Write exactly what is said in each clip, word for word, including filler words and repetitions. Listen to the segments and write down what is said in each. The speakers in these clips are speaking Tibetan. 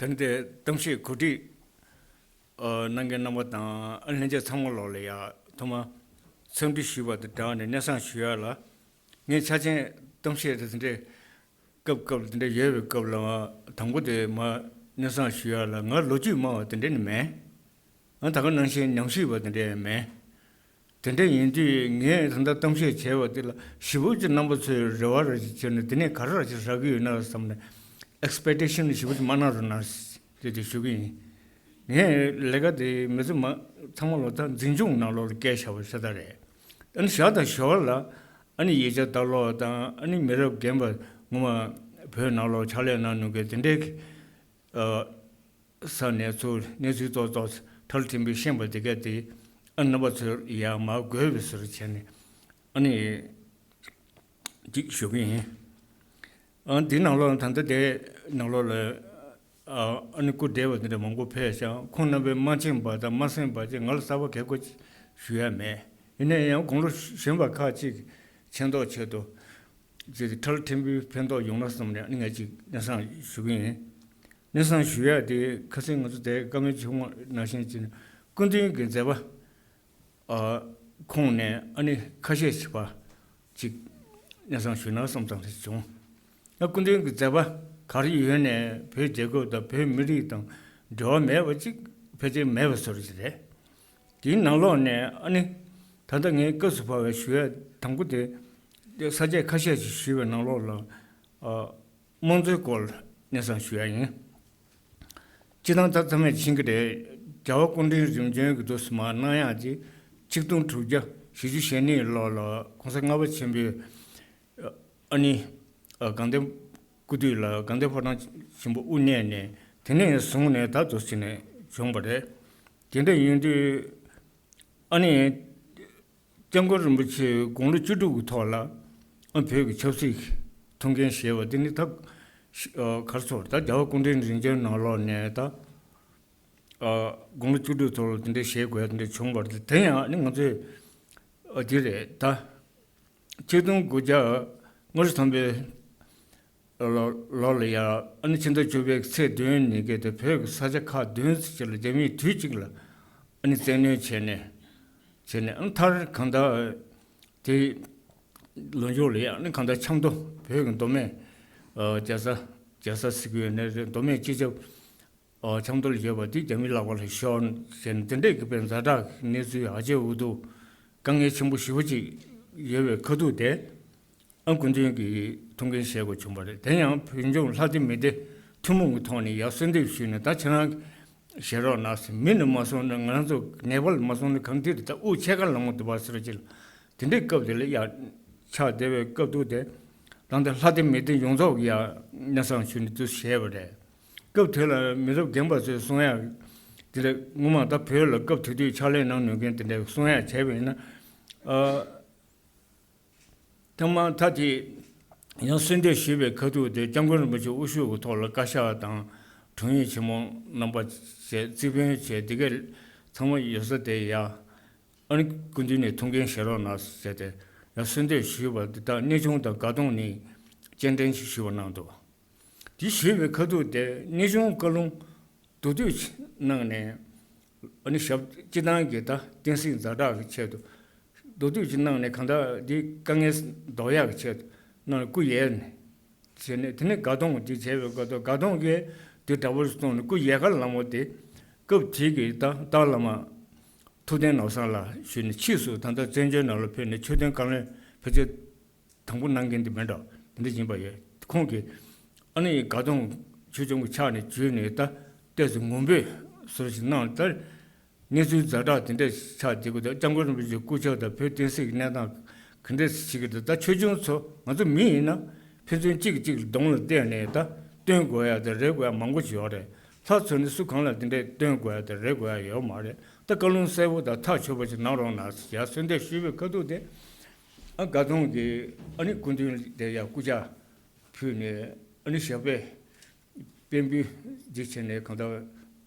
དེ་འདྲའི་གཏམ་བཤད་གོ་སྒྲིག་ཨ་གནང་མཁན་རྣམ་པ་དང་ཨ་ལྷན་རྒྱས་ཚང་མ་ལོག་ལ་ཡ་ཐོག་མ་འཚམས་འདྲི་ཞུས་པ་དང་སྦྲགས་ནས་སྙན་སེང་ཞུ་ཡ་ལ། ངས་ཆ་ཆེན་གཏམ་བཤད་དེ་དེ་འདྲའི་སྐབས་སྐབས་དེ་འདྲ་ཡོད་པའི་སྐབས་ལ་དང་པོ་དེ་མ་སྙན་སེང་ཞུ་ཡ་ལ་ང་ལོ་རྒྱུས་སྨྲ་བ་དེ་འདྲ་ནི་མེད། ང་ད་ག་ནང་བཞིན་ཉམས་ཞིབ་པ་དེ་འདྲ་མེད། དེ་འདྲ་ཡིན་དུས་ངས་ད་ལྟ་གཏམ་བཤད་བྱས་པ་དེ་ལ་ཞེ་པོ་ཅིག་རྣམ་པ་ཚོས་རེ་བ་རེ་ཞིག་བྱས་ནས་དེ་ནས་ག་རེ་རེ་ཞིག་རག་གི་ཡོད་ན་བསམ་ནས་ཨེག་སི་པེག་ཊེ་ཤན་ཞེ་པོ་ཅིག་མ་གནང་རོགས་གནང་ཞེས་དེ་ཞུ་གི་ཡིན། ངས་ལས་ཀ་དེ་མི་ཚེ་མ་ཚང་མ་ལོ་ལྟར་འཛིན་སྐྱོང་ནང་ལོགས་ལ་བསྐྱལ་བཞག་པ་ཤ་སྟག་རེད། ཨ་ནི་ཞག་དང་ཞོར་ལ་ཨ་ནི་ཡིག་ཆ་ལྟ་ཀློག་དང་ཨ་ནི་མི་རབས་རྒན་པ་ངོ་མ་བོད་ནང་ལོགས་ཕྱག་ལས་གནང་མྱོང་མཁན་དེ་འདྲའི་ས་ནས་ཚུར་གནས་ཚུལ་ཏོག་ཙམ་ཁྲ་ལ་ཁྲིམས་པས་ཤེས་པ་དེ་ག་དེ་ཨ་རྣམ་པ་ཚོར་ཡར་མར་དགོས་པའི་ཟུར་བྱས་ནས་ཨ་ནི་ཅིག་ཞུ་གི་ཡིན། ཨ་འདི་ནང་ལོགས་ལ་ད་ལྟ་དེ་ནང་ལོགས་ལ་ཨ་ཨ་ནི་སྐུ་བགྲེས་པ་དེ་འདྲ་མང་པོ་ཕེབས་ཤག་ཁོང་རྣམ་པས་མ་མཁྱེན་པ་དང་མ་གསན་པ་ཅིག་ང་ལ་གསར་པ་གལ་ཁོ་ཞུ་ཡ་མེད། ཡིན་ན་ཡང་དགུང་ལོ་གཞོན་པ་ཁག་ཅིག་མཁྱེན་རྟོགས་ཆེད་དུ། ཅེས་ཁྲ་ལ་ཁྲིམས་པའི་ཕན་ཐོགས་ཡོང་ན་བསམ་ནས་ཨ་ནི་ང་ཅིག་སྙན་སེང་ཞུ་གི་ཡིན། སྙན་སེང་ཞུ་ཡ་དེ་ཁ་སང་ང་ཚོ་དེ་བཀའ་མོལ་བྱུང་བ་ནང་བཞིན་བྱས་ནས་སྐུ་མདུན་གྱི་མཛད་པ་ཨ་ཁོངས་ནས་ཨ་ནི་ཁ་ཤས་ཤིག་པ་ཅིག་སྙན་སེང་ཞུས་ན་བསམ་ཙམ་ཞིག་བྱུང་། ཨ་སྐུ་མདུན་གྱི་མཛད་པ་ག་རེ་ཡོད་ནས་བོད་རྒྱལ་ཁབ་དང་བོད་མི་རིགས་དང་འབྲེལ་བ་མེད་པ་ཅིག་ཕལ་ཆེར་མེད་པ་བཟོ་འདྲ་ཞིག་རེད། དེའི་ནང་ལོགས་ནས་ཨ་ནི་ད་ལྟ་ངས་སྐབས་སུ་བབས་པའི་ཞུ་ཡ་དང་པོ་དེ་ས་བཅད་ཁ་ཤས་ཤིག་ཞུས་པའི་ནང་ལོགས་ལ་ཨ་དམངས་གཙོའི་སྐོར་སྙན་སེང་ཞུ་ཡ་ཡིན། སྤྱིར་བཏང་ད་ཚང་མས་མཁྱེན་གྱི་རེད། རྒྱལ་བ་སྐུ་ཕྲེང་རིམ་བྱོན་གྱི་དུས་སུ་མར་གནང་ཡག་ཅིག་ཆིག་སྟོང་དྲུག་བརྒྱ་བཞི་བཅུ་ཞེ་གཉིས་ལོ་ལ་གོང་ས་ལྔ་པ་ཆེན་པོས་ཨ་ནི་ཨ་དགའ་ལྡན་སྐུ་དུས་ལ་དགའ་ལྡན་ཕོ་བྲང་ཆེན་པོ་དབུ་བརྙེས་ནས་དེ་ནས་བཟུང་ནས་ད་དུ་ཕྱིན་ནས་བྱུང་བ་རེད། དེ་འདྲ་ཡིན་དུས་ཨ་ནི་སྐྱབས་མགོན་རིན་པོ་ཆེ་དགུང་ལོ་བཅུ་དྲུག་གི་ཐོག་ལ་ཨ་བོད་ཀྱི་ཆབ་སྲིད་ཐུགས་འགན་བཞེས་པ་དེ་ནི་ད་གར་སོང་ད་རྒྱལ་བ་སྐུ་ཕྲེང་རིམ་བྱོན་ནང་ལོགས་ནས་ད་དགུང་ལོ་བཅུ་དྲུག་ཐོག་ལ་དེ་འདྲ་བཞེས་དགོས་དེ་འདྲ་བྱུང་བ་རེད། དེ་ཡང་ནི་ང་ཚོས་ཨ་དེ་རེད་ད། ཆིག་སྟོང་དགུ་བརྒྱ་ལྔ་བཅུ་ཐམ་པའི་ལོ་ལོ་ལ་ཡ་ཨ་ནི་ཕྱི་ཟླ་བཅུ་པའི་ཚེས་བདུན་ཉིན་གྱི་དེ་བོད་ཀྱི་ས་ཆ་ཁག་བདུན་ཙམ་ཅིག་ལ་རྒྱ་མིས་དུས་གཅིག་ལ་ཨ་ནི་བཙན་གནོན་བྱས་ནས་བྱས་ནས་ཨ་ནི་མཐར་གང་ལྟར་དེ་ལོ་མཇུག་ལ་ཡ་ཨ་ནི་གང་ལྟར་ཆབ་མདོ་བོད་ཀྱི་མདོ་སྨད་རྒྱལ་ས་རྒྱལ་ས་ཟེར་གྱི་ཡོད་ནའི་རེད། མདོ་སྨད་སྤྱི་ཁྱབ་ཨ་ཆབ་མདོ་ལ་ཡོད་པ་དེ་རྒྱ་མིའི་ལག་པ་ལ་ཤོར་ཟེར་ནས་དེ་འདྲས་ཀྱི་དཔེ་ཛ་དྲག་གི་གནས་ཚུལ་ཨ་ཅེ་འུ་ཐུག་དཀའ་ངལ་ཆེན་པོ་ཞེ་པོ་ཅིག་ཡོད་པའི་ཁ་ཐུག་དེ་ཨ་སྐུ་མདུན་གྱིས་ཐུགས་འགན་བཞེས་དགོས་བྱུང་བ་རེད། དེ་ཡང་བོད་ལྗོངས་ལྷ་སྡེ་མི་སྡེ་ཐུན་མོང་གི་ཐོག་ནས་ཡར་གསོལ་འདེབས་ཞུས་ནས་ད་ཁྱེད་རང་བཞེས་རོགས་གནང་ཟེར། མི་ནི་མ་སོང་ན་ང་རང་ཚོ་ནེ་པཱལ་མ་སོང་ན་གང་ཐད་དུ་ད་དབུགས་ཕྱེད་ཀ་ལངས་མ་ཐུབ་པ་ཟེར་ཅིག་དེ་འདྲའི་སྐབས་དེ་ལ་ཡར་ཆགས་བསྡད་པའི་སྐབས་ཐུག་དེ་ད་ལྟ་ལྷ་སྡེ་མི་སྡེ་ཡོངས་རྫོགས་ཀྱིས་ཡར་སྙན་སེང་ཞུས་ནས་དུ་བཞེས་པ་རེད། སྐབས་དེ་ལ་མི་རབས་རྒན་པ་ཚོས་གསུང་ཡག་དེ་ལས་སྔོན་མ་ད་བོད་ལ་སྐབས་དེ་དུས་ཕྱག་ལས་གནང་མྱོང་མཁན་དེ་འདྲས་གསུང་ཡག་བྱས་པ་ཡིན་ན། ཨ་ཐ་མ་ད་དེ་ཡང་གསོལ་འདེབས་ཞུས་པའི་ཁ་ཐུག་དེ་སྐྱབས་མགོན་རིན་པོ་ཆེ་དབུ་བཞུགས་ཀྱི་ཐོག་ལ་བཀའ་ཤག་དང་དྲུང་ཡིག་ཆེན་མོ་རྣམ་པ་བཅས་རྩིས་དཔོན་བཅས་དེ་གས་ཚང་མ་ཡོད་ས་དེ་ཡ། ཨ་ནི་སྐུ་མདུན་ནས་ཐུགས་འགན་བཞེས་རོགས་གནང་ཟེར་ཏེ་ཡང་གསོལ་འདེབས་ཞུས་པ་འདི་དག་གནས་ཆུང་དང་དགའ་གདོང་ནས་སྤྱན་འདྲེན་ཞུས་པ་གནང་འདུག་དེ་ཞུས་པའི་ཁ་ཐུག་དེ་གནས་ཆུང་བཀའ་ལུང་མདོར་བསྡུས་གནང་ནས་ཨ་ནི་ཞབས་སྤྱི་བཏང་གི་ད་བསྟན་སྲིད་ཛ་དྲག་གི་ཆེད་དུ་མདོར་བསྡུས་ཀྱི་གནང་ནས་གང་ལྟར་འདི་དཀའ་ངལ་ཟློག་ཡག་གི་ཆེད་དུ་གནང་ནས་སྐུ་ཡལ་ནས། བྱས་ནས་དེ་ནས་དགའ་གདོང་དེ་བྱས་པའི་སྐབས་དུ་དགའ་གདོང་གིས་དེ་དྲག་པོ་གསུངས་ནས་སྐུ་ཡལ་ག་ལ་མོ་དེ་སྐབས་དེ་གི་ད་ཏཱ་བླ་མ་ཐུབ་བསྟན་ནོར་བཟང་ལགས་ཞུས་ནས་ཕྱིས་སུ་ད་ལྟ་བཙན་བྱོལ་ནང་ལ་ཕེབས་ནས་ཆོས་དོན་བཀའ་བློན་ཕལ་ཆེར་དང་པོ་གནང་མཁན་དེ་མིན་འགྲོ་དེ་འདྲ་ཡིན་པ་ཡོད། ཁོང་གིས་ཨ་ནི་དགའ་གདོང་ཆོས་སྐྱོང་གི་ཕྱག་ནས་བརྒྱུད་ནས་ད་ཏོག་ཙམ་ངུ་འབོད་ཟུར་ཞིག་གནང་ད། གནས་ཚུལ་ཛ་དྲག་དེ་འདྲ་ཆགས་བསྡད་ཀྱི་འདུག་སྐྱབས་མགོན་རིན་པོ་ཆེའི་སྐུ་ཕྱྭ་དང་བོད་བསྟན་སྲིད་ཀྱི་གནས་སྟངས་ག་འདྲ་ཞིག་གི་འདུག་ད་ཆོས་སྐྱོང་ཚོ་ང་ཚོ་མི་ཡིན་ན་ཕན་ཚུན་གཅིག་གིས་གཅིག་ལ་གདོང་ལ་བལྟས་ནས་ད་སྟོན་དགོས་ཡ་དང་རེ་དགོས་ཡ་མང་པོ་ཞིག་ཡོད་རེད། ལྷ་ཚོ་ནི་སུ་གང་ལ་དེ་འདྲའི་སྟོན་དགོས་ཡ་དང་རེ་དགོས་ཡ་ཡོད་མ་རེད། ད་བཀའ་ལུང་གསལ་པོ་དང་ཐག་ཆོད་པོ་ཞིག་གནང་རོགས་གནང་ཟེར་ཡ་གསོལ་འདེབས་ཞུས་པའི་ཁ་ཐུག་དེ་ཨ་དགའ་གདོང་གིས་ཨ་ནི་སྐུ་མདུན་དེ་ཡ་སྐུ་ཕྱག་ཕུལ་ནས་ཨ་ནི་ཞབས་པད་བརྟན་པོའི་རྗེས་བྱས་ནས་གང་ལྟར་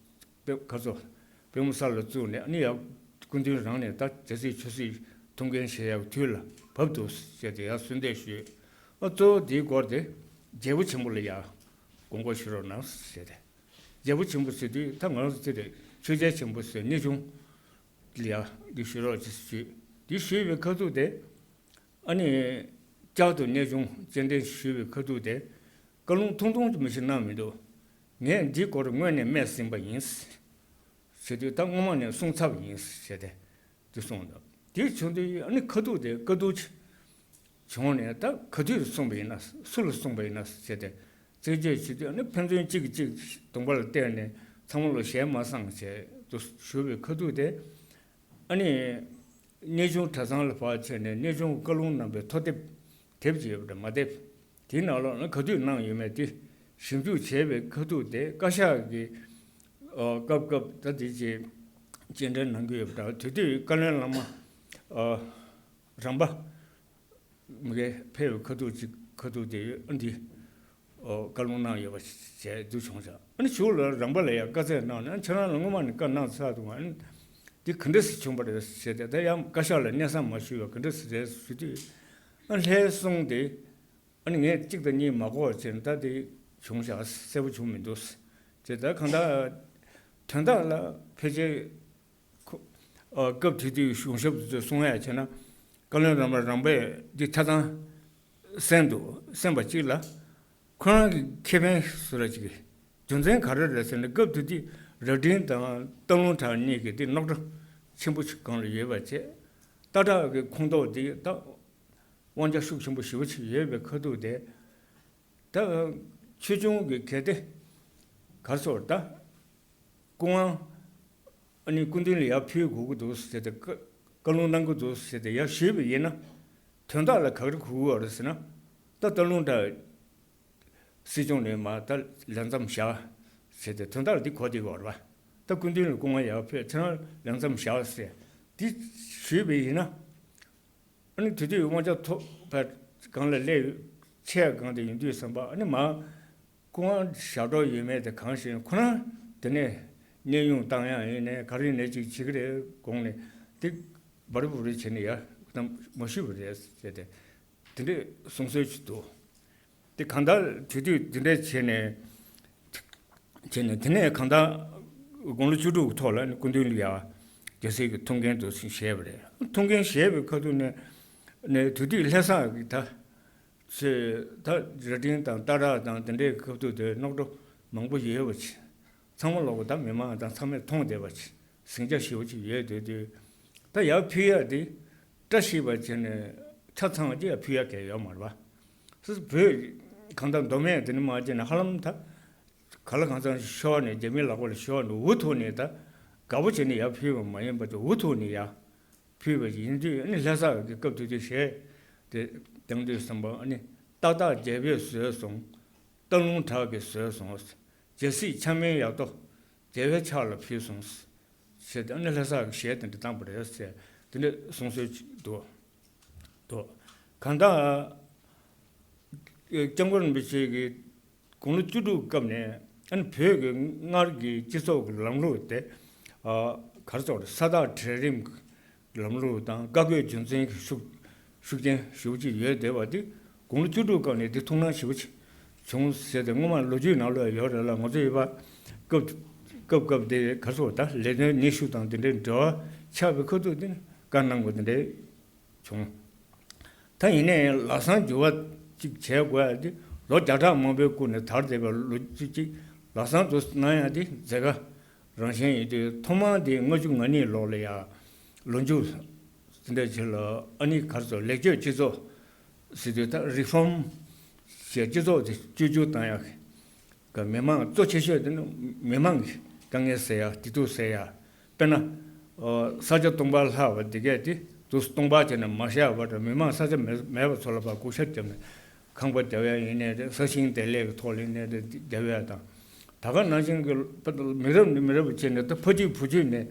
དཔེ་ཁ་སོ་པད་མོ་ས་ལ་བཙུགས་ནས་ཨ་ནི་ཡང་སྐུ་མདུན་རང་ནས་ད་རྒྱལ་སྲིད་ཆོས་སྲིད་ཐུགས་འགན་བཞེས་ཡག་དུས་ལ་བབ་འདུག་ཟེར་ཏེ་ཡང་གསོལ་འདེབས་ཞུས། ཨ་གཙོ་བོ་དེའི་སྐོར་དེ་རྒྱལ་པོ་ཆེན་པོ་ལ་ཡང་དགོངས་སྐོར་ཞུ་རོགས་གནང་ཟེར་ཏེ་ རྒྱལ་པོ་ཆེན་པོ་ཟེར་དུས་ད་ང་རང་ཚོ་དེ་རེད། ཆོས་རྒྱལ་ཆེན་པོ་ཟེར་གནས་ཆུང་ལ་ཡ་འདི་ཞུ་རོགས་ཅེས་ཞུས། འདི་ཞུས་པའི་ཁ་ཐུག་དེ་ཨ་ནི་བསྐྱར་དུ་གནས་ཆུང་སྤྱན་འདྲེན་ཞུས་པའི་ཁ་ཐུག་དེ་བཀའ་ལུང་ཐུང་ཐུང་ཅིག་མ་གཏོགས་གནང་མི་འདུག་ངས་འདིའི་སྐོར་དངོས་ནས་སྨྲས་ཟིན་པ་ཡིན་ཟེར་དུས། ད་སྔོན་མ་ནས་གསུངས་ཚར་བ་ཡིན་ཟེར་ཏེ། དེ་གསུངས་འདུག་དེ་བྱུང་དུས་ཨ་ནི་ཁ་ཐུག་དེ་བཀའ་བསྡུར་བྱུང་ནས། ད་ག་དུས་གསུངས་པ་ཡིན་ན། སུ་ལ་གསུངས་པ་ཡིན་ན་ཟེར་ཏེ་རྩད་གཅོད་བྱེད་དུས། ཨ་ནི་ཕན་ཚུན་གཅིག་གིས་གཅིག་གདོང་པ་ལ་བལྟས་ནས་ཚང་མ་ལ་ཞལ་མ་གསངས་བྱས་དུ་ཞུ་བའི་ཁ་ཐུག་དེ། ཨ་ནི་གནས་ཆུང་གྲྭ་ཚང་ལ་ཕར་ཕྱིན་ནས་གནས་ཆུང་བཀའ་ལུང་གནང་བའི་ཐོ་དེབ། དེབ་ཅིག་ཡོད་པ་འདྲ། མ་དེབ་དེའི་ནང་ལོགས་ན་ག་དུས་གནང་ཡོད་མེད་དེ་ཞིབ་འཇུག་བྱས་པའི་ཁ་ཐུག་དེ། བཀའ་ཤག་གི་ཨ་སྐབས་སྐབས་ད་དེ་ཅིག་སྤྱན་འདྲེན་གནང་གི་ཡོད་པ་འདྲ། དེ་དུས་བཀའ་བློན་བླ་མ་ཨ་རམ་པ་མི་གེ་ཕེབས་པའི་ཁ་ཐུག་ཅིག་ཁ་ཐུག་དེ་ཡོད། ཨ་འདི་ཨོ་བཀའ་ལུང་གནང་ཡོད་པ་བྱས་འདུག་བྱུང་ཤག་ཨ་ནི་གཞུག་ལ་རམ་པ་ལ་ཡང་བཀའ་སྩལ་གནང་ནས། ཨ་ཁྱེད་རང་ལ་སྔོན་མ་ནས་བཀའ་གནང་ཚར་འདུག་ཨ་ནི་འདི་ག་འདྲ་ཞིག་བྱུང་བ་རེད་ཟེར་ཏེ། ད་ཡང་བཀའ་ཤག་ལ་སྙན་སེང་མ་ཞུས་པར་ག་འདྲ་ཞིག་རེད་ཞུ་དུས། ཨ་ལྷའི་གསུང་དེ་ཨ་ནི་ངས་གཅིག་དང་གཉིས་མ་གོ་བ་བྱས་ནས། ད་དེ་བྱུང་ཤག་གསལ་པོ་བྱུང་མི་འདུག་ཟེར་ཏེ། ད་གང་ལྟར་དོན་དག་ལ་ཕལ་ཆེར་ཁོ་ཨ་སྐབས་དེ་དུས་གཞུང་ཞབས་དེ་ཚོས་གསུང་ཡ་བྱས་ན། བཀའ་བློན་རམ་པ་རམ་པས་འདི་ཆ་ཚང་གསན་འདུག་གསན་པ་གཅིག་ལ། ཁོ་རང་གི་ཁེ་ཕན་བཟོ་ར་ཅིག་གི་རྒྱུ་མཚན་ག་རེ་རེད་ཟེར་ན། སྐབས་དེ་དུས་རྭ་སྒྲེང་དང་སྟག་ལུང་བྲག་གཉིས་ཀྱི་དེ་རྙོག་དྲ་ཆེན་པོ་ཞིག་སྒང་ལ་ཡོད་པ་བྱས། སྟག་བྲག་གི་ཁོངས་གཏོགས་དེ་ད་དབང་ཆ་ཤུགས་ཆེན་པོ་ཞེ་པོ་ཅིག་ཡོད་པའི་ཁ་ཐུག་དེ། ད་ཆོས་སྐྱོང་གི་གལ་ཏེ་གར་སོར་ད་སྐུ་དབང་ཨ་ནི་སྐུ་མདུན་ལ་ཡར་ཕུལ་དགོས་ཀྱི་འདུག་ཟེར་ཏེ། བཀའ་བཀའ་ལུང་གནང་གི་འདུག་ཟེར་ཏེ་ཡར་ཞུས་པ་ཡིན་ན། དོན་དག་ལ་ག་རེ་གོ་གི་ཡོད་རེད་ཟེར་ན། ད་སྟག་ལུང་བྲག་སྲིད་སྐྱོང་ནས་མར་ད་ལས་མཚམས་བཞག་ཟེར་ཏེ་དོན་དག་ལ་འདི་གོ་བསྡད་ཀྱི་ཡོད་རེད་པ། ད་སྐུ་མདུན་ལ་སྐུ་དབང་ཡར་ཕུལ། ཁྱེད་རང་ལས་མཚམས་བཞག་ཟེར་འདི་ཞུས་པ་ཡིན་ན། ཨ་ནི་དེ་དུས་དབང་ཆ་ཐོབ་པ་སྒང་ལ་སླེབས་ཆེ་སྒང་དེ་ཡིན་དུས་ཙམ་པ། ཨ་ནི་མར་སྐུ་དབང་བཞག་འགྲོ་ཡོད་མེད་དེ་གང་ཤེས། ཁོ་རང་དེ་ནས་གནས་དབྱུང་བཏང་ཡག་ཡིན་ནའི་ག་རེ་ཡིན་ནའི་ཅིག་བྱེད་ཀྱི་རེད་དགོངས་ནས། དེ་བར་བུ་རེ་བྱས་ནས་ཡར་མ་ཞུས་པ་རེད་ཟེར་ཏེ། དེ་འདྲའི་གསུང་སྲོལ་ཞིག་འདུག་དེ་གང་ལྟར་དེ་དུས་དེ་འདྲ་བྱས་ནས། བྱས་ནས་དེ་ནས་གང་ལྟར་དགུང་ལོ་བཅུ་དྲུག་གི་ཐོག་ལ་ནི་སྐུ་མདུན་ལ་ཡར་རྒྱལ་སྲས་ཀྱི་ཐུགས་འགན་དུ་བཞེས་པ་རེད། ཐུགས་འགན་བཞེས་པའི་ཁ་ཐུག་ནས་ནས་དེ་དུས་ལྷ་ས་གི་ད་ཚེ་ད་རྭ་སྒྲེང་དང་སྟག་བྲག་དང་དེ་འདྲའི་ཁ་ཐུག་དེ་རྙོག་དྲ་མང་པོ་ཡོད་པ་ཅིག་ཚང་མ་ལོག་གི་ད་མི་མང་དང་ཚང་མས་མཐོང་བསྡད་པ་ཅིག་ཟིང་ཆ་ཞེ་པོ་ཅིག་ཡོད་དེ་དུས། ད་ཡར་ཕུལ་ཡག་དེ་བཀྲ་ཤིས་པ་བྱས་ནས་ཆ་ཚང་གཅིག་ཡར་ཕུལ་ཡག་གང་ཡོད་མ་རེད་པ། སོ་སོ་བོད་གང་ལྟར་མདོ་སྨད་དེ་ནས་མར་བྱས་ནས་ཧ་ལམ་ད་ག་ལ་གང་འཚམ་ཤོར་ནས། རྒྱ་མིའི་ལག་པ་ལ་ཤོར་ནས་འུ་ཐུག་ནས། ད་དགའ་པོ་བྱས་ནས་ཡར་ཕུལ་བ་མ་ཡིན་པ་དེ་འུ་ཐུག་ནས་ཡར་ཕུལ་བ་ཡིན་དུས། ཨ་ནི་ལྷ་ས་གི་སྐབས་དེ་དུས་གཞས་དེ་བཏང་དུས་ཙམ་པ། ཨ་ནི་ཏག་ཏག་རྒྱལ་པོས་བཟོས་སོང་། སྟག་ལུང་བྲག་གིས་བཟོས་སོང་། རྒྱལ་སྲིད་འཆང་མིན་ཡག་ཏོ་རྒྱལ་བའི་ཕྱག་ལ་ཕུལ་སོང་ཟེར་ཏེ། ཨ་ནི་ལྷ་ས་གི་གཞས་དེ་འདྲ་བཏང་པ་རེད་ཟེར། དེ་འདྲ་གསུང་སྲོལ་ཅིག་འདུག་འདུག་གང་ལྟར་སྐྱབས་མགོན་རིན་པོ་ཆེ་གིས་དགུང་ལོ་བཅུ་དྲུག་སྐབས་ནས། ཨ་ནི་བོད་ཀྱི་སྔར་གྱི་སྤྱི་ཚོགས་ཀྱི་ལམ་ལུགས་དེ། ཨ་ག་རེ་ཟེར། ས་ཐག་གྲལ་རིམ་གྱི་ལམ་ལུགས་དང་བཀའ་བཀོད་རྒྱུད་འཛིན་གྱི་ཤུགས་ཤུགས་རྐྱེན་ཞེ་པོ་ཅིག་ཡོད་བསྡད་པ་དེ། དགུང་ལོ་བཅུ་དྲུག་སྐབས་ནས་དེ་ཐུགས་སྣང་ཞེ་པོ་ཅིག་བྱུང་ཟེར་ཏེ་སྔོན་མ་ལོ་རྒྱུས་ནང་ལ་ཡོད་རེད་ལ། ང་ཚོ་ཡོད་པ་སྐབས་སྐབས་སྐབས་དེ་ག་རེ་ཟེར། ད་ལས་དོན་སྣེ་ཤུགས་དང་དེ་འདྲའི་འབྲེལ་བ་ཆགས་པའི་ཁ་ཐུག་དེ་ནས་བཀའ་གནང་དགོས་དེ་འདྲའི་བྱུང་། ད་ཡིན་ནའི་ལམ་སང་འགྱུར་བ་ཅིག་བྱེད་དགོས་ཡ་དེ་ལོ་བརྒྱ་ཕྲག་མང་པོའི་སྐོར་ནས་དར་བསྡད་པའི་ལོ་རྒྱུས་ཅིག་ལམ་སང་དུ་གནང་ཡ་དེ་མཛད་དཀའ་རང་བཞིན་ཡིན་དུས། ཐོག་མར་དེ་ལྔ་བཅུ་ང་གཉིས་ལོ་ལ་ཡ་ལོ་མཇུག་དེ་འདྲ་ཅིག་ལ། ཨ་ནི་ག་རེ་ཟེར། ལེགས་བཅོས་སྤྱི་ཚོགས་ཟེར་དུས། ད་རི་ཕོམ་ཞེས་སྤྱི་ཚོགས་དེ་བཅོས་བསྒྱུར་བཏང་ཡ་གི་མི་མང་གཙོ་ཆེ་ཤོས་དེ་ནི་མི་མང་གི་དཀའ་ངལ་སེལ་ཡ། བདེ་སྡུག་སེལ་ཡ། དཔེར་ན། ཨོ་ས་སྐྱ་སྟོང་པ་ལྷག་པ་འདི་གས་དེ་དུ་སྟོང་པ་བྱས་ནས་མ་བཞག་པར། མི་མང་ས་ཆ་མེད་མེད་པ་ཚོ་ལ་ཕར་བགོ་བཤའ་བརྒྱབ་ནས་ཁང་པ་རྒྱབ་ཡ་ཡིན་ནའི་རེད། ས་ཞིང་བདེ་ལེགས་ཀྱི་ཐོག་ལ་ཡིན་ནའི་རེད། རྒྱབ་ཡ་དང་། ད་ག་ནང་བཞིན་གྱི་མི་རབས་ནས་མི་རབས་བྱས་ནས། ད་ཕ་གཅིག་བུ་གཅིག་ནས་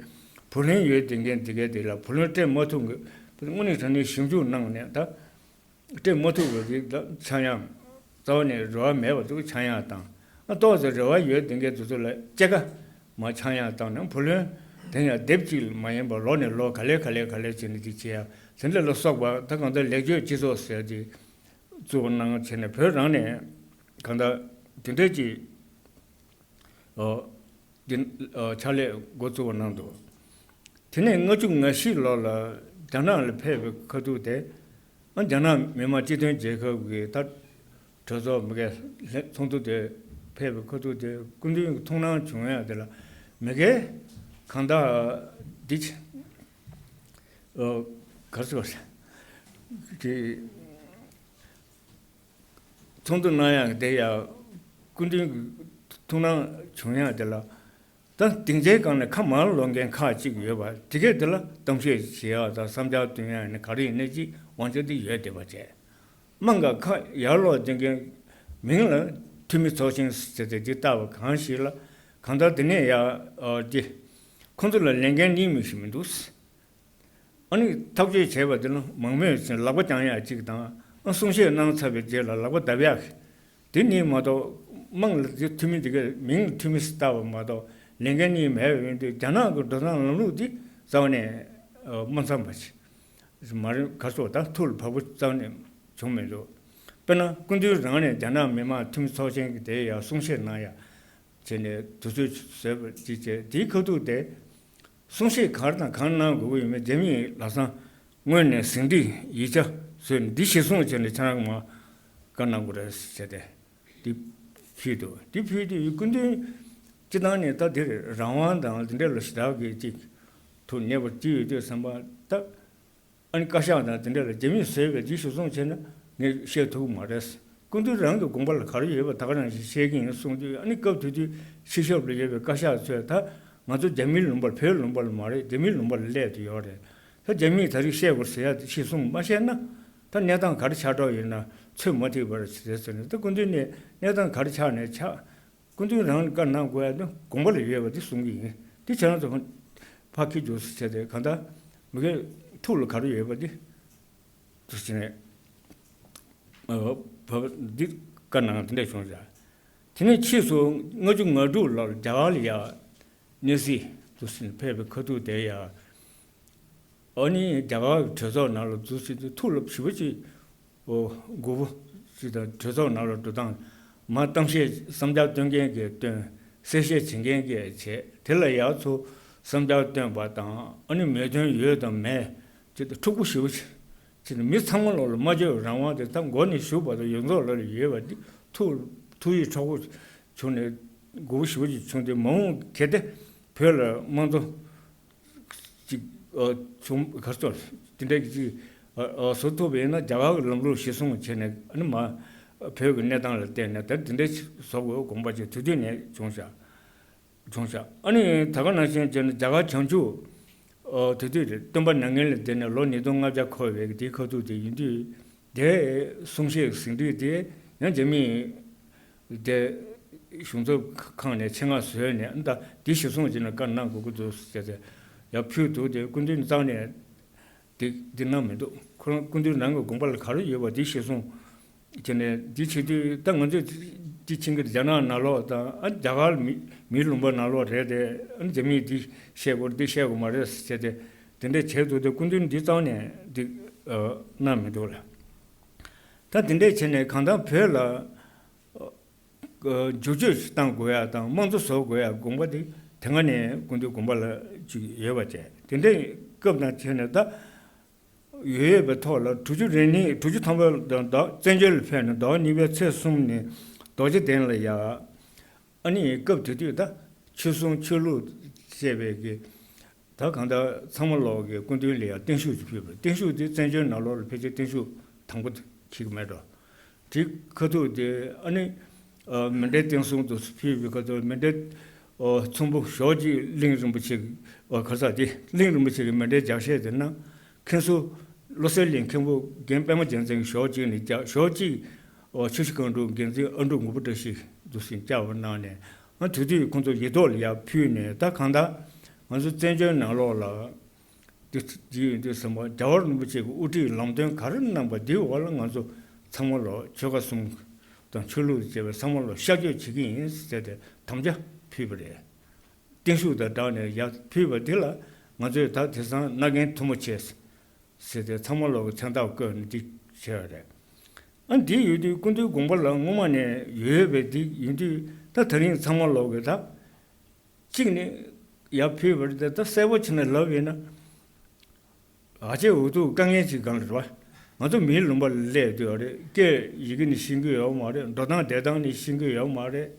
བུ་ལོན་ཡོད་དེ་འགན་དེ་གས་དེ་ལ་བུ་ལོན་སྤྲད་མ་ཐུབ་མཁན་དངོས་གནས་དྲང་གནས་ཞིབ་འཇུག་གནང་ནས། ད་སྤྲད་མ་ཐུབ་པའི་རིགས་ལ་ཆག་ཡང་རྩ་བ་ནས་རེ་བ་མེད་པ་ཚོ་ཆག་ཡང་བཏང་། ཨ་ཏོག་ཙམ་རེ་བ་ཡོད་དེ་འགས་དེ་ཚོ་ལ་སྐྱེད་ཀ་མ་ཆག་ཡང་བཏང་ནས། བུ་ལོན་དེ་ཡང་སྡེབ་གཅིག་མ་ཡིན་པར་ལོ་ནས་ལོ་ག་ལེ་ག་ལེ་ག་ལེ་བྱས་ནས་དེ་བྱེད་ཡ། དེ་འདྲ་ལ་སོགས་པ། ད་གང་ལྟར་ལེགས་བཅོས་སྤྱི་ཚོགས་ཟེར་དེ་བཙུགས་གནང་བྱས་ནས། བོད་རང་ནས་གང་ལྟར་དེ་འདྲ་ཅིག་ཨོ། འདི་ཕྱག་ལས་འགོ་བཙུགས་པ་གནང་འདུག་དེ་ནས་ལྔ་བཅུ་ང་བཞི་ལོ་ལ་རྒྱ་ནག་ལ་ཕེབས་པའི་ཁ་ཐུག་དེ། ཨ་རྒྱ་ནག་མི་དམངས་སྤྱི་མཐུན་རྒྱལ་ཁབ་ཀྱི་ད་གྲོས་ཚོགས་མི་སྒེར་ཚོགས་འདུ་དེ་ཕེབས་པའི་ཁ་ཐུག་དེ་སྐུ་མདུན་གྱི་ཐུགས་སྣང་བྱུང་ཡ་དེ་ལ་མི་སྒེར་གང་དག་འདི་གར་སོ་གི་ཚོགས་འདུ་གནང་ཡག་དེ་ཡང་སྐུ་མདུན་གྱི་ཐུགས་སྣང་བྱུང་ཡག་དེ་ལ་ད་སྡིངས་ཆའི་སྒང་ནས་ཁ་མར་ལོག་མཁན་ཁག་ཅིག་ཡོད་པ་དེ་གས་དེ་ལ་གཏམ་བཤད་བྱེད་ཡག་དང་བསམ་འཆར་བཏོན་ཡག་ནི་ག་རེ་ཡིན་ནའི་ཅིག་དབང་ཆ་དེ་ཡོད་བསྡད་པ་བྱས། དམངས་ཀྱི་ཁ་ཡར་ལོག་འདོན་མཁན་མིང་ལ་འཐུས་མི་ཚོགས་ཆེན་ཟེར་ཏེ་འདི་ལྟ་བ་གང་ཞིག་ལ་གང་ལྟར་དེ་ནས་ཡ་ཨ་དེ་ཁོང་ཚོ་ལ་ལས་འགན་གཉིས་མི་ཞིག་མི་འདུག་ཨ་ནི་ཐག་གཅོད་བྱས་པ་དེ་ལ་མང་མོས་ཀྱིས་ལག་པ་བརྐྱང་ཡག་གཅིག་དང་ཨ་གསུང་བཤད་གནང་ཚར་བའི་རྗེས་ལ་ལག་པ་བརྡབ་ཡག་དེ་གཉིས་མ་གཏོགས་དམངས་ལ་དེ་འཐུས་མི་དེ་གའི་མིང་ལ་འཐུས་མི་ཟེར་ལྟ་བ་མ་གཏོགས་ལས་འགན་གཉིས་མེད་པ་ཡིན་དུས་རྒྱ་ནག་གི་འགྲོ་སྟངས་ལམ་ལུགས་དེ་རྩ་བ་ནས་མ་འཚམས་པ་ཞིག་མ་རེད། ག་སོགས་ད་ཐུགས་ལ་བབས་པ་རྩ་བ་ནས་བྱུང་མི་འདུག་དཔེར་ན་སྐུ་མདུན་རང་ནས་རྒྱ་ནག་མི་དམངས་འཐུས་མི་ཚོགས་ཆེན་གྱི་དེ་ཡང་གསུང་བཤད་གནང་ཡ་བྱས་ནས་དུས་ཚོད་བཟོས་པ་ཅིག་བྱས་དེའི་ཁ་ཐུག་དེ་གསུང་བཤད་ག་རེ་དང་གང་གནང་དགོས་ཀྱི་ཡོད་མེད་རྒྱ་མིས་ལམ་སང་སྔོན་ནས་ཟིན་བྲིས་ཡིག་ཆ་བཟོས་ནས་འདི་གཞིར་བཟུང་བྱས་ནས་ཁྱེད་རང་མར་བཀའ་གནང་དགོས་རེད་ཟེར་ཏེ་འདི་ཕུལ་འདུག་འདི་ཕུལ་དུས་སྐུ་མདུན་སྤྱི་བཏང་ནས་ད་དེར་རང་དབང་དང་དེ་འདྲ་ལ་ཞེ་དྲག་གི་ཅིག་ཐུགས་མཉེས་པོ་ཅིག་ཡོད་དུས་བསམ་པ་ད། ཨ་ནི་བཀའ་ཤག་དང་དེ་འདྲ་ལ་རྒྱ་མིས་བཟོས་པའི་འདི་གཞིར་བཟུང་བྱས་ན་ངས་བཤད་ཐུབ་ཀྱི་མ་རེད། སྐུ་མདུན་རང་གི་དགོངས་པ་ལ་ག་རེ་ཡོད་པ་ད་ག་རང་བཞིན་བཤད་ཀྱི་ཡིན་གསུངས་དུས་ཨ་ནི་སྐབས་དེ་དུས་ཕྱི་ཞབས་ལ་ཡོད་པའི་བཀའ་ཤག་ཚོས་ད་ང་ཚོ་རྒྱ་མིའི་ལུང་པར་བོད་ལུང་པར་མ་རེད་རྒྱ་མིའི་ལུང་པར་སླེབས་དུ་ཡོད་རེད། ད་རྒྱ་མིས་ད་རེས་བཤད་དགོས་ཟེར་ཡ་དེ་གཞིར་བཟུང་མ་བཤད་ན་ད་གནས་སྟངས་ག་རེ་ཆགས་འགྲོ་ཡོད་ན་ཚོད་མ་ཐིག་པར་རེད་ཟེར་ནས་ད་སྐུ་མདུན་ནས་གནས་སྟངས་ག་རེ་ཆགས་ནས་ཆགས། སྐུ་མདུན་རང་ལ་བཀའ་གནང་དགོས་ཡ་དེ་དགོངས་པ་ལ་ཡོད་པ་དེ་གསུང་གི་ཡིན། དེ་ཁྱེད་རང་ཚོ་ཕར་འཁྱེར་རྒྱུགས་སུ་བྱས་ཏེ་གང་ལྟར་མི་སྒེར་ཐུགས་ལ་ག་རེ་ཡོད་པ་དེ་དུ་བྱས་ནས་བབ་འདི་བཀའ་གནང་དེ་འདྲ་བྱུང་ཤག་དེ་ནས་ཕྱིས་སུ་ལྔ་བཅུ་ང་དྲུག་ལོར་རྒྱ་གར་ལ་ཡ་གནས་སྲིད་དུ་ཕེབས་པའི་ཁ་ཐུག་དེ་ཡ། ཨ་ནི་རྒྱ་གར་གྱི་གྲོས་ཚོགས་ནང་ལ་འཛུལ་ཕྱིན་དུས་ཐུགས་ལ་ཞེ་པོ་ཅིག་ཨོ་མགུ་པོ་ཅིག་དང་གྲོས་ཚོགས་ནང་ལ་འགྲོ་སྟངས་མ་གཏམ་བཤད་བསམ་འཆར་སྟོན་མཁན་གྱིས་སྟོན། གསལ་བཤད་བྱེད་མཁན་གྱིས་བྱས། དེ་ལ་ཡར་ཚུར་བསམ་འཆར་སྟོན་པ་དང་ཨ་ནི་མོས་མཐུན་ཡོད་དང་མེད་ཅིག་དང་འཁྲུག་པོ་ཞེ་པོ་ཅིག་ཅིག་དང་མི་ཚང་མ་ལོག་ལ་སྨྲ་བརྗོད་རང་དབང་དེ་ད་མགོ་ནས་མཇུག་བར་དུ་ཡོངས་རྫོགས་ལ་ཡོད་པ་འདི་ཐུགས་ཐུགས་ཡིད་འཕྲོག་པོ་བྱུང་ནས་མགུ་པོ་ཞེ་པོ་ཅིག་བྱུང་སྟེ་མ་འོངས་གལ་ཏེ་བོད་ལ་དམངས་གཙོ་ཅིག་ཨ་བྱུང་ག་ཚོད་དེ་འདྲ་གི་ཅིག་ཨ་ཨ་བཟོ་ཐུབ་པ་ཡིན་ན་རྒྱ་གར་གྱི་ལམ་ལུགས་གཞིར་བཟུང་བྱས་ནས་ཨ་ནི་མ་བོད་ཀྱི་གནས་སྟངས་ལ་བལྟས་ནས་ད་དེ་འདྲ་ཅིག་བཟོ་དགོས་དགོངས་པ་ཅིག་དུས་དུས་ནས་བྱུང་ཤག་བྱུང་ཤག་ཨ་ནི་ད་ག་ནང་བཞིན་བྱས་ན་རྒྱ་གར་བྱང་ཆུབ་ཨ་དེ་དུས་སྟོན་པ་མྱ་ངན་ལས་འདས་ནས་ལོ་ཉིས་སྟོང་ལྔ་བརྒྱ་འཁོར་བའི་དེའི་ཁ་ཐུག་དེ་ཡིན་དུས་དེ་གསུང་བཤད་ཟིན་བྲིས་དེ་ཡང་རྒྱ་མིས་དེ་གཞུང་ཚབ་ཁང་ནས་ཆེད་མངགས་བཟོས་ནས་ད་འདི་གཞིར་བཟུང་བྱས་ན་བཀའ་གནང་དགོས་ཀྱི་འདུག་ཟེར་ཏེ་ཡར་ཕུལ་འདུག་དེ་སྐུ་མདུན་རྩ་ནས་འདི་འདི་གནང་མི་འདུག་ཁོ་རང་སྐུ་མདུན་རང་གི་དགོངས་པ་ལ་ག་རེ་ཡོད་པ་འདི་གཞིར་བཟུང་བྱས་ནས་འདི་བྱེད་དུས་ད་ང་ཚོས་འདི་ཕྱིན་གྱི་རྒྱ་ནག་ནང་ལོགས་དང་ཨ་རྒྱ་གར་མི་མིའི་ལུང་པ་ནང་ལོགས་རེད་དེ་ཨ་རྒྱ་མིས་འདི་བཤད་དགོས་འདི་བཤད་དགོས་མ་རེད་ཟེར་ཏེ་དེ་འདྲས་བྱས་འདུག་དེ་སྐུ་མདུན་འདི་རྩ་ནས་འདི་གནང་མི་འདུག་ལ། ད་དེ་འདྲས་བྱས་ནས་གང་ལྟར་བོད་ལ་ཨ་བསྒྱུར་བཅོས་ཤིག་བཏང་དགོས་ཡ་དང་དམངས་གཙོ་བཟོ་དགོས་ཡ་དགོངས་པ་དེ་དེ་སྔ་ནས་སྐུ་མདུན་དགོངས་པ་ལ་ཅིག་ཡོད་པ་བྱས། དེ་འདྲའི་སྐབས་དང་བྱས་ནས་ད་ཡོད་ཡོད་པའི་ཐོག་ལ་དྲུག་ཅུ་རེ་གཉིས་དྲུག་ཅུ་ཐམ་པ་དང་ཟླ་བཙན་བྱོལ་ལ་ཕེབས་ནས་ཟླ་བ་གཉིས་པའི་ཚེས་གསུམ་ནས་རྡོ་རྗེ་གདན་ལ་ཡ། ཨ་ནི་སྐབས་དེ་དུས་ད་ཆོས་སྲུང་ཆོས་ལུགས་བཅས་པའི་གི་ད་གང་ལྟར་ཚང་མ་ལོག་གི་སྐུ་མདུན་ལ་ཡང་བརྟན་བཞུགས་ཅིག་ཕུལ་བ། བརྟན་བཞུགས་དེ་བཙན་བྱོལ་ནང་ལོགས་ལ་ཕལ་ཆེར་བརྟན་བཞུགས་དང་པོ་ཁྱེད་ཀྱི་མེད་འགྲོ། དེ་ཁ་ཐུག་དེ་ཨ་ནི་ཨ་མཎྜལ་བརྟན་སྲུང་དུ་ཕུལ་བའི་ཁ་ཐུག་མཎྜལ་ཨ་ཚོམ་བུ་ཞོགས་ཀྱི་གླིང་རིན་པོ་ཆེ་གི་ཨ་ག་ས་དེ་གླིང་རིན་པོ་ཆེ་གི་མཎྜལ་ལྗགས་བཤད་དེ་ན་མཁན་ཟུར་བློ་གསལ་གླིང་མཁན་པོ་རྒན་པད་མ་རྒྱལ་མཚན་གྱིས་ཞོགས་གཅིག་ནས་བརྒྱབ། ཞོགས་གཅིག་ཨོ་ཆུ་བཞི་སྒང་དྲུག་འགན་འཛིན་ཨ་འབྲུག་ངུ་པ་བཀྲ་ཤིས་འདུག་སེ་བཅར་བ་གནང་ནས་ཨ་དེ་དུས་ཁོང་ཚོ་ཡིག་ཐོག་ལ་ཡར་ཕུལ་ནས་ད་གང་ལྟར་ང་ཚོ་བཙན་བྱོལ་ནང་ལོགས་ལ་དེ་དེ་ཡིན་དུས་ཙམ་པ་རྒྱལ་བ་རིན་པོ་ཆེ་གི་དབུ་ཁྲིད་ལམ་སྟོན་ག་རེ་གནང་པ་དེའི་འོག་ལ་ང་ཚོ་ཚང་མ་ལོག་ཆོལ་ཁ་གསུམ་དང་ཆོས་ལུགས་བཅས་པའི་ཚང་མ་ལོག་ཤར་བསྐྱོད་བྱེད་ཀྱི་ཡིན་ཟེར་ཏེ་དམ་བཅའ་ཕུལ་བ་རེད། བརྟན་བཞུགས་དང་སྦྲགས་ནས་ཡར་ཕུལ་བ་དེ་ལ་ང་ཚོས་ད་དེང་སང་མནའ་གན་ཐུ་མོ་ཆེ། ཟེར་ཏེ་ཚང་མ་ལོག་གི་མཚན་རྟགས་བཀོད་ནས་འདི་བྱས་པ་རེད། ཨ་འདི་ཡོད་དུས་སྐུ་མདུན་དགོངས་པ་ལ་སྔོན་མ་ནས་ཡོད་པའི་འདི་ཡིན་དུས་ད་དེ་རིང་ཚང་མ་ལོག་གི་ད་ གཅིག་ནི་ཡར་ཕུལ་བ་རེད། ད་གསལ་པོ་བྱས་ནས་ལབ་ཡིན་ན། ཨ་ཅེ་འུ་ཐུག་དཀའ་ངལ་ཅིག་གང་རེད་བ། ང་ཚོ་མིའི་ལུང་པ་ལ་སླེབས་དུས་ཨ་རེད། སྐད་ཡི་གེ་ནི་ཤེས་ཀྱི་ཡོད་མ་རེད། འགྲོ་སྟངས་བསྡད་སྟངས་ནི་ཤེས་ཀྱི་ཡོད་མ་རེད།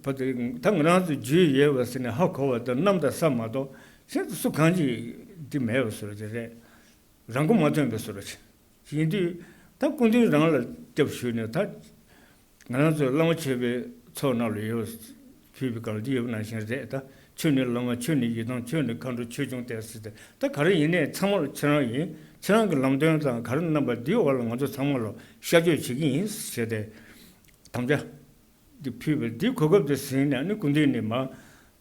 ཕ་དེ་ད་ང་རང་ཚོ་རྒྱུས་ཡོད་པ་ཟེར་ནས་ཧ་གོ་བ་དང་གནམ་དང་ས་མ་གཏོགས་གཞན་དུ་སུ་གང་ཅིག་འདི་མེད་པ་བཟོ་འདྲ་ཅིག་རེད། རང་མགོ་མ་ཐོན་པའི་བཟོ་འདྲ་ཅིག་ཡིན་དུས། ད་སྐུ་མདུན་རང་ལ་སྐྱབས་ཞུས་ནས། ད་ང་རང་ཚོའི་བླ་མ་མཆོད་པའི་ཚོགས་ནང་ལ་ཡོད་ཕུལ་བའི་སྐབས་འདི་ཡོད་པ་ནང་བཞིན་རེད། ད་ཆོས་ནི་བླ་མ། ཆོས་ནི་ཡི་དམ། ཆོས་ནི་མཁའ་འགྲོ། ཆོས་སྐྱོང་སྟེ་ཟེར་ཏེ། ད་ག་རེ་ཡིན་ནའི་ཚང་མ་ལ་ཁྱེད་རང་ཡིན། ཁྱེད་རང་གི་ལམ་སྟོན་དང་ག་རེ་གནང་བ་འདིའི་འོག་ལ་ང་ཚོ་ཚང་མ་ལ་ཤར་བསྐྱོད་བྱེད་ཀྱི་ཡིན་ཟེར་ཏེ། དམ་བཅའ་འདི་ཕུལ་བས། འདིའི་གོ་སྐབས་དེ་ཟིན་ནས་ནི་སྐུ་མདུན་ནས་མར།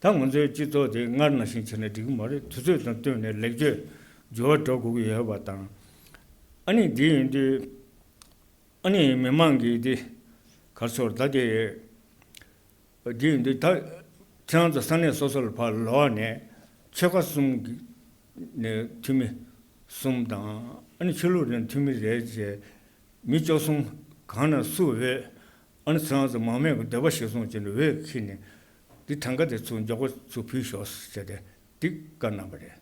ད་ང་ཚོའི་སྤྱི་ཚོགས་དེ་སྔར་ནང་བཞིན་བྱས་ན་འགྲིག་གི་མ་རེད། དུས་ཚོད་དང་བསྟུན་ནས་ལེགས་བཅོས་འགྱུར་བ་འགྲོ་དགོས་ཀྱི་ཡོད་པ་དང་། ཨ་ནི་འདི་ཡིན་དུས། ཨ་ནི་མི་མང་གིས་འདི་གར་སོར་ད་དེ་འདི་འདི་ད་ཁྱེད་རང་ཚོ་ས་གནས་སོ་སོ་ལ་ཕར་ལོག་ནས། ཆོལ་ཁ་གསུམ་གྱི་ནས་འཐུས་མི་གསུམ་དང་། ཨ་ནི་ཆོས་ལུགས་ནས་འཐུས་མི་རེ་བྱས། མི་བཅུ་གསུམ་གང་ན་སུ་འོས། ཨ་ནི་ཁྱེད་རང་ཚོ་མང་མོས་ཀྱི་འདོད་པ་གཞིར་བཟུང་བྱས་ནས་འོས་འཁྱེར་ནས། འདི་གྲངས་ཀ་དེ་ཚུར་མགྱོགས་པོ་ཚུར་ཕུལ་ཤོག་ཟེར་ཏེ་འདི་བཀའ་གནང་བ་རེད།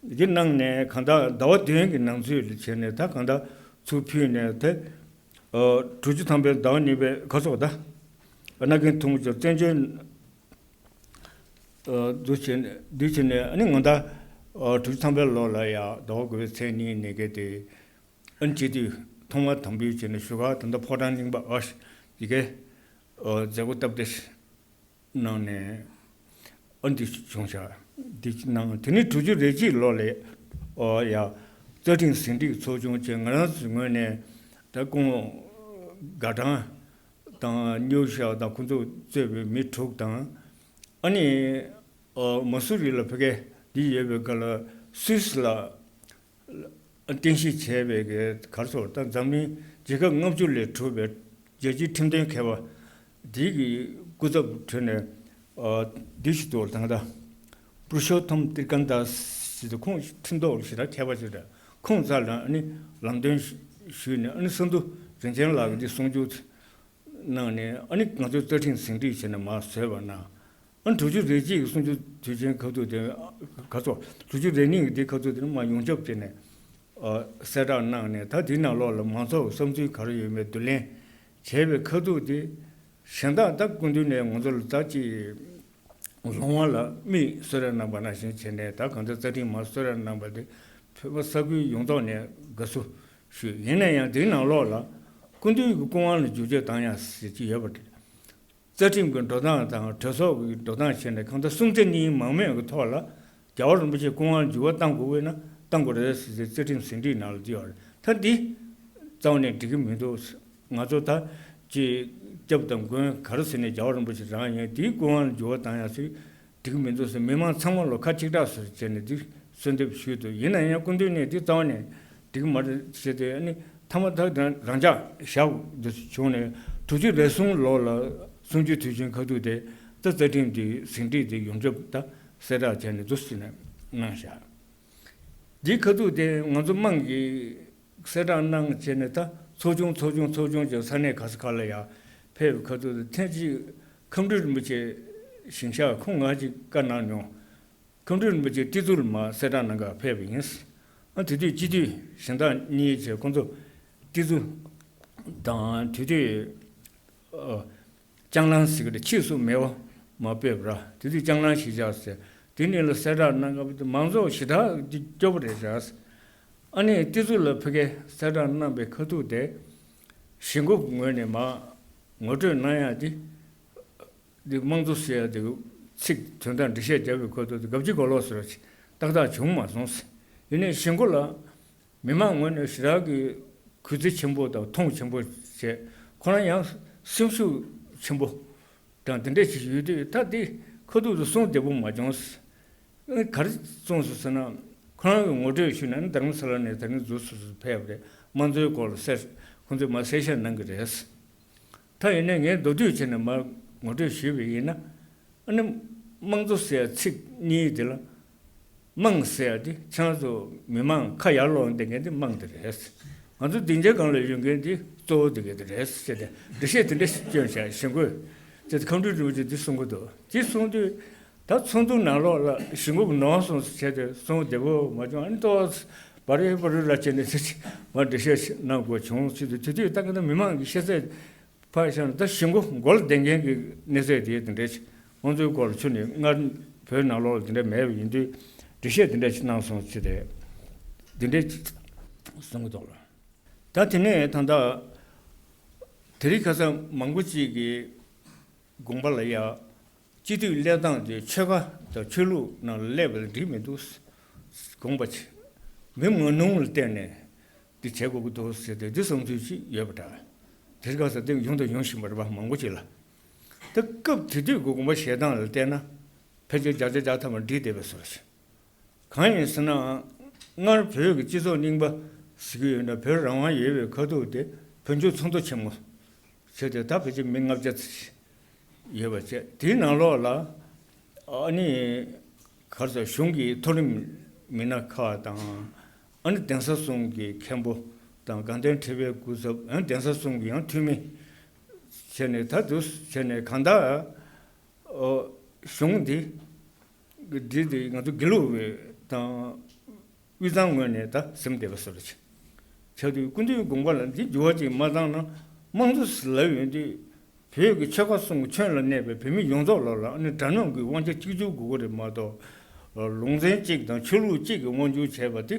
འདི་གནང་ནས་གང་ལྟར་ཟླ་བ་བདུན་གྱི་ནང་ཚུད་ལ་བྱས་ནས། ད་གང་ལྟར་ཚུར་ཕུལ་ནས་དེ། ཨ། དྲུག་ཅུ་ཐམ་པའི་ཟླ་བ་གཉིས་པའི་ཁ་སོགས། ད་ཨ་ན་གིན་ཐུང་ཅོ་བཙན་བྱོལ། ཨ། འདུ་བྱས་ནས། འདུ་བྱས་ནས། ཨ་ནི་ང་ད། ཨ། དྲུག་ཅུ་ཐམ་པའི་ལོ་ལ་ཡ་ཟླ་བ་དགུ་པའི་ཚེས་གཉིས་ཉིན་གྱི་དེ། ཨ་ནི་སྤྱི་འཐུས་ཐོག་མ་དམ་འབུལ་བྱས་ནས་བཞུགས་སྒར་ད་ལྟ་ཕོ་བྲང་གླིང་པ། ཨ། ཡི་གེ། ཨ། མཛད་སྒོ་སྟབས་བདེ་གནང་ནས། ཨ། འདི་བྱུང་ཤག་འདི་གནང་། དེ་ནས་དྲུག་ཅུ་རེ་གཅིག་ལོ་ལ། ཨོ་ཡ། རྩ་ཁྲིམས་ཟིན་བྲིས་ཚོགས་ཆུང་བྱས། ང་རང་ཚོའི་ངོས་ནས་ད་སྐུ་ངོ་དགའ་ལྡན་དང་། སྨྱོ་ཤ་དང་ཁོང་ཚོ་གཙོས་པའི་མི་དྲུག་དང་། ཨ་ནི། ཨོ། མ་སུ་རི་ལ་ཕ་གི་འདི་ཡོད་པའི་སྐབས་ལ་སུད་སི་ལ་རྟེན་གཞི་བྱས་པའི་གི་གར་སོར། ད་འཛམ་གླིང་རྒྱལ་ཁབ་ལྔ་བཅུ་ལས་གྲུབ་པའི་རྒྱལ་སྤྱིའི་ཁྲིམས་དོན་མཁས་པ་འདི་གི་སྐུ་ཚབ་ཁྲོད་ནས། ཨ། འདི་ཞིག་འདུག་ད་ལྟ་པུ་རུ་ཤོ་ཐམ་ཏིར་ཀན་དཱ་ཟེར་དུས། ཁོང་ཁྲིམས་ཐོག་ཞེ་དྲག་མཁས་པ་ཞིག་རེད། ཁོང་རྩ་ལ་ཨ་ནི་ལམ་སྟོན་ཞུས་ནས། ཨ་ནི་སེང་འབྲུག་རིན་ཆེན་ལགས་ཀྱིས་འདི་གསུང་ཆོས་གནང་ནས། ཨ་ནི་ང་ཚོའི་རྩ་ཁྲིམས་ཟིན་བྲིས་བྱས་ནས་མར་བཟོས་པ་ན། ཨ། དྲུག་ཅུ་རེ་གཅིག་གི་གསུང་ཆོས་དུས་ཆེན་ཁ་ཐུག་དེ། ཁ་སོ། དྲུག་ཅུ་རེ་གཉིས་ཀྱི་འདི་ཁ་ཐུག་དེ་ནི་མར་ཡོངས་ཁྱབ་བྱས་ནས། ཨ། གསལ་བསྒྲགས་གནང་ནས། ད་འདི་ནང་ལོགས་ལ་མང་ཚོགས་ཀྱི་བསམ་ཚུལ་ག་རེ་ཡོད་མེད་བསྡུ་ལེན་བྱས་པའི་ཁ་ཐུག་དེ། གཞན་དག་ད་སྐུ་མདུན་ནས་ང་ཚོ་ལ་ད་ཅིག་ལོང་བ་ལ་མིག་གསོལ་རས་གནང་པ་ནང་བཞིན་བྱས་ནས། ད་གང་ལྟར་རྩ་ཁྲིམས་མར་གསོལ་རས་གནང་པ་དེ་བོད་པ་ས་ཁུལ་ཡོངས་རྫོགས་ནས་དགའ་བསུ་ཞུས། ཡིན་ན་ཡང་འདིའི་ནང་ལོགས་ལ་སྐུ་མདུན་གྱི་སྐུ་དབང་ལ་བསྒྱུར་བཅོས་བཏང་ཡག་ཟེར་གྱི་ཡོད་པ་རེད། རྩ་ཁྲིམས་ཀྱི་འགྲོ་སྟངས་དང་། གྲོས་ཚོགས་ཀྱི་འགྲོ་སྟངས་བྱས་ནས། གང་ལྟར་གསུམ་ཆ་གཉིས་མང་མོས་ཀྱི་ཐོག་ལ་རྒྱལ་བ་རིན་པོ་ཆེ་སྐུ་དབང་འགྱུར་བ་གཏང་དགོས་པས་ན་གཏང་དགོས་རེད་ཟེར་ཏེ་རྩ་ཁྲིམས་ཟིན་བྲིས་ནང་ལ་བྲིས་ཡོད་རེད། ད་འདི་རྩ་བ་ནས་འགྲིག་གི་མི་འདུག་ང་ཚོ་ད་ཅིག་སྐྱབས་དང་མགོན་ག་རེ་ཟེར་ནས་རྒྱལ་བ་རིན་པོ་ཆེ་རང་ཡིན། དེའི་སྐུ་དབང་འགྱུར་བ་བཏང་ཡག་ཟེར་འགྲིག་གི་མི་འདུག་ཟེར། མི་མང་ཚང་མ་ལ་ཁ་གཅིག་གྲགས་སུ་བྱས་ནས་འདི་གསོལ་འདེབས་ཞུས་འདུག་ཡིན་ན་ཡང་སྐུ་མདུན་ནས་འདི་རྩ་བ་ནས་འགྲིག་གི་མ་རེད་ཟེར་ཏེ། ཨ་ནི་མཐའ་མ་ད་རང་འཇགས་བཞག་འདི་བྱུང་ནས། དྲུག་ཅུ་རེ་གསུམ་ལོ་ལ་གསུང་ཆོས་དུས་ཆེན་ཁ་ཐུག་དེ་ད་རྩ་ཁྲིམས་འདི་ཟིན་བྲིས་དེ་ཡོངས་ཁྱབ་ད་གསལ་བསྒྲགས་བྱས་ནས་འདུག་ཟེར་ནས་གནང་བཞག་འདི་ཁ་ཐུག་དེ་ང་ཚོ་དམངས་ཀྱིས་གསལ་བསྒྲགས་གནང་བྱས་ནས། ད་ཚོགས་ཆུང་ཚོགས་ཆུང་ཚོགས་ཆུང་བྱས། ས་གནས་ག་ས་ག་ལ་ཡང་ཕེབས་པའི་ཁ་ཐུག་དེ། ཐེངས་གཅིག་ཁམས་སྤྲུལ་རིན་པོ་ཆེ་ཞིང་གཤེགས་ཁོང་ང་གཅིག་བཀའ་གནང་མྱོང་། ཁམས་སྤྲུལ་རིན་པོ་ཆེ་ཏི་ཛུ་ལ་མར་གསལ་བསྒྲགས་གནང་གར་ཕེབས་པ་ཡིན། ཨ། དེ་དུས་སྤྱི་འཐུས་གཞན་དག་གཉིས་བྱས། ཁོང་ཚོ་ཏི་ཛུ་དང་། དེ་དུས། ཨ། ལྕང་གླང་ཟེར་གྱི་རེད། ཕྱིས་སུ་མེ་འོ་མར་སྤོས་པ་ར། དེ་དུས་ལྕང་གླང་གཞིས་ཆགས་ཟེར། དེ་གཉིས་ལ་གསལ་བསྒྲགས་གནང་སྐབས་དེ་མང་ཚོགས་ཞེ་དྲག་འདི་སྐྱོ་པོ་རེད་བཞག་ཨ་ནི་ཏི་ཛུ་ལ་ཕ་གིར་གསལ་བསྒྲགས་གནང་པའི་ཁ་ཐུག་དེ་གཞིས་འགོ་ངོས་ནས་མར་ངོ་སྤྲོད་གནང་ཡག་དེ། འདི་དམངས་གཙོ་ཟེར་ཡག་དེ་ཚིག་དོན་དག་འགྲེལ་བཤད་རྒྱབ་པའི་ཁ་ཐུག་དེ་གབ་ཅིག་གོ་ལོག་ཟེར་བ་ཅིག་ཏག་ཏག་བྱུང་མ་སོང་ཟེར། ཡིན་ནའི་གཞིས་འགོ་ལ་མི་མང་ངོས་ནས་ཞེ་དྲག་གི་གུས་བརྩི་ཆེན་པོ་དང་མཐོང་ཆེན་པོ་བྱས། ཁོ་རང་ཡང་སེམས་ཤུགས་ཆེན་པོ་དང་དེ་འདྲ་ཞིག་ཡོད་དུས། ད་འདི་ཁ་ཐུག་ཏུ་གསུང་བདེ་པོ་མ་བྱུང་། ག་རེ་གསུངས་སོང་ཟེར་ན། ཁོ་རང་གིས་ངོ་སྤྲོད་ཞུས་ནས་རྡ་རམ་ས་ལ་ནས་དེ་རིང་འཛུལ་སོང་ཟེར། ཕེབས་པ་རེད། དམངས་གཙོའི་སྐོར་ལ་གསལ་ཁོང་ཚོས་མར་གསལ་བཤད་གནང་གི་རེད། ད་ཡིན་ནའི་ངས་མདོར་བསྡུས་བྱས་ནས་མར་ངོ་སྤྲོད་ཞུས་པ་ཡིན་ན། ཨ་ནི་དམངས་གཙོ་ཟེར་ཚིག་གཉིས་དེ་ལ། དམངས་ཟེར་ཡག་དེ་ཁྱེད་རང་ཚོ་མི་མང་ཁ་ཡར་ལོག་བསྡད་མཁན་དེ་དམངས་དེ་རེད། ང་ཚོ་སྡིངས་ཆའི་སྒང་ལ་ཡོད་མཁན་དེ་གཙོ་བོ་དེ་ག་དེ་རེད་ཟེར་ཏེ་འགྲེལ་བཤད་དེ་འདྲ་ཞིག་བསྐྱོན་བྱས། གཞིས་འགོས་ ཅེས་ཁམས་སྤྲུལ་རིན་པོ་ཆེས་འདི་གསུང་གི་འདུག་ཅེས་གསུང་དུས། ད་ཚོགས་འདུ་ནང་ལོགས་ལ་ཞི་འགོ་གི་ནོར་སོང་ཟེར་བྱས་ཏེ་གསུང་བདེ་པོ་མ་བྱུང་། ཨ་ནི་ཏོག་ཙམ་བ་རི་བ་རི་ལ་བྱས་ནས་ཚེ་ཕྱི་མ་འགྲེལ་བཤད་གནང་དགོས་བྱུང་ཟེར་དུས། དེ་དུས་ད་ག་ད་མི་མང་གི་ཤེས་ཚད་ཕར་བཞག་ན། ད་ཞི་འགོ་མགོ་ལ་བསྡད་མཁན་གྱི་གནས་ཚད་དེ་དེ་འདྲ་ཞིག་དབང་འཛིན་སྐོར་ལ་ཆུ་ནས་སྔར་བོད་ནང་ལོགས་ལ་དེ་འདྲ་མེད་པ་ཡིན་དུས་འགྲེལ་བཤད་དེ་འདྲ་ཞིག་གནང་སོང་ཟེར་ཏེ་དེ་འདྲ་ཞིག་གསུང་གི་འདུག་ལ། ད་དེ་ནས་ད་ལྟ་དེ་རིང་ཁ་སང་མང་པོ་ཅིག་གིས་དགོངས་པ་ལ་ཡ། སྤྱི་འཐུས་སླེབས་སྟངས་དེ་ཆོལ་ཁ་དང་ཆོས་ལུགས་ནང་ལ་སླེབས་པ་ལ་འགྲིག་མི་འདུག་དགོངས་པ་ཆེ། མི་ངོ་གནོང་ལ་བརྟེན་ནས་འདི་བྱེད་དགོས་ཀྱི་འདུག་ཟེར་ཏེ་འདི་བསམ་ཚུལ་ཅིག་ཡོད་པ་འདྲ། དེ་རིང་ཁ་སང་དེ་ཡོང་དང་ཡོང་བཞིན་པ་རེད་པ། མང་པོ་ཅིག་ལ། ད་སྐབས་དེ་དུས་ཀྱི་དགོངས་པ་བཞེས་སྟངས་ལ་བལྟས་ན། ཕལ་ཆེར་བརྒྱ་ཆ་བརྒྱ་ཐམ་པ་འགྲིག་བསྡད་པའི་བཟོ་འདྲ་ཞིག་གང་ཡིན་ཟེར་ན། སྔར་བོད་ཀྱི་སྤྱི་ཚོགས་རྙིང་པ་ཟེར་གྱི་ཡོད་ན། བོད་རང་དབང་ཡོད་པའི་ཁ་ཐུག་དེ་བོད་ལྗོངས་ཚོགས་འདུ་ཆེན་མོ་བྱས་ཏེ། ད་ཕལ་ཆེར་མི་ལྔ་བརྒྱ་ཙམ་ཡོད་པ་བྱས། དེའི་ནང་ལོགས་ལ་ཨ་ནི་ག་རེ་ཟེར། གཞུང་གི་མཐོ་རིམ་མི་སྣ་ཁག་དང་། ཨ་ནི་གདན་ས་གསུམ་གྱི་མཁན་པོ་དང་། དགའ་ལྡན་ཁྲི་པའི་སྐུ་ཚབ། ཨ་ནི་གདན་ས་གསུམ་གྱི་ཡང་འཐུས་མི་བྱས་ནས། ད་དུ་བྱས་ནས་གང་ལྟར་གཞུང་འདི། འདི་འདི་ང་ཚོ་དགེ་ལུགས་དང་དབུས་གཙང་ངོས་ནས་ད་ཟིན་བསྡད་པ་བཟོ་འདྲ་ཅིག་བྱས་དུས། སྐུ་མདུན་དགོངས་པ་ལ་འདི་འགྱུར་བ་ཅིག་མ་བཏང་ན། དམངས་གཙོ་ཟེར་ལབ་ཡོང་དུས་བོད་ཀྱི་ཆོལ་ཁ་གསུམ་གྱི་ཁྱོན་ལ་གནས་པའི་བོད་མི་ཡོངས་རྫོགས་ལ་ལ་ཨ་ནི་འདྲ་མཉམ་གྱི་དབང་ཆ་གཅིག་གྱུར་དགོས་ཀྱི་རེད་མ་གཏོགས། ལུང་ཚན་གཅིག་དང་ཆོས་ལུགས་གཅིག་གི་དབང་སྒྱུར་བྱས་པ་དེ་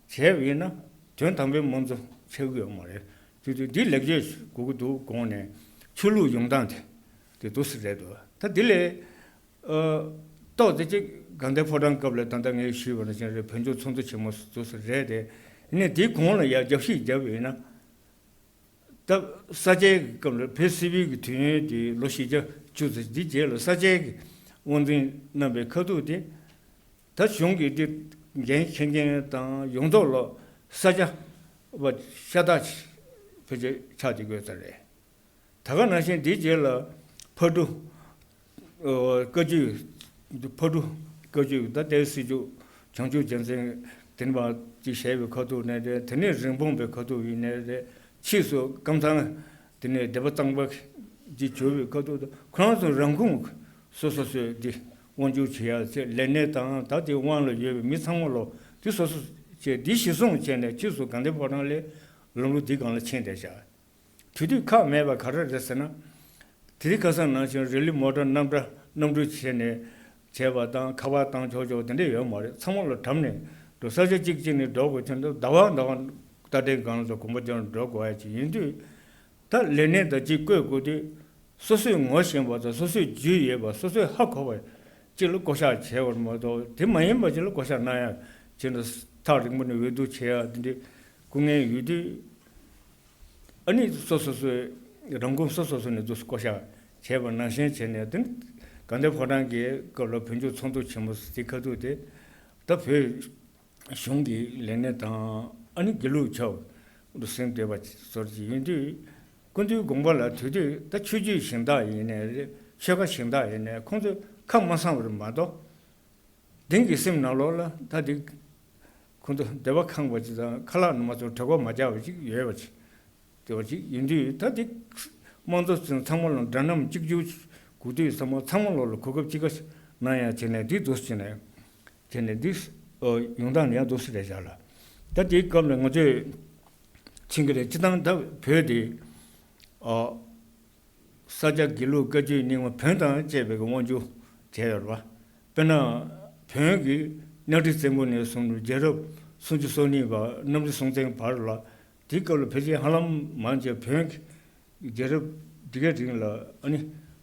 བྱས་པ་ཡིན་ན། དོན་དམ་པའི་དམངས་གཙོ་ཆགས་ཀྱི་ཡོད་མ་རེད། དེ་དུས་འདི་ལེགས་བཅོས་དགོས་ཀྱི་འདུག་དགོངས་ནས། ཆོས་ལུགས་ཡོང་སྟངས་དེ་དེ་འདུག་སེ་རེད་འདུག་ད་འདི་ལས། ཨ། ཏོག་ཙེ་གཅིག་དགའ་ལྡན་ཕོ་བྲང་སྐབས་ལ་ད་ལྟ་ངས་ཞུས་པ་ནང་བཞིན་རེད། བོད་ལྗོངས་ཚོགས་འདུ་ཆེན་མོ་འདུག་སེ་རེད་དེ། ཡིན་ནའི་དེའི་གོང་ལ་ཡར་རྒྱབ་བཤིག་བརྒྱབ་པ་ཡིན་ན། ད་ས་སྐྱའི་སྐབས་ལ་བོད་སིལ་བུའི་གི་དུས་ཡུན་དེ་ལོ་བཞི་བརྒྱ་བཅུ་ཙམ། འདི་རྗེས་ལ་ས་སྐྱའི་གི་དབང་འཛིན་གནང་པའི་ཁ་ཐུག་དེ། ད་གཞུང་གི་འདི་འགན་འཁྱེར་མཁན་དང་ཡོངས་རྫོགས་ལ་ས་སྐྱ་བ་ཤ་སྟག་ཕལ་ཆེར་ཆགས་བསྡད་དགོས་ས་རེད། ད་ག་ནང་བཞིན་འདིའི་རྗེས་ལ་ཕག་གྲུ། ཨོ། བཀའ་བརྒྱུད། ཕག་གྲུ། བཀའ་བརྒྱུད་ད་ལྟའི་སྲིད་བྱུས་བྱང་ཆུབ་རྒྱལ་མཚན་དེ་ནས་མར་ཅིག་བཞེས་པའི་ཁ་ཐུག་ནས་རེད། དེ་ནས་རིན་སྤུངས་པའི་ཁ་ཐུག་ཡིན་ནའི་རེད། ཕྱིས་སུ་ཀམ་ཚང་དེ་ནས་སྡེ་པ་གཙང་པ་ཅིག་གྱུར་པའི་ཁ་ཐུག་ཏུ། ཁོ་རང་ཚོ་རང་ཁུངས་སོ་སོ་སོས་འདི་དབང་སྒྱུར་བྱེད་ཡ་ཚེ་ལས་གནས་དང་། ད་དེ་དབང་ལ་ཡོད་པའི་མི་ཚང་མ་ལོ་དེ་སོ་སོ་བྱས། འདི་གཞི་བཟུང་བྱས་ནས་ཕྱིས་སུ་དགའ་ལྡན་ཕོ་བྲང་ལས་ལམ་ལུགས་འདི་སྒང་ལ་ཕྱིན་བསྡད་བཞག་དེ་དུས་ཁག་མེད་པ་ག་རེ་རེད་ཟེར་ན། དེ་རིང་ཁ་སང་ནང་བཞིན་རི་ལི་མོ་ཊ་གནམ་གྲུ་གནམ་གྲུ་བྱས་ནས་བྱས་པ་དང་། ཁ་པར་བཏང་ཆོག་ཆོག་དེ་འདྲ་ཡོད་མ་རེད། ཚང་མ་ལ་འགྲམ་ནས་འགྲོ། ས་ཆ་གཅིག་གཅིག་ནས་འགྲོ་དགོས་དུས། ཟླ་བ་ཟླ་བ་རྟ་དྲེལ་སྒང་ལ་གོམ་པ་རྒྱག་འགྲོ་དགོས་ཡ་ཅིག་ཡིན་དུས། ད་ལས་གནས་དང་གཅིག་བསྐོས་དགོས་དུས། སོ་སོས་ངོ་ཤེས་པ་དང་། སོ་སོས་རྒྱུས་ཡོད་པ། སོ་སོས་ཧ་གོ་བ་ཅིག་ལ་བསྐོ་བཞག་བྱས་པ་མ་གཏོགས། དེ་མ་ཡིན་པ་ཅིག་ལ་བསྐོ་བཞག་གནང་ཡ་ཅིག་ན་ཐག་རིང་པོ་ནས་འོས་བསྡུ་བྱེད་ཡ་དེ་འདྲའི་སྐུ་ངལ་ཡོད་དུས། ཨ་ནི་སོ་སོ་སོའི་རང་ཁུངས་སོ་སོ་སོ་ནས་འདུག་བསྐོ་བཞག་བྱས་པ་ནང་བཞིན་བྱས་ནས། དེ་དགའ་ལྡན་ཕོ་བྲང་གི་སྐབས་ལ་བོད་ལྗོངས་ཚོགས་འདུ་ཆེན་མོ་དེ་ཁ་ཐུག་དེ་ད་བོད་གཞུང་གི་ལས་སྣེ་དང་། ཨ་ནི་དགེ་ལུགས་ཆོས་དུ་ཟིན་བསྡད་པ་བཟོ་འདྲ་ཅིག་ཡིན་དུས། སྐུ་མདུན་དགོངས་པ་ལ་དེ་དུས་ད་ཆོས་བརྒྱུད་གཞན་དག་ཡིན་ནའི་རེད། ཆོལ་ཁ་གཞན་དག་ཡིན་ནའི་ཁོང་ཚོས་ཁ་མ་གསང་བ་རེད་མ་གཏོགས། དེང་གི་སེམས་ནང་ལོགས་ལ་ད་དེ་ཁོང་ཚོ་སྡེ་པ་ཁེངས་པ་ཅིག་དང་། ཁ་ལག་ནང་མ་ཚོ་གྲོད་ཁོག་མ་འཇགས་པ་ཅིག་ཡོད་པ་ཅིག་དེ་བ་ཅིག་ཡིན་དུས། ད་དེ་དམངས་གཙོ་ཚང་མ་ལ་འདྲ་མཉམ་གཅིག་གྱུར་དགོས་དུས་ཙམ་པ། ཚང་མ་ལོག་ལ་གོ་སྐབས་གཅིག་པ་གནང་ཡ་བྱས་ནས། འདི་འདུག་བྱས་ནས་བྱས་ནས་འདི་ཡོང་སྟངས་ཡང་འདུག་སེ་རེད་བཞག་ལ། ད་དེའི་སྐབས་ལ་ང་ཚོས་མཁྱེན་གྱི་རེད། སྤྱིར་བཏང་ད་བོད་དེ། ཨ། ས་སྐྱ་དགེ་ལུགས་བཀའ་བརྒྱུད་རྙིང་མ་བོན་དང་བཅས་པའི་དབང་སྒྱུར་བྱས་ཡོད་རེད་པ། དཔེར་ན་བོན་གྱི་གཉའ་ཁྲི་བཙན་པོ་ནས་བཟུང་ནས་རྒྱལ་རབས་སུམ་ཅུ་སོ་གཉིས་པ་གནམ་རི་སྲོང་བཙན་བར་ལ། དེའི་སྐབས་ལ་ཕལ་ཆེར་ཧ་ལམ་མང་ཆེ་བོན་གྱི་རྒྱལ་རབས་འདི་གའི་རིང་ལ། ཨ་ནི་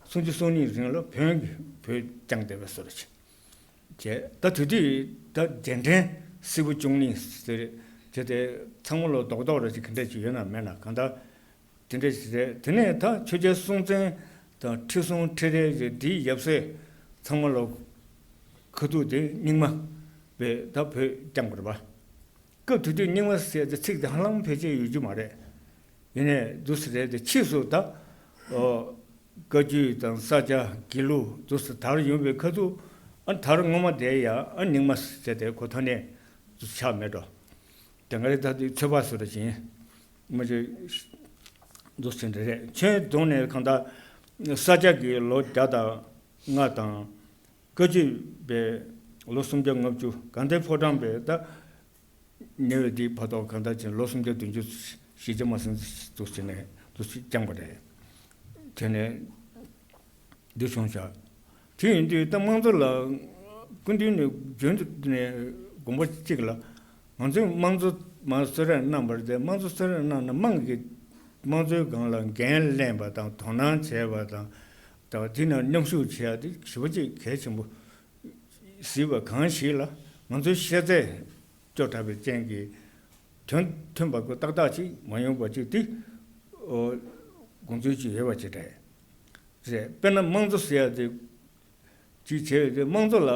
སུམ་ཅུ་སོ་གཉིས་རིང་ལ་བོན་གྱིས་བོད་བསྐྱངས་བསྡད་པའི་བཟོ་འདྲ་ཅིག་བྱས། ད་དེ་དུས་ད་རྒྱལ་ཕྲན་སིལ་བུ་བཅུ་གཉིས་ཟེར་བྱས་ཏེ། ཚང་མ་ལ་རྡོག་རྡོག་རེ་ཅིག་ག་འདྲ་ཅིག་ཡོད་ན་མེད་ན་གང་ལྟར་དེ་འདྲ་ཞིག་རེད། དེ་ནས་ད་ཆོས་རྒྱལ་སྲོང་བཙན་དང་ཁྲི་སྲོང་ཁྲི་རལ་གྱི་འདིའི་ཡབ་སྲས་ཚང་མ་ལ་ཁ་ཐུག་དེ་རྙིང་མ་བས་ད་བོད་བསྐྱངས་པ་རེད་པ། སྐབས་དེ་དུས་རྙིང་མ་ཟེར་ཏེ་ཚིག་དེ་ཧ་ལམ་ཕལ་ཆེར་ཡོད་རྒྱུ་མ་རེད། ཡིན་ནའི་འདུག་སེ་རེད་དེ། ཕྱིས་སུ་ད་ཨོ་བཀའ་བརྒྱུད་དང་ས་སྐྱ་དགེ་ལུགས་འདུག་སེ་དར་ཡོང་བའི་ཁ་ཐུག་ཨ་དར་སྔོན་མ་དེ་ཡ་ཨ་རྙིང་མ་ཟེར་ཏེ་གོ་ཐ་སྙད་དུ་ཆགས་མེད་འགྲོ། དེ་ག་རེ་ད་དུས་ཚོད་དཔག་སུ་ར་ཅིང་མ་ཅིག་འདུག་སེ་འདྲ་རེད། ཁྱོན་བསྡོམས་ནས་གང་ལྟར་ ས་སྐྱ་གི་ལོ་བརྒྱ་དང་ལྔ་དང་། བཀའ་བརྒྱུད་པའི་ལོ་སུམ་བརྒྱ་ལྔ་བཅུ། དགའ་ལྡན་ཕོ་བྲང་པའི་ད་ཉེ་བའི་དེའི་བར་ཐོག་གང་ལྟར་ཅིག་ལོ་སུམ་བརྒྱ་བདུན་ཅུ་ཞེ་བརྒྱད་མ་ཟིན་འདུག་ཟེར་ནས་འདུག་བསྐྱངས་པ་རེད། དེ་ནས་འདི་བྱུང་བཞག་དེ་ཡིན་དུས་ད་དམངས་གཙོ་ལ་སྐུ་མདུན་ནས་རྒྱུན་དུ་ནས་དགོངས་པ་གཅིག་ལ། ང་ཚོས་དམངས་གཙོ་མར་གསོལ་རས་གནང་བ་རེད་དེ། དམངས་གཙོ་གསོལ་རས་གནང་ན་དམངས་ཀྱིས་དམངས་གཙོའི་སྒང་ལ་འགན་ལེན་པ་དང་དོ་སྣང་བྱས་པ་དང་། ད་དེ་ནང་མཉམ་ཞུགས་བྱེད་ཡ་དེ་ཞེ་པོ་ཅིག་གལ་ཆེན་པོ་གཟིགས་པ་གང་ཞིག་ལ། ང་ཚོའི་ཤེས་ཚད་སྐྱོ་དྲགས་པའི་རྐྱེན་གྱིས་དོན་མཐུན་པ་གོ་ཏག་ཏག་ཅིག་མ་ཡོང་བ་ཅིག་དེ་དགོངས་ཚུལ་ཅིག་ཡོད་པ་ཅིག་རེད། རེད། དཔེར་ན་དམངས་གཙོ་ཟེར་ཡ་དེ་ཅིག་བྱས་ཡོད་དེ། དམངས་གཙོ་ལ་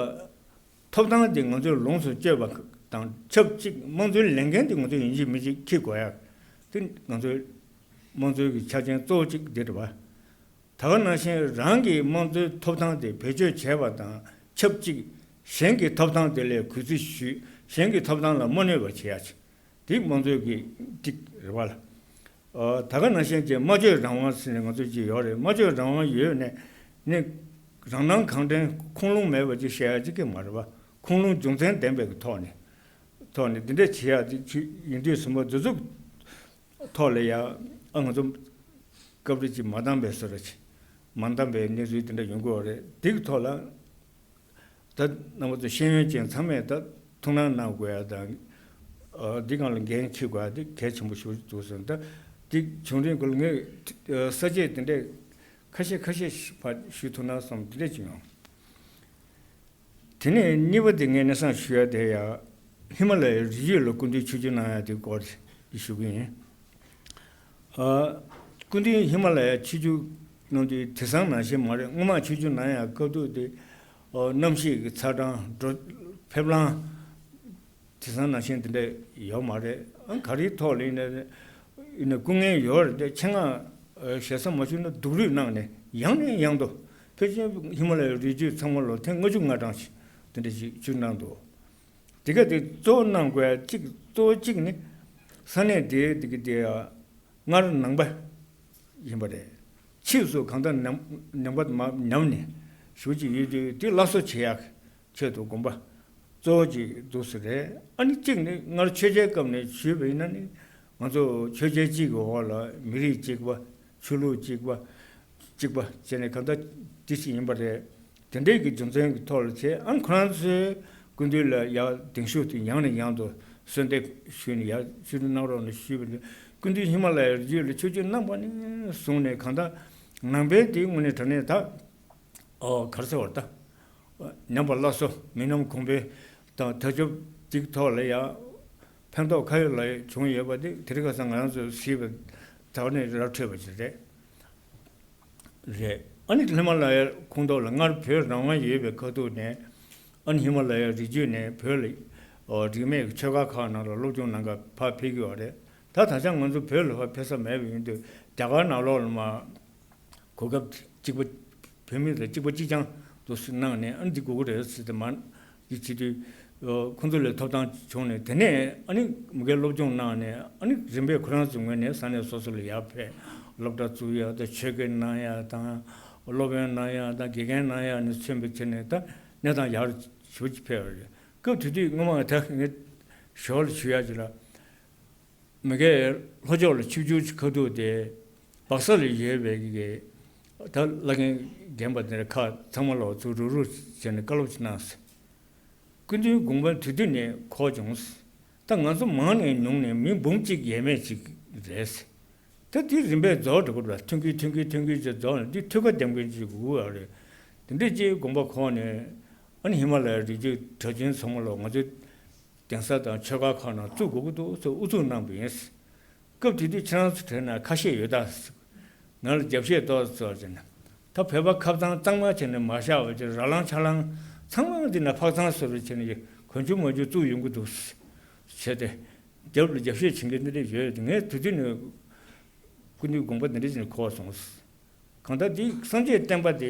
ཐོབ་ཐང་དེ་ང་ཚོས་ལོངས་སུ་སྤྱོད་པ་དང་ཆབས་ཅིག་དམངས་གཙོའི་ལས་འགན་དེ་ང་ཚོས་ཡིན་གཅིག་མིན་གཅིག་འཁྱེར་དགོས་ཡ་དེ་ང་ཚོའི་དམངས་གཙོའི་གི་ཆ་རྐྱེན་གཙོ་བོ་གཅིག་འདི་རེད་པ། ད་ག་ནང་བཞིན་རང་གི་དམངས་གཙོའི་ཐོབ་ཐང་དེ་བེད་སྤྱོད་བྱས་པ་དང་ཆབས་ཅིག་གཞན་གྱི་ཐོབ་ཐང་དེ་ལ་གུས་བརྩི་ཞུས། གཞན་གྱི་ཐོབ་ཐང་ལ་མ་གནོད་པ་བྱེད་ཡ་ཅིག་དེ་དམངས་གཙོའི་གི་ཏིག་རེད་པ་ལ། ཨ། ད་ག་ནང་བཞིན་གྱི་སྨྲ་བརྗོད་རང་དབང་ཟེར་ནས་ང་ཚོ་ཅིག་ཡོད་རེད། སྨྲ་བརྗོད་རང་དབང་ཡོད་ནས་ནི་རང་སྣང་གང་དྲན་ཁུངས་ལུང་མེད་པ་ཅིག་བཤད་ཡ་ཅིག་གི་མ་རེད་པ། ཁུངས་ལུང་རྒྱུ་མཚན་ལྡན་པའི་གི་ཐོག་ནས་ཐོག་ནས་འདི་འདྲ་བྱེད་ཡ་ཅིག་ཡིན་དུས་ཙམ་པ་འདི་ཚོ་ཐོག་ལ་ཡ། ཨ། ང་ཚོ་སྐབས་རེ་ཅིག་མ་འདང་བའི་བཟོ་འདྲ་ཅིག་མ་འདང་བའི་གནས་ཚུལ་དེ་འདྲ་ཡོང་གི་ཡོད་རེད། དེ་གི་ཐོག་ལ་ད་རྣམ་པ་ཚོ་ཤེས་ཡོན་ཅན་ཚང་མས་ད་ཐུགས་སྣང་གནང་དགོས་ཡ་དང་། ཨ། འདི་སྒང་ལ་འགན་འཁྱེར་དགོས་ཡ་དེ་གལ་ཆེན་པོ་ཞིག་འདུག་ཟེར། ད་འདི་བྱུང་རིམ་སྐོར་ལ་ངས་ས་བཅད་དེ་འདྲས་ཁ་ཤས་ཁ་ཤས་ཕར་ཞུ་ཐུབ་ན་བསམ། དེ་འདྲས་ཅིག་ཡོང་། དེ་ནས་གཉིས་པ་དེ་ངས་གནས་སྟངས་ཞུ་ཡ་དེ་ཡ། ཧི་མ་ལ་ཡའི་རི་རྒྱུད་ལ་སྐུ་མདུན་ཆིབས་བསྒྱུར་གནང་ཡ་དེ་སྐོར་ཞུ་གི་ཡིན། ཨ། སྐུ་མདུན་ཧི་མ་ལ་ཡ་ཆིབས་བསྒྱུར་གནང་དུས་དེང་སང་ནང་བཞིན་མ་རེད། སྔོན་མ་ཆིབས་བསྒྱུར་གནང་ཡ་སྐབས་དུས་དེ། ཨ། གནམ་གཤིས་ཀྱི་ཚ་གྲང་འགྲོ་ཕེབས་ལམ། དེང་སང་ནང་བཞིན་དེ་འདྲ་ཡོད་མ་རེད། ཨ། ག་རེའི་ཐོག་ལ་ཡིན་ན་ཡིན་ན་སྐུ་ངལ་ཡོད་རེད་དེ། ཆེད་མངགས་ཞེ་ས་མ་ཞུས་ན་སྡུག་རུས་གནང་ནས་ཡང་ནས་ཡང་དུ་ཕལ་ཆེར་ཧི་མ་ལ་ཡའི་རི་རྒྱུད་ཚང་མ་ལ་ཐེངས་ལྔ་བཅུ་ང་གྲངས་ཤིག་དེ་འདྲ་ཞིག་བསྒྱུར་གནང་འདུག་དེ་ག་དེ་གཙོ་བོ་གནང་དགོས་ཡ་གཅིག་གཙོ་བོ་གཅིག་ནི་ས་གནས་དེའི་དེ་གི་དེ་སྔར་ནང་པ་ཡིན་པ་རེད། ཕྱིས་སུ་གང་ལྟར་ནང་ནང་པ་མ་ཉམས་ནས་ཞུ་གཅིག་ཡོད་དུས་དེ་སླར་གསོ་བྱེད་ཡག་ཆེད་དུ་དགོངས་པ་གཙོ་བོ་གཅིག་འདུག་ས་རེད། ཨ་ནི་གཅིག་ནི་སྔར་ཆོས་རྒྱལ་སྐབས་ནས་ཞུས་པ་ཡིན་ན་ནི་ང་ཚོ་ཆོས་རྒྱལ་གཅིག་གི་འོག་ལ་མི་རིགས་གཅིག་པ། ཆོས་ལུགས་གཅིག་པ། གཅིག་པ་བྱས་ནས་གང་ལྟར་དེ་ཞིག་ཡིན་པ་རེད། དེ་འདྲའི་གི་རྒྱུ་མཚན་གྱི་ཐོག་ལ་བྱས། ཨ། ཁོ་རང་ཚོའི་སྐུ་མདུན་ལ་ཡར་གདན་ཞུ་དེ་ཡང་ནས་ཡང་དུ་གསོལ་འདེབས་ཞུས་ནས་ཡར་ཞུ་གནང་རོགས་གནང་ཞུས་པ་རེད། སྐུ་མདུན་ཧི་མ་ལ་ཡའི་རི་རྒྱུད་ལ་ཆིབས་བསྒྱུར་གནང་བ་ནས་བཟུང་ནས་གང་ལྟར་ནང་པའི་དེའི་དངོས་གནས་དྲང་གནས་ད། ཨོ། ག་རེ་ཟེར་བ་ད། ཉམས་པ་སླར་གསོ། མི་ཉམས་གོང་འཕེལ་དང་དར་ཁྱབ་ཅིག་ཐོག་ལ་ཡང་ཕན་ཐོགས་ག་ཡོད་ལ་ཡོད་བྱུང་ཡོད་པ་དེ་དེ་རིང་ཁ་སང་ང་རང་ཚོས་གཟིགས་པའི་ཐོག་ནས་ར་འཕྲོད་པ་ཞིག་རེད། རེད། ཨ་ནི་ཧི་མ་ལ་ཡའི་ཁོངས་གཏོགས་ལ་སྔར་བོད་རང་དབང་ཡོད་པའི་ཁ་ཐུག་ནས། ཨ་ནི་ཧི་མ་ལ་ཡའི་རི་རྒྱུད་ནས་བོད་ལ། ཨོ། རིས་མེད་ཀྱི་ཆོས་ཁ་ཁག་ནང་ལ་སློབ་སྦྱོང་གནང་ག་ཕར་ཕེབས་ཀྱི་ཡོད་རེད། ད་ད་ཆ་ང་ཚོ་བོད་ལ་ཕར་ཕེབས་ས་མེད་པ་ཡིན་དུས་རྒྱ་གར་ནང་ལོགས་ལ་མ། གོ་སྐབས་གཅིག་པ། བོད་མི་ལ་གཅིག་པ་གཅིག་རྐྱང་དུ་གནང་ནས། ཨ་ནི་འདི་དགོས་ཀྱི་རེད་ཟེར་ཏེ་མ་འདི་བྱེད་དུས། ཁོང་ཚོ་ལ་ཐོབ་ཐང་བྱུང་ནས། དེ་ནས་ཨ་ནི་མ་གིར་སློབ་སྦྱོང་གནང་ནས། ཨ་ནི་རིམ་པས་ཁོ་རང་ཚོའི་ངོས་ནས་ས་གནས་སོ་སོ་ལ་ཡར་ཕེབས། སློབ་གྲྭ་བཙུགས་ཡ་དང་། ཆོས་དགེ་གནང་ཡ་དང་། སློབ་དཔོན་གནང་ཡ་དང་། དགེ་རྒན་གནང་ཡ་ནས་མཚོན་པའི་ཆ་ནས་ད་གནས་སྟངས་ཡག་ཞེ་པོ་ཅིག་ཕེབས་པ་རེད། སྐབས་དེ་དུས་སྔོན་མ་ད་ངས་ཞོར་ལ་ཞུ་ཡ་ཅིག་ལ། མ་གིར་ལྷོ་ཕྱོགས་ལ་ཆིབས་བསྒྱུར་གྱི་ཁ་ཐུག་དེ་སྦག་ས་ལ་ཡོད་པའི་གི་ད་བླ་རྒན་རྒན་པ་དེ་འདྲ་ཁག་ཚང་མ་ལ་ཚུར་རུག་རུག་བྱས་ནས་བཀའ་སློབ་ཅིག་གནང་ཟེར། སྐུ་མདུན་དགོངས་པ་དེ་དུས་ནས་འཁོར་བྱུང་ཟེར། ད་ང་ཚོ་མང་ནས་ཉུང་ནས་མི་འབུམ་གཅིག་ཡས་མས་ཅིག་རེད་ཟེར། ད་དེ་རིམ་པས་རྫོགས་འགྲོ་གི་རེད། ཐོན་གྱིན་ཐོན་གྱིན་ཐོན་གྱིན་ཅིག་རྫོགས་ནས། འདི་ཐོས་ཁ་འདེམས་མཁན་ཅིག་དགོས་ཀྱི་ཡོད་རེད། དེ་འདྲས་ཅིག་དགོངས་པ་འཁོར་ནས། ཨ་ནི་ཧི་མ་ལ་ཡའི་རི་རྒྱུད་གྲགས་ཅན་ཚང་མ་ལ་ང་ཚོའི་གདན་ས་དང་ཆོས་ཁང་ཁག་ནང་བཙུགས་དགོས་ཀྱི་འདུག་ཟེར་ཨུ་ཚུགས་གནང་བ་ཡིན། སྐབས་དེ་དུས་ཁྱེད་རང་ཚོ་དྲན་ན་ཁ་ཤས་ཡོད་ད། ང་ལ་རྒྱབ་བཤད་ཏོག་ཙམ་བྱས་ནས། ད་བོད་པ་ཁབ་ཚང་གཙང་མ་བྱས་ནས་མ་བཞག་པ་བྱས། ར་ལང་ཆ་ལང་ཚང་མ་འདི་ན་ཕག་ཚང་བཟོ་འདྲ་བྱས་ནས་གོན་ཆུང་མ་ཆུང་བཙུགས་ཡོང་གི་འདུག་བྱས་ཏེ། རྒྱབ་ལ་རྒྱབ་བཤད་བྱེད་མཁན་འདི་འདྲ་ཡོད། ངས་དེ་དུས་ནས་སྐུ་མདུན་དགོངས་པ་འདི་འདྲ་བྱས་ནས་འཁོར་སོང་། གང་ལྟར་འདི་སངས་རྒྱས་བསྟན་པ་དེ་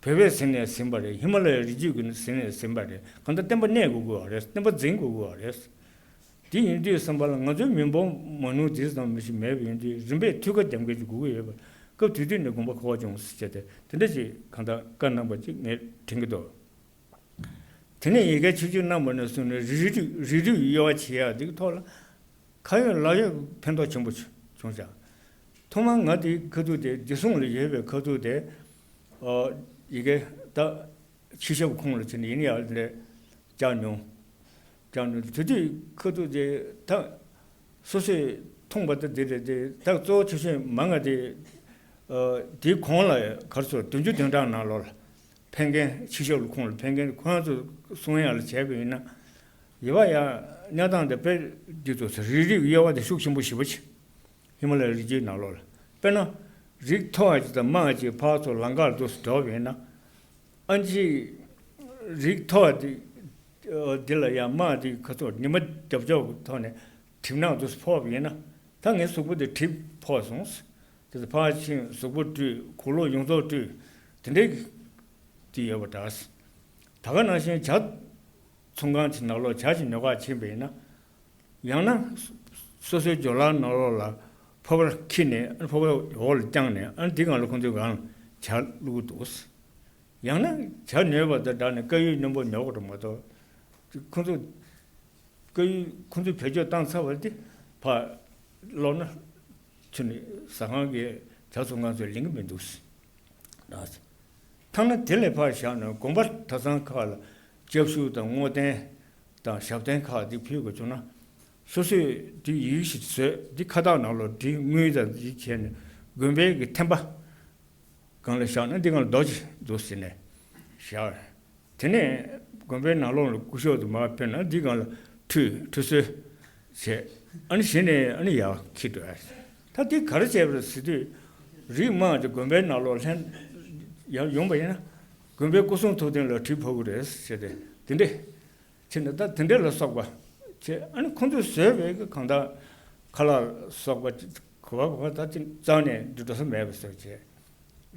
བོད་པས་ཟིན་ནས་ཟིན་པ་རེད། ཧི་མ་ལ་ཡའི་རི་རྒྱུད་ཀྱིས་ཟིན་ནས་ཟིན་པ་རེད། གང་ལྟར་བསྟན་པ་གནས་དགོས་ཀྱི་ཡོད་རེད། བསྟན་པ་འཛིན་དགོས་ཀྱི་ཡོད་རེད། དེ་ཡིན་དུས་བསམ་པ་ལ་ང་ཚོའི་མི་འབོར་མང་ཉུང་དེ་ཙམ་མི་ཞིག་མེད་པ་ཡིན་དུས། རིམ་པས་ཐོས་ཁ་འདེམས་མཁན་ཅིག་དགོས་ཀྱི་ཡོད་པ། སྐབས་དེ་དུས་ནས་དགོངས་པ་འཁོར་བ་བྱུང་ཟེར་བྱས་ཏེ་དེ་འདྲ་ཞིག་གང་ལྟར་བཀའ་གནང་བ་ཅིག་ངས་དྲན་གྱི་འདུག་དེ་ནས་ཡི་གེ་ཆིབས་བསྒྱུར་གནང་བ་ནས་བཟུང་ནས་རིགས་རུས་རིགས་རུས་དབྱེ་བ་ཕྱེ་ཡག་འདིའི་ཐོག་ལ་ཁ་ཡོད་ལག་ཡོད་ཕན་ཐོགས་ཆེན་པོ་བྱུང་བྱུང་ཤག་ཐོག་མར་ང་དེའི་ཁ་ཐུག་དེ་བདེ་སྲུང་ལ་ཡོད་པའི་ཁ་ཐུག་དེ་ཨོ་ཡི་གེ་ད་ཕྱི་ཞབས་ཁོངས་ལ་ཕྱིན་ནས་ཡིན་ཡག་ལས་བཅར་མྱོང་། བཅར་མྱོང་དེ་དུས་ཁ་ཐུག་དེ་ད་སོ་སོས་མཐོང་བ་ད་འདི་རེད་དེ་ད་གཙོ་བོ་ཆེ་ཤོས་མ་ང་དེ་ཨོ་དེའི་གོང་ལ་གར་སོ་བདུན་ཅུ་དོན་གྲངས་ནང་ལོགས་ལ། ཕན་མཁན་ཕྱི་ཞབས་ལ་ཁོང་ལ་ཕན་མཁན་ཁོང་ཚོ་གསུང་ཡག་ལ་བྱས་པ་ཡིན་ན། ཡི་བ་ཡ་གནས་སྟངས་དེ་དཔེ་འདི་ཚོ་རིགས་རུས་དབྱེ་བ་དེ་ཤུགས་ཆེན་པོ་ཞེ་པོ་ཅིག་ཧི་མ་ལ་ཡའི་རི་རྒྱུད་ནང་ལོགས་ལ་དཔེར་ན་རིགས་མཐོ་བ་ཅིག་དང་དམའ་བ་ཅིག་ཕར་ཚུར་ལམ་ཁར་འདུག་སེ་འགྲོ་བ་ཡིན་ན། ཨ་ཅིག་རིགས་མཐོ་བ་དེ་འདི་ལ་ཡང་དམའ་བ་དེ་ཁ་ཚོ་ཉི་མ་རྒྱབ་ཕྱོགས་ཀྱི་ཐོག་ནས་གྲིབ་ནག་འདུག་སེ་ཕོག་པ་ཡིན་ན་ད་ངའི་གཟུགས་པོ་དེ་གྲིབ་ཕོག་སོང་། དེ་ཚོ་ཕར་ཕྱིན་གཟུགས་པོ་བཀྲུས་གོས་ལོག་ཡོངས་རྫོགས་བཀྲུས་དེ་འདྲའི་དེ་ཡོད་པ་འདྲ། ད་ག་ནང་བཞིན་ཇ་ཚོང་ཁང་གི་ནང་ལོགས་ཇ་ཞིག་ཉོ་གར་ཕྱིན་པ་ཡིན་ན། ཡང་ན་སོ་སོའི་ཇོ་ལའི་ནང་ལོགས་ལ་ཕོར་པ་འཁྱེར་ནས་ཨ་ཕོར་པ་འོག་ལ་བརྐྱངས་ནས་ཨ་འདི་སྒང་ལ་ཁོང་ཚོའི་སྒང་ལ་ཇ་བླུགས་འདུག་ཡང་ན་ཇ་ཉོས་པ་དང་སྦྲགས་ནས་དཀར་ཡོལ་རྣོན་པོ་ཉོ་དགོས་རེད་མ་གཏོགས། ཁོང་ཚོ་དཀར་ཡོལ་ཁོང་ཚོས་བེད་སྤྱོད་བཏང་ཚར་བ་དེ་ཕར་སློག་ན་ཚུར་ནས་ཟ་ཁང་གི་ཇ་ཚོང་ཁང་ཚོས་ལེན་གྱི་མི་འདུག་ཐ་ན་དེ་ལས་ཕར་བཞག་ན་དགོན་པ་གྲྭ་ཚང་ཁག་ལ་སྐྱབས་ཞུ་དང་བསྔོ་རྟེན་དང་ཞབས་བརྟན་ཁག་འདི་ཕུལ་དགོས་བྱུང་ན། སོ་སོས་འདི་ཡི་གེ་ཞིག་བཟོས་འདི་ཁ་བཏགས་ནང་ལོགས་འདི་དངུལ་དང་འདི་བྱས་ནས་དགོན་པའི་གི་ཐེམ་པ་སྒང་ལ་བཞག་ན་འདི་སྒང་ལ་རྡོ་ཅིག་འདུག་ཟེར་ནས་བཞག་དེ་ནས་དགོན་པའི་ནང་ལོགས་ལ་སྐུ་ཞབས་དུ་མར་ཕེབས་ན་འདི་སྒང་ལ་ཁྲུས་ཁྲུས་གསོལ་བྱས་ཨ་ནི་གཞི་ནས་ཨ་ནི་ཡར་འཁྱེར་འགྲོ་ཡ། ད་འདི་ག་རེ་བྱས་པ་རེད་ཟེར་དུས་རིགས་དམའ་དེ་དགོན་པའི་ནང་ལོགས་ལྷན་ཡང་ཡོང་པ་ཡིན་ན་དགོན་པའི་སྐུ་གསུང་ཐུགས་རྟེན་ལ་གྲིབ་ཕོག་གི་རེད་ཟེར་ཏེ་འདི་འདྲས་བྱས་ནས་ད་དེ་འདྲས་ལ་སོགས་པ་བྱས་ཨ་ནི་ཁོང་ཚོས་བཟོས་པའི་གི་གང་ལྟར་ཁ་ལག་ལ་སོགས་པ་གོ་བ་གོ་བ་ད་ཅི་རྩ་ནས་འདི་འགྲོ་ས་མེད་པ་ཟེར་བྱས་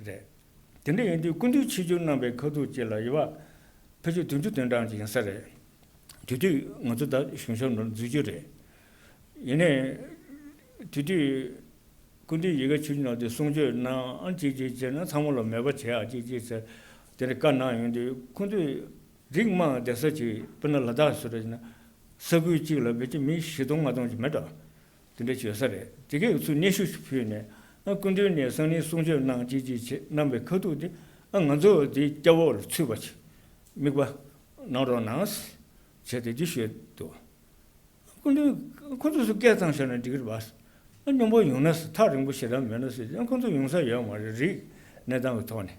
རེད། དེ་འདྲ་ཡིན་དུས་སྐུ་མདུན་ཆིབས་བསྒྱུར་གནང་བའི་ཁ་ཐུག་ཅིག་ལ་ཡི་བ་ཕལ་ཆེར་བདུན་ཅུ་དོན་གྲངས་ཅིག་ཡིན་ས་རེད། དེ་དུས་ང་ཚོ་ད་གཞུང་ཞབས་ནང་འཛུལ་རྒྱུ་རེད། ཡིན་ནའི་དེ་དུས་སྐུ་མདུན་ཡི་གེ་ཆིབས་བསྒྱུར་གནང་དུས་གསུང་ཆོས་གནང་ཨ་ཅིག་ཅིག་བྱས་ན་ཚང་མ་ལ་མོས་པ་བྱེད་ཨ་ཅིག་ཅིག་ཟེར་དེ་འདྲ་བཀའ་གནང་ཡོང་དུས་ཁོང་ཚོས་རིགས་དམའ་བསྡད་ས་ཅིག་དཔེར་ན་ལ་དྭགས་སུ་རེད་ན་ས་ཁུལ་གཅིག་ལ་ཕལ་ཆེར་མི་བཞི་སྟོང་ལྔ་སྟོང་ཅིག་མེད་འགྲོ། དེ་འདྲ་བྱེད་ས་རེད། དེ་གས་ཚུར་སྙན་ཞུ་ཞིག་ཕུལ་ནས་ཨ་སྐུ་མདུན་ནས་སང་ཉིན་གསུང་ཆོས་གནང་ཅིག་ཅིག་བྱེད་གནང་བའི་ཁ་ཐུག་དེ་ཨ་ང་ཚོ་དེའི་སྐྱ་བོ་ལ་ཚུད་པ་ཅིག་དམིགས་པ་གནང་རོགས་གནང་ཟེར་བྱས་ཏེ་འདི་ཞུས་འདུག་སྐུ་མདུན་ཁོ་ཚོ་ཚོ་སྐད་བཏང་བཞག་ན་འགྲིག་གི་རེད་པ། ཨ་སྙོམས་པོ་ཡོང་ན་ཟེར་ཐག་རིང་པོ་ཞེ་དྲག་མེད་ན་ཟེར་ཨ་ཁོ་ཚོ་ཡོང་ས་ཡོད་མ་རེད། རིགས་གནས་སྟངས་ཀྱི་ཐོག་ནས་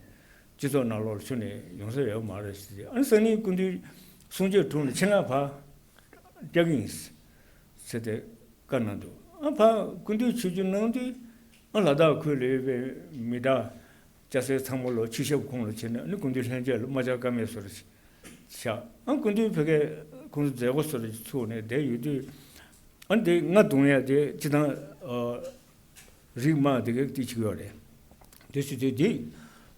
སྤྱི་ཚོགས་ནང་ལོགས་ལ་ཚུད་ནས་ཡོང་ས་ཡོད་མ་རེད་ཟེར་ཨ་སང་ཉིན་སྐུ་མདུན་གསུང་ཆོས་གྲུབ་ནས་ཕྱི་ལ་ཕར་བསྐྱལ་གི་ཡིན་ཟེར་ཏེ་བཀའ་གནང་འདུག་ཨ་ཕར་སྐུ་མདུན་ཆིབས་བསྒྱུར་གནང་དུས་ཨ་ལ་དྭགས་ཁུལ་ལ་ཡོད་པའི་མི་དྲག་སྐྱ་སེར་ཚང་མ་ལོ་ཕྱི་ཞབས་ཁོངས་ལ་ཕྱིན་ནས་ཨ་ནི་སྐུ་མདུན་ལྷན་རྒྱས་ལ་རྨ་བྱ་དཀར་མེ་ཟེར་ཞིག་བཞག་ཨ་སྐུ་མདུན་ཕ་གིར་ཁོང་ཚོ་མཛད་སྒོ་ཟེར་ཞིག་ཚུགས་ནས་བསྡད་ཡོད་དུས་ཨ་ནི་དེ་རྔ་བརྡུང་ཡ་དེ་སྤྱི་བཏང་རིགས་དམའ་དེ་ག་དེ་ཅིག་ཡོད་རེད། དེ་ཚོ་དེ་དེ་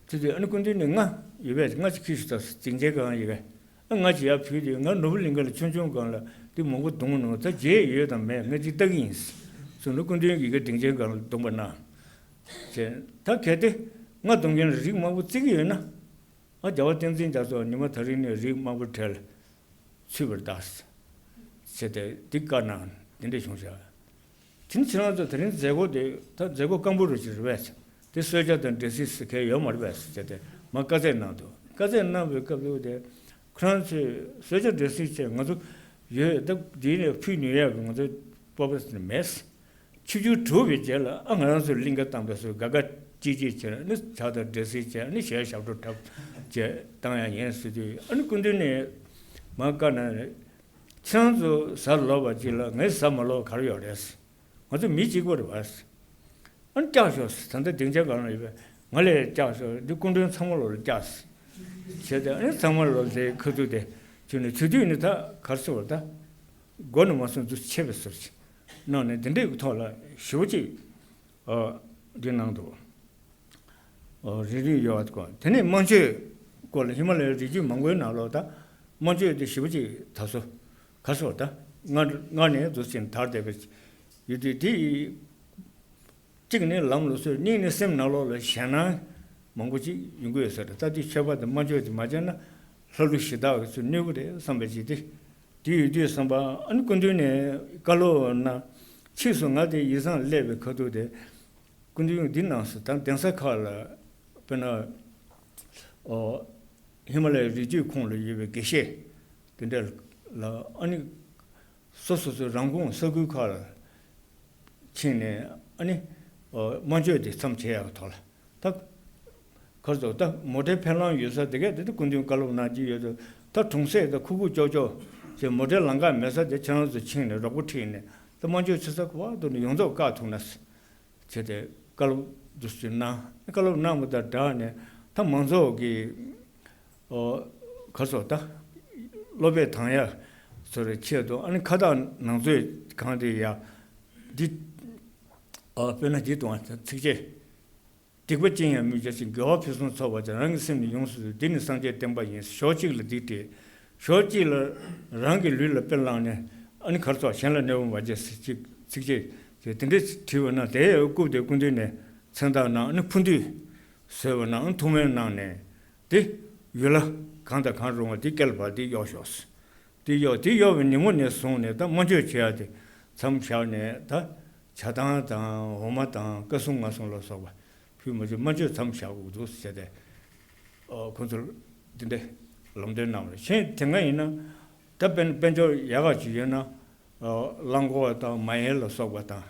དེ་དེ་ཨ་ནི་སྐུ་མདུན་ནས་རྔ་ཡོད་པས་རྔ་ཅིག་ཁྱེར་ཤོག་ད་སྡིངས་ཆའི་སྒང་ཡོད་པས། ཨ་ང་ཅིག་ཡར་ཕུལ་དུས་ང་ནོར་བུ་གླིང་ག་ལ་ཆུང་ཆུང་སྒང་ལ་དེ་མང་པོ་བརྡུངས་ནོ་ད་རྗེས་ཡོད་དམ་མེད་ངས་ཅིག་ལྟ་གི་ཡིན། གསུངས་ནས་སྐུ་མདུན་གྱིས་ག་སྡིངས་ཆའི་སྒང་ལ་བརྡུངས་པ་ན། ཅེས་ད་གལ་ཏེ་རྔ་བརྡུང་མཁན་ལ་རིགས་མང་པོ་བརྩི་གི་ཡོད་ན། ཨ་རྒྱལ་བ་བསྟན་འཛིན་རྒྱ་མཚོ་ཉི་མ་ད་རིང་ནས་རིགས་མང་པོ་གྲལ་ཚུད་པར་གདའ། ཟེར་ཏེ་འདི་བཀའ་གནང་འདི་འདྲ་བྱུང་ཤག་དེ་ནི་ཁྱེད་རང་ཚོ་དེ་རིང་མཛད་སྒོ་དེ་ད་མཛད་སྒོ་སྐམ་པོ་རུ་ཅིག་རེད་པས། དེ་གསོལ་ཇ་དང་འབྲས་སིལ་ཟེར་མཁན་ཡོད་མ་རེད་པས་ཟེར་ཏེ་མ་བཀའ་སྩལ་གནང་འདུག་བཀའ་སྩལ་གནང་བའི་སྐབས་དུ་དེ་ཁོ་རང་ཚོས་གསོལ་ཇ་འབྲས་སིལ་བཅས་ང་ཚོ་ཡོད་ད་འདིའི་ནས་ཕུལ་ནུས་ཡག་གི་ང་ཚོ་སྤོབས་པ་མེད། ཆིབས་བསྒྱུར་གྲུབ་པའི་རྗེས་ལ་ཨ་ང་རང་ཚོ་གླིང་ག་བཏང་པའི་སོ་དགའ་དགའ་སྐྱིད་སྐྱིད་བྱས་ནས་ཇ་དང་འབྲས་སིལ་བཅས་ནི་ཞལ་ཞབས་བྲོ་འཁྲབ་བཅས་བཏང་ཡ་ཡིན་ཟེར་དུས་ཨ་ནི་སྐུ་མདུན་ནས་མ་བཀའ་གནང་ནས། ཁྱེད་རང་ཚོ་ཟ་ལོ་བ་གཅིག་ལ་ངས་ཟ་མ་ལོ་ག་རེ་ཡོད་རེད། ང་ཚོ་མི་གཅིག་པ་རེད་བ། ཨ་ནི་བཀྱག་ཤོག་ཟེར་ད་ལྟ་སྡིངས་ཆ་སྒང་ལ་ཡོད་པས་ང་ལས་བཀྱག་ཤོག་འདི་སྐུ་མགྲོན་ཚང་མ་ལོ་ལ་བཀྱག་ཟེར་བྱས་ཏེ་ཨ་ནི་ཚང་མ་ལོ་དེ་ཁ་ཐུག་དེ་བྱུང་ནས་དུས་དུས་ནི་ད་གར་སོ་བ་ད་མགོ་ནས་མ་སོང་འཛུལ་ཆེ་བའི་ཟུར་ཅིག་གནང་ནས་འདི་འདྲའི་ཐོག་ལ་ཞེ་པོ་ཅིག་འདི་གནང་འདུག་རིགས་རུས་དབྱེ་བ་སྐོར་དེ་ནས་དམངས་ཆོས་སྐོར་ལ་ཧི་མ་ལ་ཡའི་རི་རྒྱུད་མང་པོའི་ནང་ལོགས་ད་དམངས་ཆོས་དེ་ཞེ་པོ་ཅིག་ད་སོ་ག་སོ་ད་སྔར་སྔར་ནས་འདུག་ཅིང་དར་བསྡད་པའི་ཡུལ་དུས་དེ་ཡི་ གཅིག་ནི་ལམ་ལ་སོགས། གཉིས་ནི་སེམས་ནང་ལོགས་ལ་ཞེད་སྣང་མང་པོ་ཅིག་ཡོང་གི་ཡོད་ས་རེད། ད་དེ་ཆོས་པ་དེ་སྨྲ་བརྗོད་དེ་མ་བྱས་ན་ལྷ་ཀླུ་གཞི་བདག་གི་ཚུལ་གནོད་གི་རེད་བསམ་པ་ཅིག་དེ། དེ་ཡོད་དུས་བསམ་པ། ཨ་ནི་སྐུ་མདུན་ནས་བཀའ་སློབ་གནང་། ཕྱིས་སུ་ང་དེ་ཡིད་བཟང་སླེབས་པའི་ཁ་ཐུག་དེ། སྐུ་མདུན་འདི་གནང་སོང་། ད་གདན་ས་ཁག་ལ། དཔེར་ན། ཨོ། ཧི་མ་ལ་ཡའི་རི་རྒྱུད་ཁོངས་ལ་ཡོད་པའི་དགེ་བཤེས་དེ་འདྲ་ལ། ཨ་ནི་སོ་སོ་སོའི་རང་ཁོངས་ས་ཁུལ་ཁག་ལ་ཕྱིན་ནས། ཨ་ནི། ཨོ། སྨྲ་བརྗོད་དེ་མཚམས་བཅད་ཡག་ཐོག་ལ། ད་གར་སོང་། ད་མོ་ཊའི་འཕེན་ལམ་ཡོད་ས་དེ་གས་དེ་ད་སྐུ་མདུན་བཀའ་སློབ་གནང་གི་ཡོད་དོ། ད་གྲོང་གསེབ་ད་ཁུག་ཁུག་ཀྱོག་ཀྱོག་བྱས། མོ་ཊའི་ལམ་ཁ་མེད་ས་དེ་ཁྱེད་རང་ཚོ་ཕྱིན་ནས་རོགས་པ་ཁྲིད་ནས། ད་སྨྲ་བརྗོད་བྱེད་ས་ག་པར་འདུག་ནས་ཡོངས་རྫོགས་བཀག་ཐུབ་ན་བྱས་ཏེ། བཀའ་སློབ་འདུག་སེ་གནང་། བཀའ་སློབ་གནང་བ་དང་སྦྲགས་ནས་ད་མང་ཚོགས་ཀྱི། ཨོ། གར་སོང་། ད་བློ་སྦེད་བཏང་ཡག་སོགས་ཀྱི་ཆེད་དུ། ཨ་ནི་ཁ་བཏགས་ནང་མཛོད་གང་དེ་ཡ་འདི། ཨོ། དཔེར་ན་འདི་དང་ཚིགས་བཅད། སྡིག་པ་ཅི་ཡང་མི་བྱ་ཞིང་། དགེ་བ་ཕུན་སུམ་ཚོགས་པར་བྱ། རང་གི་སེམས་ནི་ཡོངས་སུ་འདུལ། འདི་ནི་སངས་རྒྱས་བསྟན་པ་ཡིན། ཕྱོགས་གཅིག་ལ་འདི་བྲིས། ཕྱོགས་གཅིག་ལ་རང་གི་ལུས་ལ་དཔེ་བླངས་ནས། ཨ་ནི་གར་སོང་། གཞན་ལ་གནོད་པ་མ་བྱེད་ཟེར་ཅིག་ཚིགས་བཅད་དེ་དེ་འདྲ་བྲིས་པ་ན། དེ་བཀུག་སྟེ་སྐུ་མདུན་ནས་མཚན་རྟགས་གནང་། ཨ་ནི་ཕུར་འདུས་བཟོས་པ་ན། ཨ་ནི་ཐུགས་སྨོན་གནང་ནས། དེ་ཡུལ་ལྷ་གང་དང་གང་རུང་བ་དེ་སྐེ་ལ་བབས་ཏེ་གཡོགས་ཤོག། དེ་གཡོགས། དེ་གཡོགས་པའི་ཉིན་མོ་ནས་བཟུང་ནས་ད་སྨྲ་བརྗོད་བྱེད་ཡག་དེ་མཚམས་བཞག་ནས། ད་ཇ་ཐང་དང་འོ་མ་དང་སྐ་གསུམ་མངར་གསུམ་ལ་སོགས་པ་ཕུལ་མ་བྱུང་། སྨྲ་བརྗོད་མཚམས་བཞག་དགོས་འདུག་ཟེར་ཏེ། ཨོ། ཁོང་ཚོར་འདི་འདྲའི་ལམ་སྟོན་གནང་བ་རེད། གཞན་དེ་སྔ་ཡིན་ན་ད་དཔལ་དཔལ་འབྱོར་ཡག་ག་ཅིག་ཡོད་ན། ཨོ། གླང་གོག་དང་མ་ཧེ་ལ་སོགས་པ་དང་།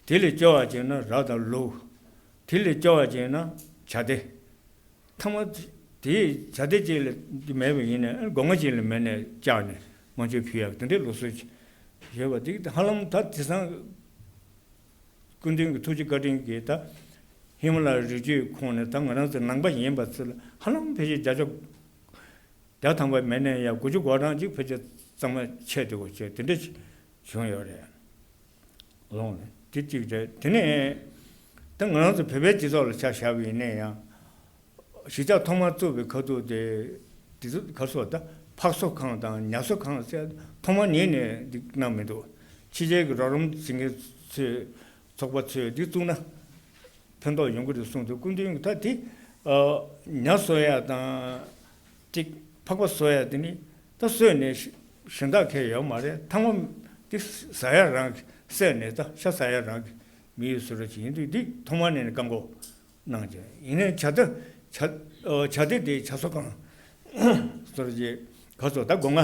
དེ་ལས་སྐྱོ་བ་ཅིག་ཡིན་ན་ར་དང་ལུག། དེ་ལས་སྐྱོ་བ་ཅིག་ཡིན་ན་བྱ་དེ། ཐ་མ་དེའི་བྱ་དེ་གཅིག་ལ་མེད་པ་ཡིན་ནའི། སྒོ་ང་གཅིག་ལ་མེད་ནའི་བཅག་ནས་སྨྲ་བརྗོད་ཕུལ་ཡག་དེ་འདྲའི་ལུགས་སྲོལ་ཡོད་པ་དེ། ཧ་ལམ་ད་དེང་སང་སྐུ་མདུན་གྱི་ཐུགས་རྗེ་བཀའ་དྲིན་གྱིས་ད་ཧི་མ་ལ་ཡའི་རི་རྒྱུད་ཁོངས་ནས། ད་ང་རང་ཚོ་ནང་པ་ཡིན་པ་ཚོ་ལ་ཧ་ལམ་ཕལ་ཆེར་བརྒྱ་ཆ་བརྒྱ་ཐམ་པ་མེད་ནའི་ཡང་དགུ་བཅུ་གོ་གྲངས་ཅིག་ཕལ་ཆེར་གཙང་མ་ཆད་འདུག་གོ། ཆད་དེ་འདྲ་བྱུང་ཡོད་རེད། ལོངས་ནས་དེ་གཅིག་རེད། དེ་ནས་ད་ང་རང་ཚོ་བོད་པའི་སྤྱི་ཚོགས་ལ་ཆ་བཞག་པ་ཡིན་ན་ཡང་། གཞིས་ཆགས་ཐོག་མར་བཙུགས་པའི་ཁ་ཐུག་དེ། དེ་ཚོ་ག་རེ་ཟེར། ད་ཕག་གསོ་ཁང་དང་ཉ་གསོ་ཁང་ཟེར་ཐོག་མ་ཉིད་ནས་འདི་གནང་མི་འདུག། ཕྱི་རྒྱལ་གྱི་རོགས་རམ་བྱེད་མཁན་ཚོས། ཚོགས་པ་ཚོས་འདི་བཙུགས་ན་ཕན་ཐོགས་ཡོང་གི་རེད་གསུངས་འདུག། སྐུ་མདུན་གྱིས་ད་དེ། ཨ། ཉ་གསོ་ཡག་དང་། ཅིག་ཕག་པ་གསོ་ཡག་དེ་ནི་ད་གསོས་ནས་གཞན་དག་གས་ཡོད་མ་རེད། ཐ་མ་དེ་ཟ་ཡག་རང་གི། བསད་ནས་ད་ཤ་ཟ་ཡག་རང་གི་མི་ཡོད་བཟོ་འདྲ་ཅིག་ཡིན་དུས། འདི་ཐོག་མ་ནས་ནི་བཀག་འགོག་གནང་བྱས། ཡིན་ནའི་བྱ་དེ། བྱ། ཨོ། བྱ་དེ་དེ་བྱ་གསོ་ཁང་བཟོ་འདྲ་ཅིག་ག་རེ་ཟེར། ད་སྒོ་ང་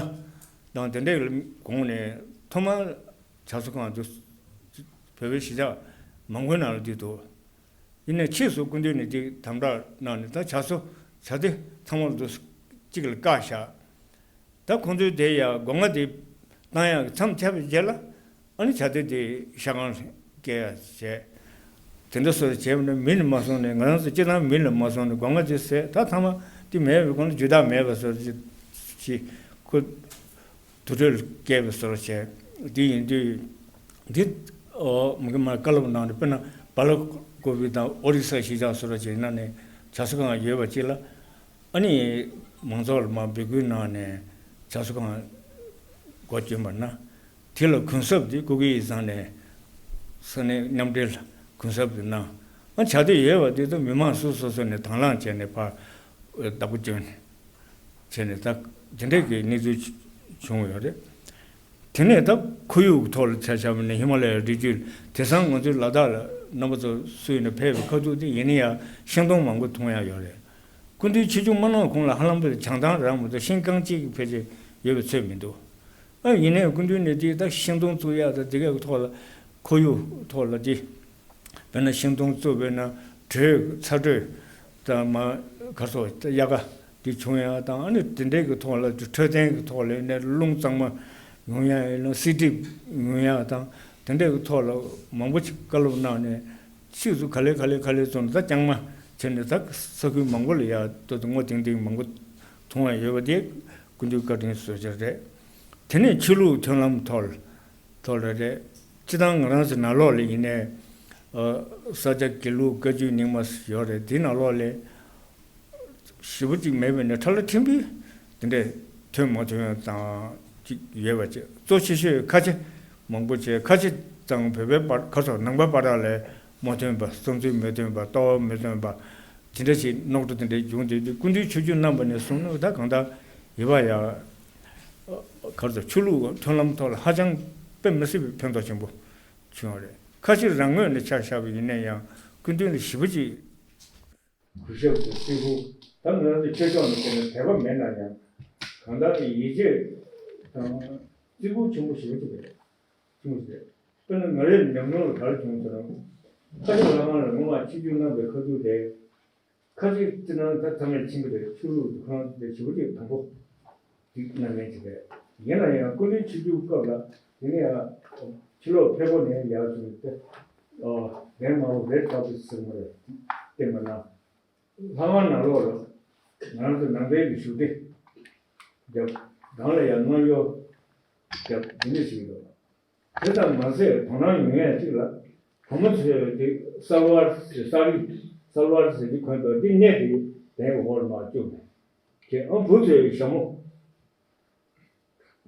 དང་དེ་འདྲའི་གོང་ནས་ཐོག་མར་བྱ་གསོ་ཁང་དུ་བོད་པའི་གཞིས་ཆགས་མང་པོའི་ནང་ལ་འདི་འདུག། ཡིན་ནའི་ཕྱིས་སུ་སྐུ་མདུན་ནས་འདི་དམ་དྲག་གནང་ནས། ད་བྱ་གསོ་བྱ་དེ་ཚང་མ་ལ་འདུག་གཅིག་ལ་བཀག་བཞག། ད་ཁོང་ཚོའི་དེ་ཡ་སྒོ་ང་དེ་བཏང་ཡག་གི་མཚམས་ཆད་པའི་རྗེས་ལ། ཨ་ནི་བྱ་དེ་དེ་ཤ་ཁང་སྐྱེལ་ཡག་བྱས། དེ་འདྲ་སོགས་བྱས་པ་ནི་མི་ལ་མ་སོང་ནས། ང་རང་ཚོ་སྤྱིར་བཏང་མི་ལ་མ་སོང་ནས་སྒོ་ང་དེ་ཟས། ད་ཐ་མ་དེ་མེད་པའི་སྒང་ལ་རྒྱུ་དག་མེད་པ་བཟོ་འདྲ་ཅིག་ཁོ། དུར་ཁྲོད་ལ་བསྐྱལ་བའི་བཟོ་འདྲ་བྱས། དེ་ཡིན་དུས་འདི། ཨོ། མ་གི་མར་བཀའ་སློབ་གནང་ནས། དཔེར་ན་སྦེ་ལ་ཀོ་བི་དང་ཨོ་རི་ས་གཞིས་ཆགས་བཟོ་འདྲ་བྱས་ན་ནི་བྱ་གསོ་ཁང་ཡོད་པ་ཅིག་ལ། ཨ་ནི་མང་ཚོགས་ལ་མར་འབོད་སྐུལ་གནང་ནས་བྱ་གསོ་ཁང་སྒོ་བསྐྱོན་པ་ན། དེ་ལ་གུན་གསབ་དེ་སྐུ་སྒེར་ཡིག་ཚང་ནས་ས་གནས་མཉམ་འབྲེལ་ལ་གུན་གསབ་དེ་གནང་། ཨ། བྱ་དེ་ཡོད་པ་དེ་ཚོ་མི་མང་སུ་སོ་སོ་ནས་དང་བླངས་བྱས་ནས་ཕར་བདག་པོ་བསྐྱོན་ནས་བྱས་ནས། ད་དེ་འདྲས་ཀྱི་གནས་ཚུལ་བྱུང་ཡོད་རེད། དེ་ནས་ད་ཁོར་ཡུག་ཐོག་ལ་ཆ་བཞག་པ་ན། ཧི་མ་ལ་ཡའི་རི་རྒྱུད། དེང་སང་ང་ཚོའི་ལ་དྭགས་ལ་རྣམ་པ་ཚོ་སུ་ཡིན་ན་ཕེབས་པའི་ཁ་ཐུག་དེ་ཡིན་ན་ཡང་ཤིང་སྡོང་མང་པོ་མཐོང་ཡག་ཡོད་རེད། སྐུ་མདུན་ཆིབས་བསྒྱུར་མ་གནང་གོང་ལ་ཧ་ལམ་པོ་བྱང་ཐང་རང་མ་གཏོགས་ཤིང་རྐང་གཅིག་ཕལ་ཆེར་ཡོད་པའི་ཚོད་མི་འདུག། ཨ། ཡིན་ནའི་སྐུ་མདུན་ནས་དེ་ད་ཤིང་སྡོང་བཙུགས་ཡག་དང་དེ་གའི་ཐོག་ལ། ཁོར་ཡུག་ཐོག་ལ་དེ། དཔེར་ན་ཤིང་སྡོང་བཙུགས་པས་ན་དྲོད། ཚ་དྲོད་དང་མ་ག་རེ་ཟེར། དབྱར་ཁ་དེ་བྱུང་ཡག་དང་། ཨ་ནི་དེ་འདྲའི་གི་ཐོག་ལ་འཕྲོད་བསྟེན་གི་ཐོག་ལ་ནས་རླུང་གཙང་མ་ཡོང་ཡག་ཡིན་ན། བསིལ་གྲིབ་ཡོང་ཡག་དང་། དེ་འདྲའི་གི་ཐོག་ལ་མང་པོ་ཅིག་བཀའ་སློབ་གནང་ནས། ཕྱིས་སུ་ག་ལེ་ག་ལེ་ག་ལེ་བཟོས་ནས་ད་རྐྱང་མ་བྱས་ནས། ད་ས་ཁུལ་མང་པོ་ལ་ཡ་ད་ད་སྔོ་ལྡིང་ལྡིང་མང་པོ་མཐོང་བ་ཡོད་པ་དེ་སྐུ་མདུན་བཀའ་དྲིན་གསོལ་རྒྱུ་རེད། དེ་ནས་ཆོས་ལུགས་མཐུན་ལམ་ཐོག་ཐོག་ལ་རེད། སྤྱིར་བཏང་ང་རང་ཚོ་ནང་ལོགས་ལ་ཡིན་ནའི། ཨ། ས་སྐྱ་དགེ་ལུགས་བཀའ་བརྒྱུད་རྙིང་མ་ཡོད་རེད། དེའི་ནང་ལོགས་ལ་ཞེ་པོ་ཅིག་མེད་པ་ཡིན་ནའི་ཁྲ་ལ་ཁྲིམས་དཔོན་དེ་འདྲས་ཐོན་མ་ཐོན་དང་ཅིག་ཡོད་པ་བྱས། གཙོ་ཆེ་ཤོས་ཁ་ཆེ་མང་པོ་བྱས། ཁ་ཆེ་དང་བོད་པའི་བར། ག་རེ་ཟེར། ནང་པའི་བར་ལ་ མ་ཐོན་པ། བསམ་ཚུལ་མི་ཐོན་པ། ལྟ་བ་མི་ཐོན་པ། དེ་འདྲ་ཞིག་རྙོག་དྲ་དེ་འདྲ་བྱུང་བསྡད་དུས། སྐུ་མདུན་ཆིབས་བསྒྱུར་གནང་བ་ནས་བཟུང་ནས་ད་གང་ལྟར་ཡིད་བག་ཡ་གར་དང་ཆོས་ལུགས་མཐུན་ལམ་ཐོག་ལ་ཧ་ཅང་དཔེ་མི་སྲིད་པའི་ཕན་ཐོགས་ཆེན་པོ་བྱུང་བ་རེད། ཁ་ཤས་རང་ངོས་ནས་ཆ་བཞག་པ་ཡིན་ན་ཡང་སྐུ་མདུན་ལ་ཞེ་པོ་ཅིག་གུས་ཞབས་དང་བརྩི་བཀུར། ད་ང་རང་ཚོ་ཆོས་ཕྱོགས་ནས་བལྟས་ན་དད་པ་མེད་ན་ཡང་གང་ལྟར་ཡིད་ཆེས་དང་བརྩི་བཀུར་ཆེན་པོ་ཞེ་པོ་ཅིག་རེད། ཆུང་ཟེར། དཔེར་ན་ང་རའི་ཉམས་མྱོང་ལ་ག་རེ་བྱུང་ཟེར་ན། ཁ་ཆེ་བླ་མ་ལ་སྔོན་མ་ཆིབས་བསྒྱུར་གནང་བའི་ཁ་ཐུག་དེ། ཁ་ཆེ་སྤྱིར་བཏང་ད་ཚང་མས་མཁྱེན་གྱི་རེད། ཆོས་ལུགས་ཁང་དེ་ཞེ་པོ་ཅིག་དང་པོ་འདི་གནང་མཁན་ཅིག་རེད། ཡིན་ན་ཡང་སྐུ་མདུན་ཆིབས་བསྒྱུར་སྐབས་ལ་དེ་ནས་ཡང་ཕྱི་ལོགས་ཕེབས་པ་ནས་ཡར་བྱུང་སྟེ། ཨོ། གདན་མ་འོག་རེད་ཐག་པ་ཟེར་མ་རེད། བསྟན་པ་ན། ལྷ་ཁང་ནང་ལོགས་ལ་ང་རང་ཚོ་ནང་པའི་གི་བཞུགས་སྟེ་རྒྱབ། སྒང་ལ་ཡང་སྔོན་གཡོ་རྒྱབ། འདི་འདྲ་ཞིག་འདུག་དེ་ལྟར་མ་ཟད་དོ་སྣང་ཡོང་ཡས་གཅིག་ལ། བུ་མོ་ཚོས་དེ་སལ་ཝར་ཟེར། ས་རི་སལ་ཝར་ཟེར་དེ་གོན་འདུག་དེ་གནས་དེ་གདན་འོག་ལ་མར་བཅུག་ནས། དེ་ཨང་བུ་ཚོས་ཞྭ་མོ།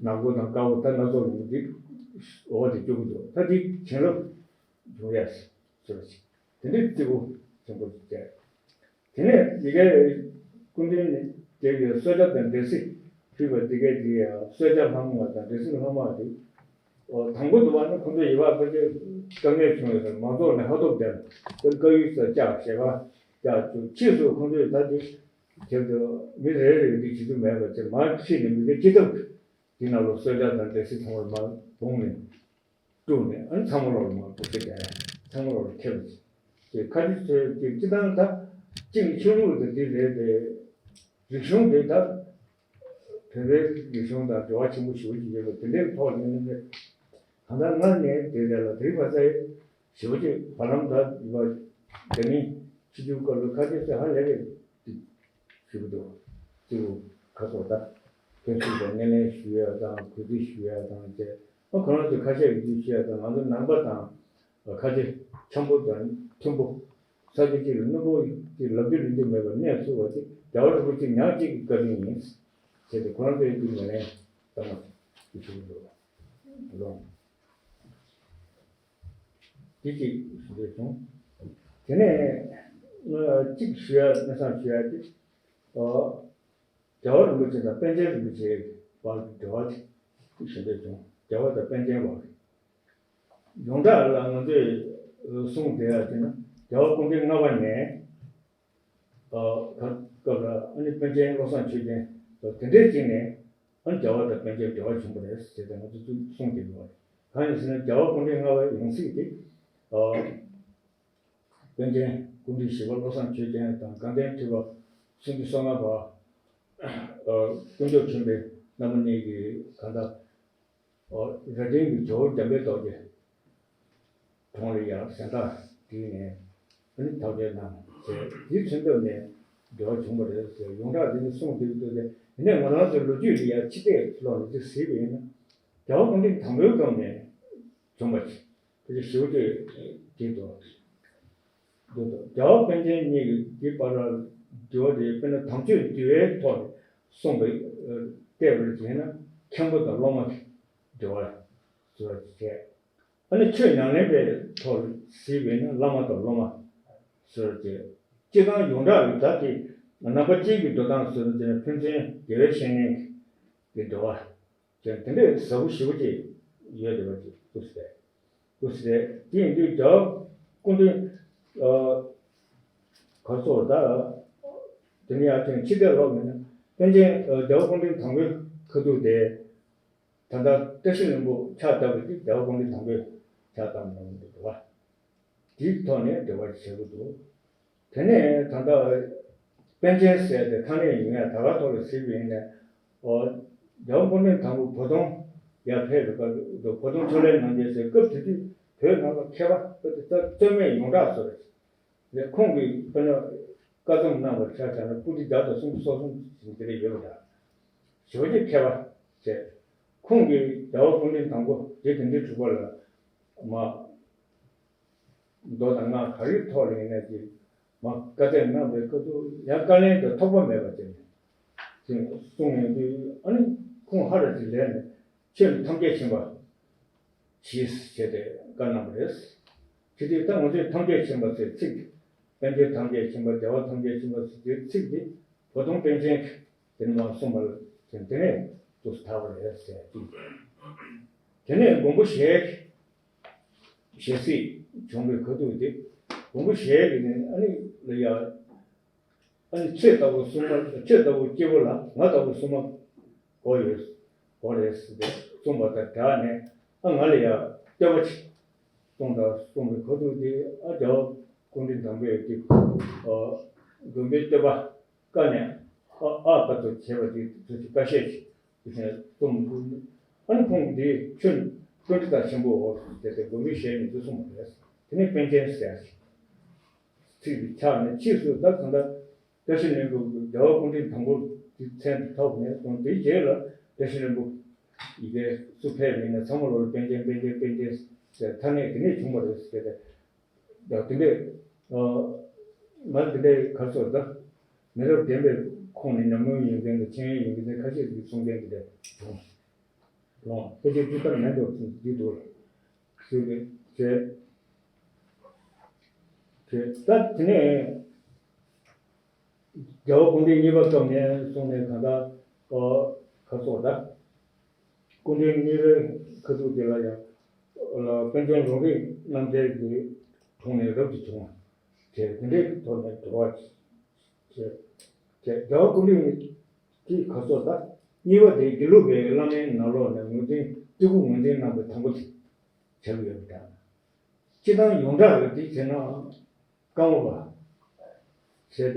ནག་པོ་དང་དཀར་པོ་ད་སྣ་ཚོགས་ཡོང་གི་འདུག་འོག་དེ་བཅུག་གི་འདུག་ད་དེ་བྱིན་རླབས་འབྱུང་ཡས་ཟེར་བ་ཞིག་དེ་འདྲའི་བརྩི་བཀུར་ཆེན་པོ་ཞིག་བྱས། དེ་ནས་འདི་གའི་སྐུ་མདུན་དེ་གའི་གསོལ་ཇ་དང་འབྲས་སིལ་ཕུལ་བ་འདི་གའི་དེ་གསོལ་ཇ་ལྷག་མ་དང་འབྲས་སིལ་ལྷག་མ་དེ། ཨོ། དང་པོ་དུ་བ་ནི་ཁོང་ཚོ་ཡིད་བག་ཕལ་ཆེར་དཀའ་ངལ་བྱུང་ཡོད་ཟེར། མང་ཚོགས་ནས་ཧ་ཐོབ་བསྡད། དཀར་ཡོལ་ས་བཅག་ཞལ་ཁ་བཅག་བཅུག་ཕྱིས་སུ་ཁོང་ཚོས་ད་དེ་དེབ་ཏུ་མི་རེ་རེ་འདི་བྱེད་ཐུབ་མེད་པ་བྱས། མར་ཁྲིད་ནས་མི་སྒེར་སྤྱི་ཐབ་དེ་ནང་ལོ་གསོལ་ཇ་དང་འབྲས་སིལ་ཚང་མ་མར་སྦུངས་ནས་བཀྲུས་ནས། ཨ་ནི་ཚང་མ་ལོག་ལ་མར་སྦུ་སེ་བསྡད། ཚང་མ་ལོག་ལ་ཁྱེར་བ་བྱས། ཁ་ཅིག་ཚོས་ཀྱི་སྤྱི་བཏང་ད་གཅིག་ཆོས་ལུགས་དེ་འདི་རེད་དེ། རིག་གཞུང་དེ་ད་བོད་པའི་རིག་གཞུང་དང་འབྲེལ་བ་ཆེན་པོ་ཞེ་པོ་ཅིག་ཡོད་པ་དེ་འདྲའི་ཐོག་ནས་ནི། གང་ལྟར་སྔར་ནས་དེ་རེད་ལ། དེའི་བར་ཚད་ཞེ་པོ་ཅིག་བར་ལམ་ད་ཡོད་པ། དེ་ནི་ཆིབས་བསྒྱུར་སྐབས་ལ་ཁ་ཆེ་ཚོས་ཧ་ལས་པའི་ཞུ་གི་འདུག་གཙོ་བོ་ཁ་ཐོག་ད་ཕན་ཚུན་དང་སྣེ་ལེན་ཞུ་ཡ་དང་གུས་བརྩི་ཞུ་ཡ་དང་བཅས། ཨ། ཁོ་རང་ཚོས་ཁ་ཤས་ཀྱིས་ཞུ་ཡ་དང་། ང་ཚོ་ནང་པ་དང་ཁ་ཆེ་འཆམ་པོ་དང་མཐུན་པོ། ས་ཆ་གཅིག་ལ་སྣུམ་པོ་གཅིག་ལབ་རྒྱུ་ལབ་རྒྱུ་མེད་པར་གནས་ཚུགས་པ་དེ་རྒྱལ་བ་རིན་པོ་ཆེ་ཉག་གཅིག་གི་བཀའ་དྲིན་ཡིན་ཟེར་ཏེ། ཁོ་རང་ཚོས་དེ་ངོས་ལེན་བཏང་བ་ཞུ་གི་འདུག་ལོ། དེ་གཅིག་ཞུ་འདོད་བྱུང་། དེ་ནས་ང་གཅིག་ཞུ་ཡ། སྙན་སེང་ཞུ་ཡ་དེ། ཨོ། རྒྱལ་བ་རིན་པོ་ཆེ་དང་པཎ་ཆེན་རིན་པོ་ཆེའི་བར་གྱི་འབྲེལ་བ་དེ་ཞུ་འདོད་བྱུང་། རྒྱལ་བ་དང་པཎ་ཆེན་བར། ཡོངས་གྲགས་ལ་ང་ཚོས་གསུངས་བསྡད་ཡ་དེ་ནི། རྒྱལ་བ་སྐུ་ཕྲེང་ལྔ་པ་ནས། ཨ། སྐབས་ལ་ཨ་ནི་པཎ་ཆེན་བློ་བཟང་ཆོས་རྒྱན་དང་དེ་འདྲའི་ཅིག་ནས། ཨ་ནི་རྒྱལ་བ་དང་པཎ་ཆེན་འབྲེལ་བ་བྱུང་བ་རེད་ཟེར་ཏེ་ང་ཚོས་ཚུར་གསུངས་བསྡད་ཡོད་རེད། གང་ཡིན་ཟེར་ན། རྒྱལ་བ་སྐུ་ཕྲེང་ལྔ་པའི་ཡང་སྲིད་དེ། ཨ། པཎ་ཆེན་སྐུ་ཕྲེང་བཞི་པ་བློ་བཟང་ཆོས་རྒྱན་དང་དགའ་ལྡན་ཁྲི་པ་སུམ་ཅུ་སོ་ལྔ་པ། ཨ། དཀོན་མཆོག་མགྲིན་པའི་རྣམ་པ་གཉིས་ཀྱིས་གང་ལྟར། ཨོ། རྭ་སྒྲེང་གི་ཇོ་བོ་འཇམ་དཔལ་རྡོ་རྗེ་གྲོངས་ལ་ཡང་གཟེངས་རྟགས་བསྒྲིགས་ནས་ཨ་ནི་ཐག་གཅོད་གནང་ཟེར། དེའི་མཚོན་ཐབས་ནས་འབྲེལ་བ་བྱུང་བ་རེད་ཟེར། ཡོངས་གྲགས་འདི་ནི་གསུངས་བསྡད་ཀྱི་འདུག་སྟེ། ཡིན་ནའི་ང་རང་ཚོའི་ལོ་རྒྱུས་འདི་ཡང་ཕྱི་བལྟས་ལོག་ནས་ཅིག་གཟིགས་པ་ཡིན་ན། རྒྱལ་བ་སྐུ་ཕྲེང་དང་པོའི་སྐབས་ནས་བྱུང་བ་ཞིག་དེ་ཞེ་པོ་ཅིག་བསྒྲིགས་འདུག་འདུག་རྒྱལ་བ་པཎ་ཆེན་གཉིས་ཀྱི་འདི་བར་ལ་འབྲེལ་བ་དེ། དཔེར་ན་དམ་ཆོས་འདུལ་བའི་ཐོག་ནས་གསུངས་པའི་བལྟས་པར་བྱས་ན། མཁན་པོ་དང་སློབ་མ་གི་འབྲེལ་བ་བཟོ་བྱས། ཨ་ནི་ཆོས་ཉམས་ལེན་པའི་ཐོག་ལ་གཟིགས་པས་ན་བླ་མ་དང་སློབ་མ་ཟེར་བྱས། སྤྱིར་བཏང་ཡོངས་གྲགས་ལ་ད་དེ་ནང་པ་སྤྱིའི་གི་འགྲོ་སྟངས་ཟེར་བྱས་ན། ཕན་ཚུན་དགེ་བའི་བཤེས་གཉེན་གྱི་འབྲེལ་བ་ཅན་དེ་འདྲའི་ཟབ་པོ་ཞེ་པོ་ཅིག་ཡོད་བསྡད་པ་ཅིག་ཏུ་ཟེར། ཏུ་ཟེར། དེ་ཡིན་དུས་རྒྱལ་བ་སྐུ་ཕྲེང་། ཨ། ག་ཚོད་ད། དེ་ནས་ཡར་ཐོན་ཕྱི་བལྟས་ལོག་མིན་ན། པཎ་ཆེན། ཨ། རྒྱལ་བ་སྐུ་ཕྲེང་དང་པོའི་ཁ་ཐུག་དེ། ད་ལྟ་བཀྲ་ཤིས་ལྷུན་པོ་ཕྱག་བཏབ་པ་དེ་རྒྱལ་བ་སྐུ་ཕྲེང་དང་པོས་ཕྱག་བཏབ་གནང་གི་འདུག་པ། དེའི་ཐོག་ནས་འབྲེལ་བ་བྱེད་དགོས་འདུག་དེ་ནས་ད་ལྟ་པཎ་ཆེན་ཟེར་ཏེ་ཐ་སྙད་ཡོང་ཡ་ད་ག་ཐོག་ལ་གཟིགས་པ་ཡིན་ན། ཨོ། རྒྱལ་བ་སྐུ་ཕྲེང་དང་པོ་བོད་དོན་ཡར་ཕེབས་པའི་སྐབས་དུ་བོད་དོན་ཕྱག་ལས་གནང་མཁན་ཟེར། སྐབས་དེ་དུས་བོད་ནང་ལ་མཁས་པ་དཔེ་དེ་ལྟར་རྩོད་མེད་ཡོངས་གྲགས་བཟོ་རེད། ལས་ཁོང་གིས་དཔེར་ན་བཀའ་མཚམས་གནང་བར་ཆ་བཞག་ན་པོ་ཏི་བརྒྱ་དང་སུམ་ཅུ་སོ་གསུམ་ཞིག་དེ་འདྲ་ཡོད་པ་འདྲ། ཞེ་པོ་ཅིག་མཁས་པ་བྱས། ཁོང་གིས་རྒྱལ་བ་སྐུ་ཕྲེང་དང་པོ་རྗེ་དགེ་འདུན་གྲུབ་པ་ལ་མ། མདོ་དང་སྔགས་ག་རེའི་ཐོག་ལ་ཡིན་ན་ཅིག་མ་བཀའ་སྩལ་གནང་བའི་སྐབས་སུ་ཡང་བཀའ་ལན་དེ་ཐོགས་པ་མེད་པ་བྱས་ནས་ཅིག་གསུངས་ཡོང་དུས། ཨ་ནི་ཁོང་ཧ་ར་ཅིག་ལས་ནས་ཆོས་ནི་ཐམས་ཅད་མཁྱེན་པ་གྱིས་ཞེས་ཏེ་བཀའ་གནང་བ་རེད། དེ་དུས་ད་ང་ཚོས་ཐམས་ཅད་མཁྱེན་པ་ཟེར་ཚིག་དེ། པཎ་ཆེན་ཐམས་ཅད་མཁྱེན་པ། རྒྱལ་བ་ཐམས་ཅད་མཁྱེན་པ་ཟེར་དེ་ཚིག་དེ་བོ་དོང་པཎ་ཆེན་གྱིས་དེ་ནས་མར་གསུངས་པ་ལ་དེ་དེ་ནས་དུ་དར་བ་རེད་ཟེར། དེ་ནས་མགོན་པོ་ཞེས་ཞེ་སྲིད་བྱུང་བའི་ཁ་ཐུག་དེ། མགོན་པོ་ཞེས་ཀྱི་ནི་ཨ་ནི་ལ་ཡ། ཨ་ནི་ཁྱེད་ལྟ་བུ་སྲུང་མ། ཁྱེད་ལྟ་བུ་སྐྱེ་བོ་ལ་ང་ལྟ་བུ་སྲུང་མ་དགོས་ཡོད། དགོས་རེད་ཟེར་ཏེ་གསུངས་པ་དང་སྦྲགས་ནས། ཨ། ང་ལ་ཡང་བསྟོད་པ་ཅིག་གཏོང་དང་གསུངས་པའི་ཁ་ཐུག་དེ། ཨ། རྒྱལ་བ་སྐུ་ཕྲེང་དང་པོས་དེ། ཨ། མགོན་པོའི་བསྟོད་པ་བཀའ་ནས། ཨ། ཨ་བར་དུ་བྱས་པ་དེ་ཚོ་ཅིག་ཁ་ཤས་ཅིག་དེ་བཞིན་རྩོམ་འདུག་ཨ་ནི་ཁོང་གིས་དེ་ཁྱོད་ཀུན་འདྲི་དང་ཆེན་པོའོ་ཟེར་ཏེ་མགོན་པོའི་ཞལ་ནས་འདི་གསུངས་པ་རེད། དེ་ནས་པཎ་ཆེན་ཟེར་ཡ་ཞིག་ཚིག་དེ་ཆགས་ནས། ཕྱིས་སུ་ད་གང་ལྟར་བཀྲ་ཤིས་ལྷུན་པོ་རྒྱལ་བ་སྐུ་ཕྲེང་དང་པོ་དེ་མཚན་དེ་ཐོགས་ནས་སོང་། དེའི་རྗེས་ལ་བཀྲ་ཤིས་ལྷུན་པོ་ཡི་གེ་སུ་ཕེབས་མིན་ནས་ཚང་མ་ལོག་ལ་པཎ་ཆེན་པཎ་ཆེན་པཎ་ཆེན་ཟེར་ཐ་སྙད་དེ་ནས་བྱུང་བ་རེད་ཟེར་ཏེ། ཡང་དེ་འདྲས། ཨ། ང་དེ་འདྲས་ག་རེ་ཟེར་ད། མི་རབས་རྒན་པའི་ཁོངས་ནས་ཉམས་མྱོང་ཡོད་མཁན་དང་ཤེས་ཡོན་ཡོད་མཁན་ཁ་ཤས་ཀྱིས་གསུང་མཁན་དེ་འདྲས་བྱུང་། ལོང་ཕལ་ཆེར་ཅི་ལྟར་མེད་འགྲོ་འདི་འདུག་ལ། ཞུས་པའི་བྱས། བྱས། ད་དེ་ནས་རྒྱལ་བ་སྐུ་ཕྲེང་གཉིས་པ་སྐབས་ནས་བཟུང་ནས་གང་ལྟར། ཨ། ག་རེ་ཟེར་ད། སྐུ་ཕྲེང་གཉིས་པའི་ཁ་ཐུག་དེ་ལ་ཡང་། ལ། པཎ་ཆེན་ལུང་རིགས་རྣམ་འགྲེལ་གྱི་དྲུང་ནས་རབ་ཏུ་བྱུང་བ་བྱས། དེ་འདྲའི་ཐོག་ནས་འགྲོ་བ་བྱས། བྱས། རྒྱལ་བ་སྐུ་ཕྲེང་གི་ག་རེ་ཟེར་ད། གཉིས་པ་དེ་དགེ་ལུགས་པའི་བླ་མའི་ནང་ལོགས་ནས་ངོས་འཛིན། སྤྲུལ་སྐུ་ངོས་འཛིན་གནང་བའི་དང་པོ་དེ་ཆགས་ཀྱི་ཡོད་པ་འདྲ། སྤྱིར་བཏང་ཡོངས་གྲགས་ཀྱི་དེ་བྱས་ན། ཀརྨ་པ་བྱས་ཏེ།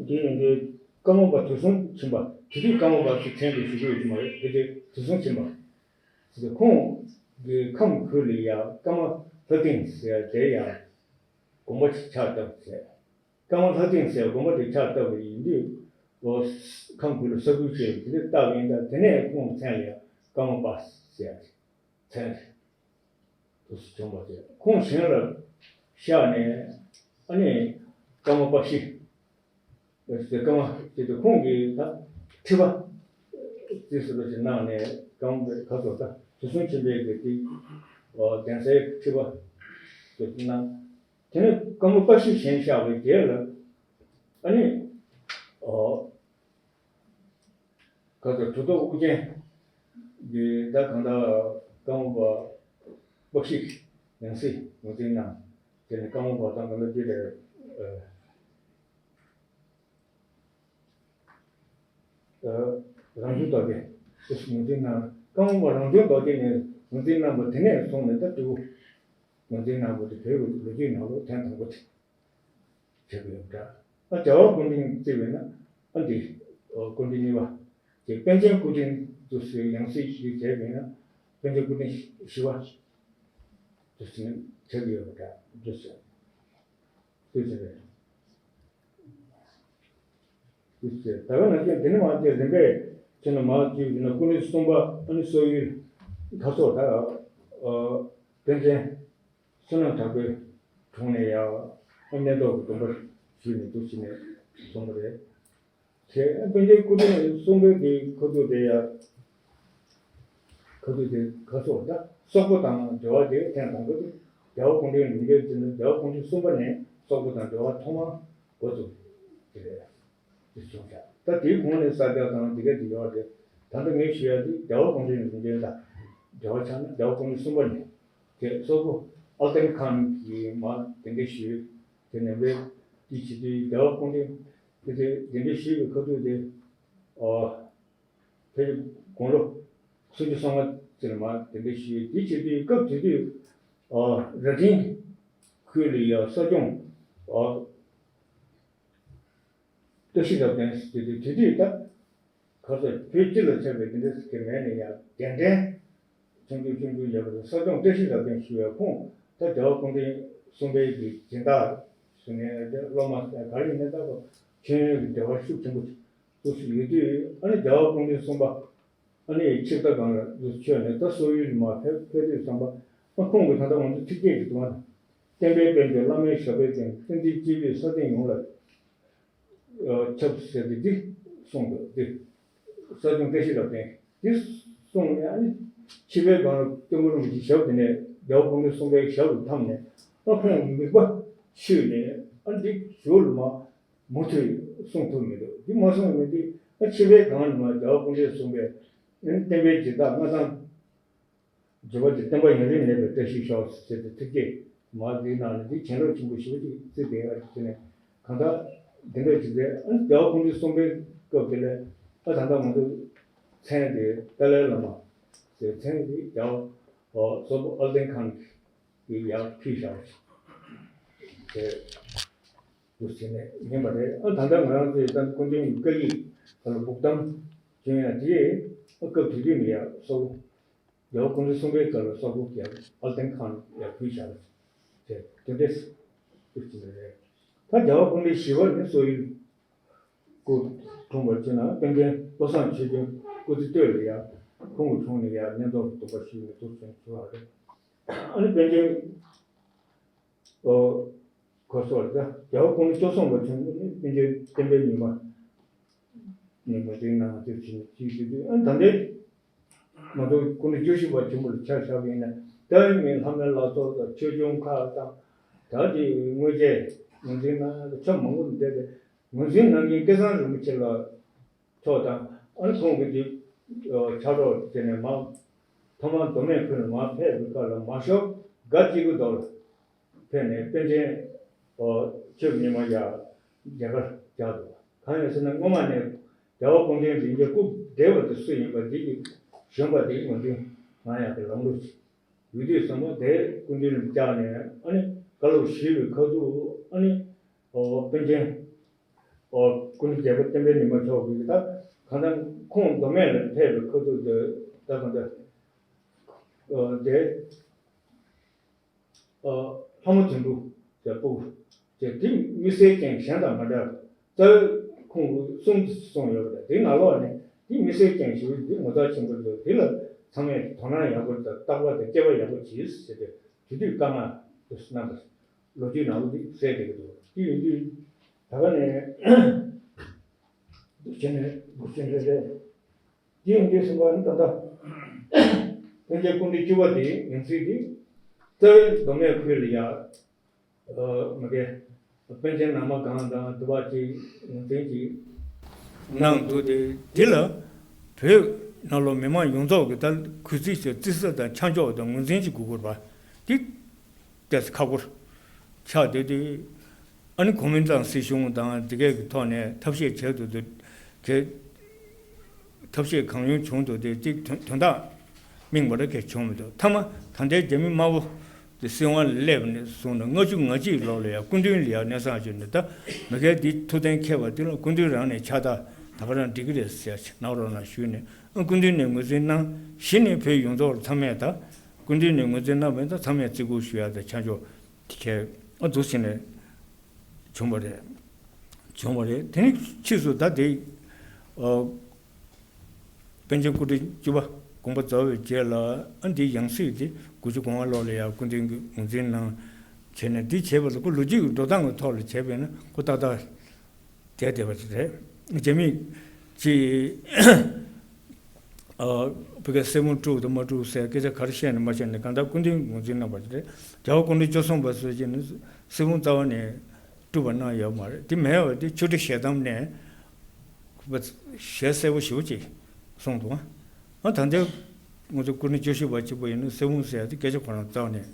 དེ་ཡིན་དུས་ཀརྨ་པ་དུས་གསུམ་མཁྱེན་པ། དེ་དུས་ཀརྨ་པ་ཟེར་མཚན་དེ་ཞུ་གི་ཡོད་ཀྱི་མ་རེད། དེ་དུས་དུས་གསུམ་མཁྱེན་པ་ཟེར་ཏེ། ཁོང་གི་ཁམས་ཁུལ་ལ་ཡ་ཀརྨ་ལྷ་སྡིངས་ཟེར་དེ་ཡ་དགོན་པ་ཅིག་ཕྱག་བཏབ་ཟེར། ཀརྨ་ལྷ་སྡིངས་ཟེར་དགོན་པ་དེ་ཕྱག་བཏབ་པ་ཡིན་དུས། ཁམས་ཁུལ་ལ་ས་ཁུལ་ཅིག་དེ་འདྲ་བཏབ་ཡིན། ད་དེ་ནས་ཁོང་མཚན་ལ་ཡ་ཀརྨ་པ་ཟེར་ཡ་མཚན་དུ་བྱུང་བ་དེ། ཁོང་གཞན་ལ་བཞག་ནས། ཨ་ནི་ཀརྨ་པཀྵི་ཟེར། ཀརྨ་དེ་དུས་ཁོང་གིས་ད་ཁྲི་པ་རྩིས་སུ་ལོ་ཞིག་གནང་ནས། ཀརྨ་པའི་ཁ་ཐོག་ད་དུས་གསུམ་མཁྱེན་པའི་གི་དེ། ཨ། གདན་སའི་ཁྲི་པ་དེ་གནང་། དེ་ནས་ཀརྨ་པཀྵི་གཞན་བཞག་པའི་རྗེས་ལ། ཨ་ནི། ཨོ། ག་ཚོད་གྲུབ་ཐོབ་ཨུ་རྒྱན་གྱིས་ད་གང་ལྟར་ཀརྨ་པ་པཀྵི་ཡང་སྲིད་ངོས་འཛིན་གནང་། དེ་ནས་ཀརྨ་པ་དང་གང་ལྟར་དེ་ལས། ཨ། རང་བྱུང་རྡོ་རྗེ་དེ་ངོས་འཛིན་གནང་། ཀརྨ་པ་རང་བྱུང་རྡོ་རྗེ་ནས་ངོས་འཛིན་གནང་བ་དེ་ནས་བཟུང་ནས་ད་སྤྲུལ་སྐུ་ངོས་འཛིན་གནང་བ་དེ་བོད་ཀྱི་ལོ་རྒྱུས་ནང་ལོགས་ཐེངས་དང་པོ་དེ། བྱེད་དགོས་པ་འདྲ། ཨ། རྒྱལ་བ་སྐུ་ཕྲེང་བརྩིས་པས་ན། ཨ། འདི། ཨོ། སྐུ་ཕྲེང་གཉིས་པ། དེ་པཎ་ཆེན་སྐུ་ཕྲེང་དུ་སུས་ཡང་སྲིད་ཞུས་བྱས་པས་ན། པཎ་ཆེན་སྐུ་ཕྲེང་བཞི་པ་དུ་སུས་བྱེད་དགོས་པ་འདྲ། དུ་སུས། དུ་སུས་རེད། དུ་སུས། ད་ག་ནང་བཞིན་དེ་ནི་མ་དེ་རིམ་པས་ཁྱོད་ནི་མ་བརྗོད་ཡིན་ན། སྐུ་ཕྲེང་གསུམ་པ། ཨ་ནི་སོག་ཡུལ་ཁ་སོག་ད། ཨ། པཎ་ཆེན་བསོད་ནམས་གྲགས་པའི་དྲུང་ནས་ཡང་གནས་ཐོག་གི་སྡོམ་པ་ཞུས་ནས་འདུག་ཕྱིན་ནས་སོང་བ་རེད། དེ་པཎ་ཆེན་སྐུ་ཕྲེང་གསུམ་པའི་གི་ཁ་ཐུག་དེ་ཡང་། ཁ་ཐུག་དེ་ཁ་སོག་ད་སོག་པོ་དང་འབྲེལ་བ་དེ་ཐེངས་དང་པོ་དེ། རྒྱལ་བ་སྐུ་ཕྲེང་ལུང་རྒྱལ་དེ་ནི་རྒྱལ་བ་སྐུ་ཕྲེང་གསུམ་པ་ནས་སོག་པོ་དང་འབྲེལ་བ་ཐོག་མར་འགོ་བཙུགས་ཀྱི་རེད། དེ་བྱུང་ཤག་ད་དེའི་གོང་ནས་ས་སྐྱ་དང་དེ་ག་དེ་ཡོད་རེད། ད་ལྟ་ངས་ཞུ་ཡ་དེ་རྒྱལ་བ་སྐུ་ཕྲེང་ལུང་རྒྱལ་དང་འབྲེལ་བ་ཆགས་ན། རྒྱལ་བ་སྐུ་ཕྲེང་གསུམ་པ་ནས་དེ་སོག་པོ་ཨལ་ཏན་ཁཱན་གྱིས་མར་གདན་འདྲེན་ཞུས། དེ་ནས་བས་དེ་བྱེད་དུས་རྒྱལ་བ་སྐུ་ཕྲེང་དེ་དེ་གདན་འདྲེན་ཞུས་པའི་ཁ་ཐུག་དེ། ཨོ། ཕལ་ཆེར་དགུང་ལོ་སུམ་ཅུ་སོ་ལྔ་ཙམ་ལ་མར་གདན་འདྲེན་ཞུས། དེ་བྱེད་དུས་སྐབས་དེ་དུས། ཨོ། རྭ་སྒྲེང་ཁུལ་ལ་ཡ་ས་སྐྱོང་། ཨོ། བཀྲ་ཤིས་རབ་བརྟན་ཟེར་དུས། དེ་དུས་ད་ག་ཚོད་བོད་སྤྱི་ལ་ཁྱབ་པའི་དེ་འདྲ་ཟེར་གྱི་མེད་ནས་ཡང་རྒན་རྒན་ཆུང་ཆུང་ཆུང་ཆུང་ཡོད་པ་རེད། ས་སྐྱོང་བཀྲ་ཤིས་རབ་བརྟན་ཞུ་བའི་ཁོང་ད་རྒྱལ་བ་སྐུ་ཕྲེང་གསུམ་པའི་གི་སྦྱིན་བདག་ཞུ་ནས་སློབ་མ་ག་རེ་ཡིན་ན་ད་མཆོད་ཡོན་གྱི་འབྲེལ་བ་ཤུགས་ཆེན་པོ་ཞིག་ཏུ་ཡོད་དུས། ཨ་ནི་རྒྱལ་བ་སྐུ་ཕྲེང་གསུམ་པ་ཨ་ནི་ཆིབས་རྟ་སྒང་ལ་འདུག་མཆོད་ནས་ད་སོག་ཡུལ་མར་ཕེབས་ཕེབས་དུས་ཙམ་པ། ཨ། ཁོང་གིས་ད་ལྟ་ང་ཚོ་ཚིགས་བཅད་ཀྱི་དུ་བ། བསྟན་པའི་དཔལ་འབྱོར་བླ་མའི་ཞབས་པད་བརྟན། བསྟན་འཛིན་སྐྱེས་བུས་ས་སྟེང་ཡོངས་ལ་ཁྱབ་ཟེར་ཏེ་འདི་གསུངས་འདུག་འདི་ས་སྐྱོང་བཀྲ་ཤིས་རབ་བརྟན་འདི་གསུངས་ནས། ཨ་ནི་ཆིབས་པའི་སྒང་ལ་སྐྱབས་མགོན་རིན་པོ་ཆེའི་ཞབས་དེ་ནས་ རྒྱལ་བ་སྐུ་ཕྲེང་གསུམ་པའི་ཞབས་ལ་འཐམས་ནས། ཨ་ཁོང་མིག་པ་ཆུད་ནས། ཨ་འདི་ཞོར་ལ་མ་མུ་མཐུད་གསུང་ཐུབ་མི་འདུག་འདི་མ་གསུངས་ནས། འདི་ཨ་ཕྱི་པའི་སྒང་ནས་མ་རྒྱལ་བ་སྐུ་ཕྲེང་གསུམ་པའི་བསྟན་པའི་འཇིགས་སྐྲག་མངའ་ཐང་བརྗོད་པ་དེ། བསྟན་པ་ཡུན་རིང་གནས་པའི་བཀྲ་ཤིས་ཤོག་ཟེར་ཏེ་ཐུགས་བསྐྱེད་མ། འདིའི་ནང་ནས་འདི་གྱེན་ལོག་ཆེན་པོ་ཞེ་པོ་ཅིག་བརྩིས་ཏེ། ཨ་ཅེ་ནས་གང་ལྟར་འདི་འདྲ་ཅིག་རེད། ཨ་རྒྱལ་བ་སྐུ་ཕྲེང་གསུམ་པའི་སྐབས་དེ་ལས། ཨ་ད་ལྟ་ང་ཚོ་མཚན་དེ་ཏཱ་ལའི་བླ་མ་ཟེར། མཚན་དེ་རྒྱལ་བ་སོག་པོ་ཨལ་ལྡིང་ཁཱན་གྱིས་ཡར་ཕུལ་བཞག་པ་ཞིག་དེ་འདུག་ཟེར་ནས་ཡིན་པ་རེད། ཨ་ད་ལྟ་ང་རང་ཚོའི་ད་སྐུ་མདུན་གྱི་བཀའ་ཡིག་ད་ལ་སྦུག་དམ་བྱོན་ཡ་དེ། ཨ་སྐབས་དེ་དུས་ནས་ཡ་སོག་པོ་རྒྱལ་བ་སྐུ་ཕྲེང་གསུམ་པའི་སྐབས་ལ་སོག་པོ་རྒྱལ་ཨལ་ལྡིང་ཁཱན་ཡར་ཕུལ་བཞག་པ་དེ་དེ་འདྲས་སུ་ཅིག་རེད། ད་རྒྱལ་བ་སྐུ་ཕྲེང་བཞི་པ་ནི་སོག་ཡུལ་སྐུ་འཁྲུངས་པར་བྱོན་ན། པཎ་ཆེན་བློ་བཟང་ཆོས་སྐྱོང་སྐུ་ཚེ་སྟོད་ལ་ཡ་ཁོང་གི་དྲུང་ནས་ཡ་གནས་མདོ་ལ་འདུག་པ་ཞུས་ནས་འདུག་ཅེས་ཞུ་བ་རེད། ཨ་ནི་པཎ་ཆེན་ཨོ་གོ་སོགས་ལ། རྒྱལ་བ་སྐུ་ཕྲེང་བཅུ་གསུམ་པ་བྱོན་ནས་པཎ་ཆེན་བསྟན་པའི་ཉི་མ་ནས་ངོས་འཛིན་གནང་བ་དེ་བྱིན་ཅིག་ཞུ་དུས། ཨ་ད་ལྟའི་ང་ཚོ་སྐུ་ཕྲེང་བཅུ་བཞི་པ་ཆེན་པོ་ལ་ཆ་བཞག་པ་ཡིན་ན། ད་ཡིན་མིན་ལྷ་མོའི་ལྷ་ཚོགས་དང་ཆོས་སྐྱོང་ཁག་དང་། ད་དེ་དངོས་རྗེས་ངོས་འཛིན་གནང་ཡ་ཆ་མང་པོ་འདུག་སྟེ། ངོས་འཛིན་གནང་མཁན་སྐལ་བཟང་རིན་པོ་ཆེ་ལ་ཕྱོགས་དང་། ཨ་ནི་ཁོང་གིས་དེ་ཕྱག་རོགས་བྱས་ནས་མ་ཐོག་མར་མདོ་སྨད་ཁུལ་ལ་མར་ཕེབས་པའི་སྐབས་ལ་མ་ཤོག་སྒ་གཅིག་གི་རྡོ་ལ་ཕེབས་ནས་པཎ་ཆེན་ཆོས་ཀྱི་ཉི་མ་ཡར་མཇལ་ཁ་བཅར་འདུག་གང་ཡིན་ཟེར་ན། སྔོན་མ་ནས་རྒྱལ་བ་སྐུ་ཕྲེང་རིམ་བརྒྱ་སྐུ་བགྲེས་པ་དེ་སུ་ཡིན་པ་འདི་གི་གཞོན་པ་དེ་ངོས་འཛིན་གནང་ཡག་གི་ལམ་ལུགས་ཤིག་ཡོད་དུས་ཙམ་པ། དེ་སྐུ་མདུན་ལ་བཅར་ནས། ཨ་ནི་བཀའ་སློབ་ཞུས་པའི་ཁ་ཐུག་ཨ་ནི་ཨོ་པཎ་ཆེན་ཨོ་སྐུ་ཕྲེང་བརྒྱད་པ་བསྟན་པའི་ཉི་མ་མཆོག་གིས། ད་གང་ལྟར་ཁོང་མདོ་སྨད་ལ་ཕེབས་པའི་ཁ་ཐུག་དེ་ད་གང་ལྟར་ཨོ་དེ་ཨོ་ལྷ་མོ་དོན་གྲུབ་ཟེར་སྤུ་གུ་དེ། དེ་དམིགས་བསལ་ཅན་གཞན་དང་མ་འདྲ་བར་རྩ་བའི་ཁོང་གིས་གསུམ་གསུངས་ཡོད་པ་རེད། དེའི་ནང་ལོགས་ནས་དེ་དམིགས་བསལ་ཅན་ཞིག་འདི་ངོ་མཚར་ཆེན་པོ་འདུག་དེ་ལ་ཚང་མས་དོ་སྣང་ཡག་པོ་དང་བརྟག་པ་དང་དཔྱད་པ་ཡག་པོ་གྱིས་ཟེར་ཏེ་དེ་དུས་བཀའ་མངགས་དུ་གནང་བ་ལོ་རྒྱུས་ནང་ལ་འདི་གསལ་བསྡད་ཀྱི་འདུག་དེ་ཡིན་དུས་ད་ག་ནས་འདུག་བྱས་ནས་འདུག་བྱས་ནས་རེད། དེ་ཡིན་དུས་ཙམ་པ་ནི་ད་ལྟ་པཎ་ཆེན་སྐུ་ཕྲེང་བཅུ་པ་དེའི་ཡང་སྲིད་དེ་རྩ་བའི་མདོ་སྨད་ཁུལ་ལ་ཡ། ཨ་མ་གི་པཎ་ཆེན་ནང་མ་སྒང་དང་དུ་བ་ཅིག་ངོས་འཛིན་ཅིག་གནང་འདུག་དེ་དེ་ལ་བོད་ནང་ལོགས་མི་མང་ཡོངས་རྫོགས་ཀྱི་ད་གུས་བརྩི་ཞིག་བརྩི་ས་དང་ཆ་འཇོག་དང་ངོས་འཛིན་ཅིག་དགོས་དགོས་པ་དེ་ཏོག་ཙམ་ཁག་པོ་ཆགས་བསྡད་དུས། ཨ་ནི་གོ་མིན་ཏང་སྲིད་གཞུང་དང་དེ་གའི་གི་ཐོག་ནས་ཐབས་ཤེས་བྱས་འདུག་དེ་གའི་ཐབས་ཤེས་གང་ཡོང་བྱུང་འདུག་དེ་གཅིག་དོན་དོན་དག་སྨིན་པ་རེ་གས་བྱུང་མི་འདུག་མཐའ་མ་ད་ལྟའི་རྒྱ་མི་དམར་པོ་དེ་སྲིད་དབང་ལ་སླེབས་ནས་བཟུང་ནས་ལྔ་བཅུ་ང་གཅིག་ལོ་ལ་ཡང་སྐུ་མདུན་ལ་ཡང་གནས་ཚང་བྱས་ནས། ད་མི་སྒེར་འདི་ཐུགས་གཏན་འཁེལ་བ་དེ་ལ་སྐུ་མདུན་རང་ནས་ཕྱག་རྟགས་ད་ག་རང་འགྲིག་གི་རེད་ཟེར་གནང་རོགས་གནང་ཞུས་ནས། ཨ་སྐུ་མདུན་ནས་ངོས་འཛིན་གནང་། གཞི་ནས་བོད་ཡོངས་རྫོགས་ལ་ཚང་མས་ད་སྐུ་མདུན་ནས་ངོས་འཛིན་གནང་བ་ཡིན་ན། ད་ཚང་མས་བརྩི་བཀུར་ཞུ་ཡ་དང་ཆ་འཇོག་དེ་གས་ཨ་འདུག་བྱས་ནས་བྱུང་བ་རེད། བྱུང་བ་རེད། དེ་ནས་ཕྱིས་སུ་ད་དེ་ཨ་པཎ་ཆེན་སྐུ་ཕྲེང་བཅུ་པ་དགོངས་པ་རྫོགས་པའི་རྗེས་ལ། ཨ་འདིའི་ཡང་སྲིད་དེ་དགུ་བཅུ་གོ་ལྔ་ལོ་ལ་ཡང་སྐུ་མདུན་གྱིས་ངོས་འཛིན་གནང་བྱས་ནས། འདི་བྱས་པ་ལ་ཁོ་ལོ་རྒྱུས་ཀྱི་འགྲོ་སྟངས་ཀྱི་ཐོག་ལ་བྱས་པས་ན་ཁོ་ཏག་ཏག་བསྡད་བསྡད་པ་ཞིག་རེད། རྒྱ་མི་ཅིག་ཨ་བོད་སྐད་གསལ་པོ་དཀྲུགས་དང་མ་དཀྲུགས་ཟེར་སྐད་ཆ་ག་རེ་བཤད་ནས་མ་བཤད་ནས་གང་ལྟར་སྐུ་མདུན་ངོས་འཛིན་གནང་བ་རེད། རྒྱལ་བ་སྐུ་ཕྲེང་བཅུ་གསུམ་པ་སོགས་ཀྱིས་ནི་གསལ་པོ་རྩ་བ་ནས་དཀྲུགས་པ་གནང་ཡོད་མ་རེད། དེ་མེད་པ་དེ་ཆོས་ཁྲི་ཞལ་གདམས་ནས་ཞལ་གསལ་པོ་ཞེ་པོ་ཅིག་གསུངས་འདུག་ཨ་ད་ལྟའི་ང་ཚོ་སྐུ་ཕྲེང་བཅུ་བཞི་པ་གཅིག་པུ་ཡིན་ན་གསལ་པོ་ཟེར་ཡ་དེ་སྐད་ཆ་ཁོ་རང་རྩ་བ་ནས་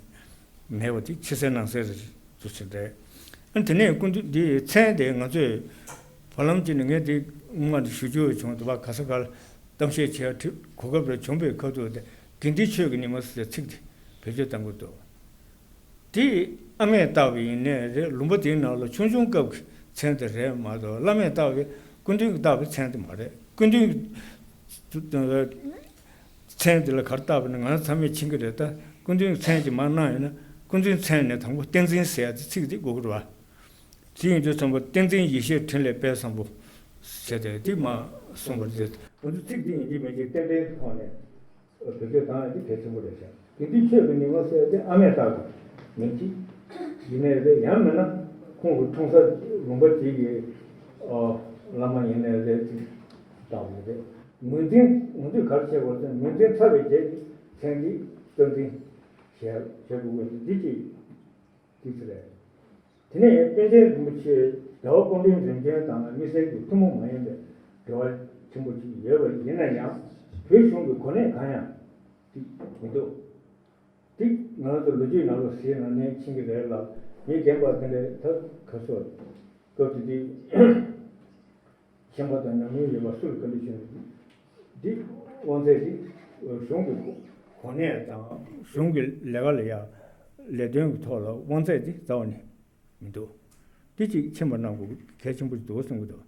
མེད་པ་དེ་ཕྱི་གསལ་ནང་གསལ་རེད་འདུག་ཟེར་རེད། ཨ་དེ་ནས་སྐུ་མདུན་འདི་མཚན་དེ་ང་ཚོས་བར་ལམ་གཅིག་ནས་ངས་དེ་སྔོན་མ་དེ་ཞུ་རྒྱུ་བྱུང་། དུ་བ་ག་ས་ག་ལ་གཏམ་བཤད་བྱས་གོ་སྐབས་རེ་བྱུང་བའི་ཁ་ཐུག་དེ་དགེ་འདུན་ཆོས་ཀྱི་ཉི་མ་ཟེར་ཚིག་དེ་བེད་སྤྱོད་གཏང་གི་འདུག་དེ་ཨ་མས་བཏགས་པ་ཡིན་ནའི་རེད། ལུང་པ་དེའི་ནང་ལ་ཆུང་ཆུང་སྐབས་ཀྱི་མཚན་དེ་རེད་མ་གཏོགས། བླ་མས་བཏགས་པའི་སྐུ་མདུན་གྱིས་བཏགས་པའི་མཚན་དེ་མ་རེད། སྐུ་མདུན་གྱི་མཚན་དེ་ལ་ག་རེ་བཏགས་པ་ཡིན་ན་ང་རང་ཚང་མས་མཁྱེན་གྱི་རེད། ད་སྐུ་མདུན་གྱི་མཚན་ཅིག་མར་གནང་ཡོད་ན། སྐུ་མདུན་མཚན་ནས་དང་པོ་བསྟན་འཛིན་ཟེར་ཡ་དེ་ཚིག་དེ་དགོས་ཀྱི་རེད་བ། དེ་ཡིན་དུས་ཙམ་པ་བསྟན་འཛིན་ཡེ་ཤེས་འཕྲིན་ལས་དཔལ་བཟང་པོ་ཟེར་ཏེ་དེ་མར་གསུངས་པ་རེད། ང་ཚོ་ཚིག་དེ་ཡིན་གཅིག་མིན་གཅིག་ཏན་ཏན་ཐོག་ནས་བེད་སྤྱོད་བཏང་ཡ་དེ་གལ་ཆེན་པོ་རེད་ཤག་དགེ་འདུན་ཆོས་ཀྱི་ཉི་མ་ཟེར་ཡ་དེ་ཨ་མས་བཏགས་པ་མིན་གཅིག་ཡིན་ནའི་རེད། ཡང་མིན་ན་ཁོང་གི་འཁྲུངས་ས་ལུང་པ་དེ་གི་ཨ་བླ་མ་ཡིན་ནའི་རེད། བཏགས་པ་རེད། ངོས་འཛིན་ང་ཚོས་ག་རེ་བྱེད་དགོས་ཟེར་ན། ངོས་འཛིན་ཚར་བའི་རྗེས་ཀྱི་མཚན་འདི་བསྟན་འཛིན། བྱས་བྱས་དགོས་ཀྱི་འདི་གཅིག་ཏིག་ཙི་རེད། དེ་ནས་པཎ་ཆེན་རིན་པོ་ཆེ་རྒྱལ་བ་སྐུ་ཕྲེང་རིམ་བྱོན་དང་དམིགས་བསལ་གྱི་ཐུན་མོང་མ་ཡིན་པའི་འབྲེལ་བ་ཆེན་པོ་ཅིག་ཡོད་པ་ཡིན་ན་ཡང་བོད་གཞུང་གི་གོ་གནས་གང་ཡང་ཅིག་མི་འདུག་འདི་ང་རང་ཚོ་ལོ་རྒྱུས་ནང་ལ་གཟིགས་ན་ནན་ཕྱིན་གྱི་རེད་ལ། མི་རྒན་པ་དེ་འདྲའི་ད་ག་སོ་སྐབས་དེ་དུས་ཤན་པ་དང་ཉམས་མྱོང་ཡོད་པ་སུ་ལ་བཀའ་འདྲི་ཞུ་ན། འདི་དབང་ཚད་འདི་གཞུང་གི་གོ་གནས་དང་གཞུང་གི་ལས་ཀ་ལ་ཡང་ལས་དོན་གྱི་ཐོག་ལ་དབང་ཚད་འདི་རྩ་བ་ནས་མི་འདུག་འདི་གཅིག་མཁྱེན་པ་གནང་དགོས་གལ་ཆེན་པོ་ཞིག་འདུག་གསུང་གི་འདུག་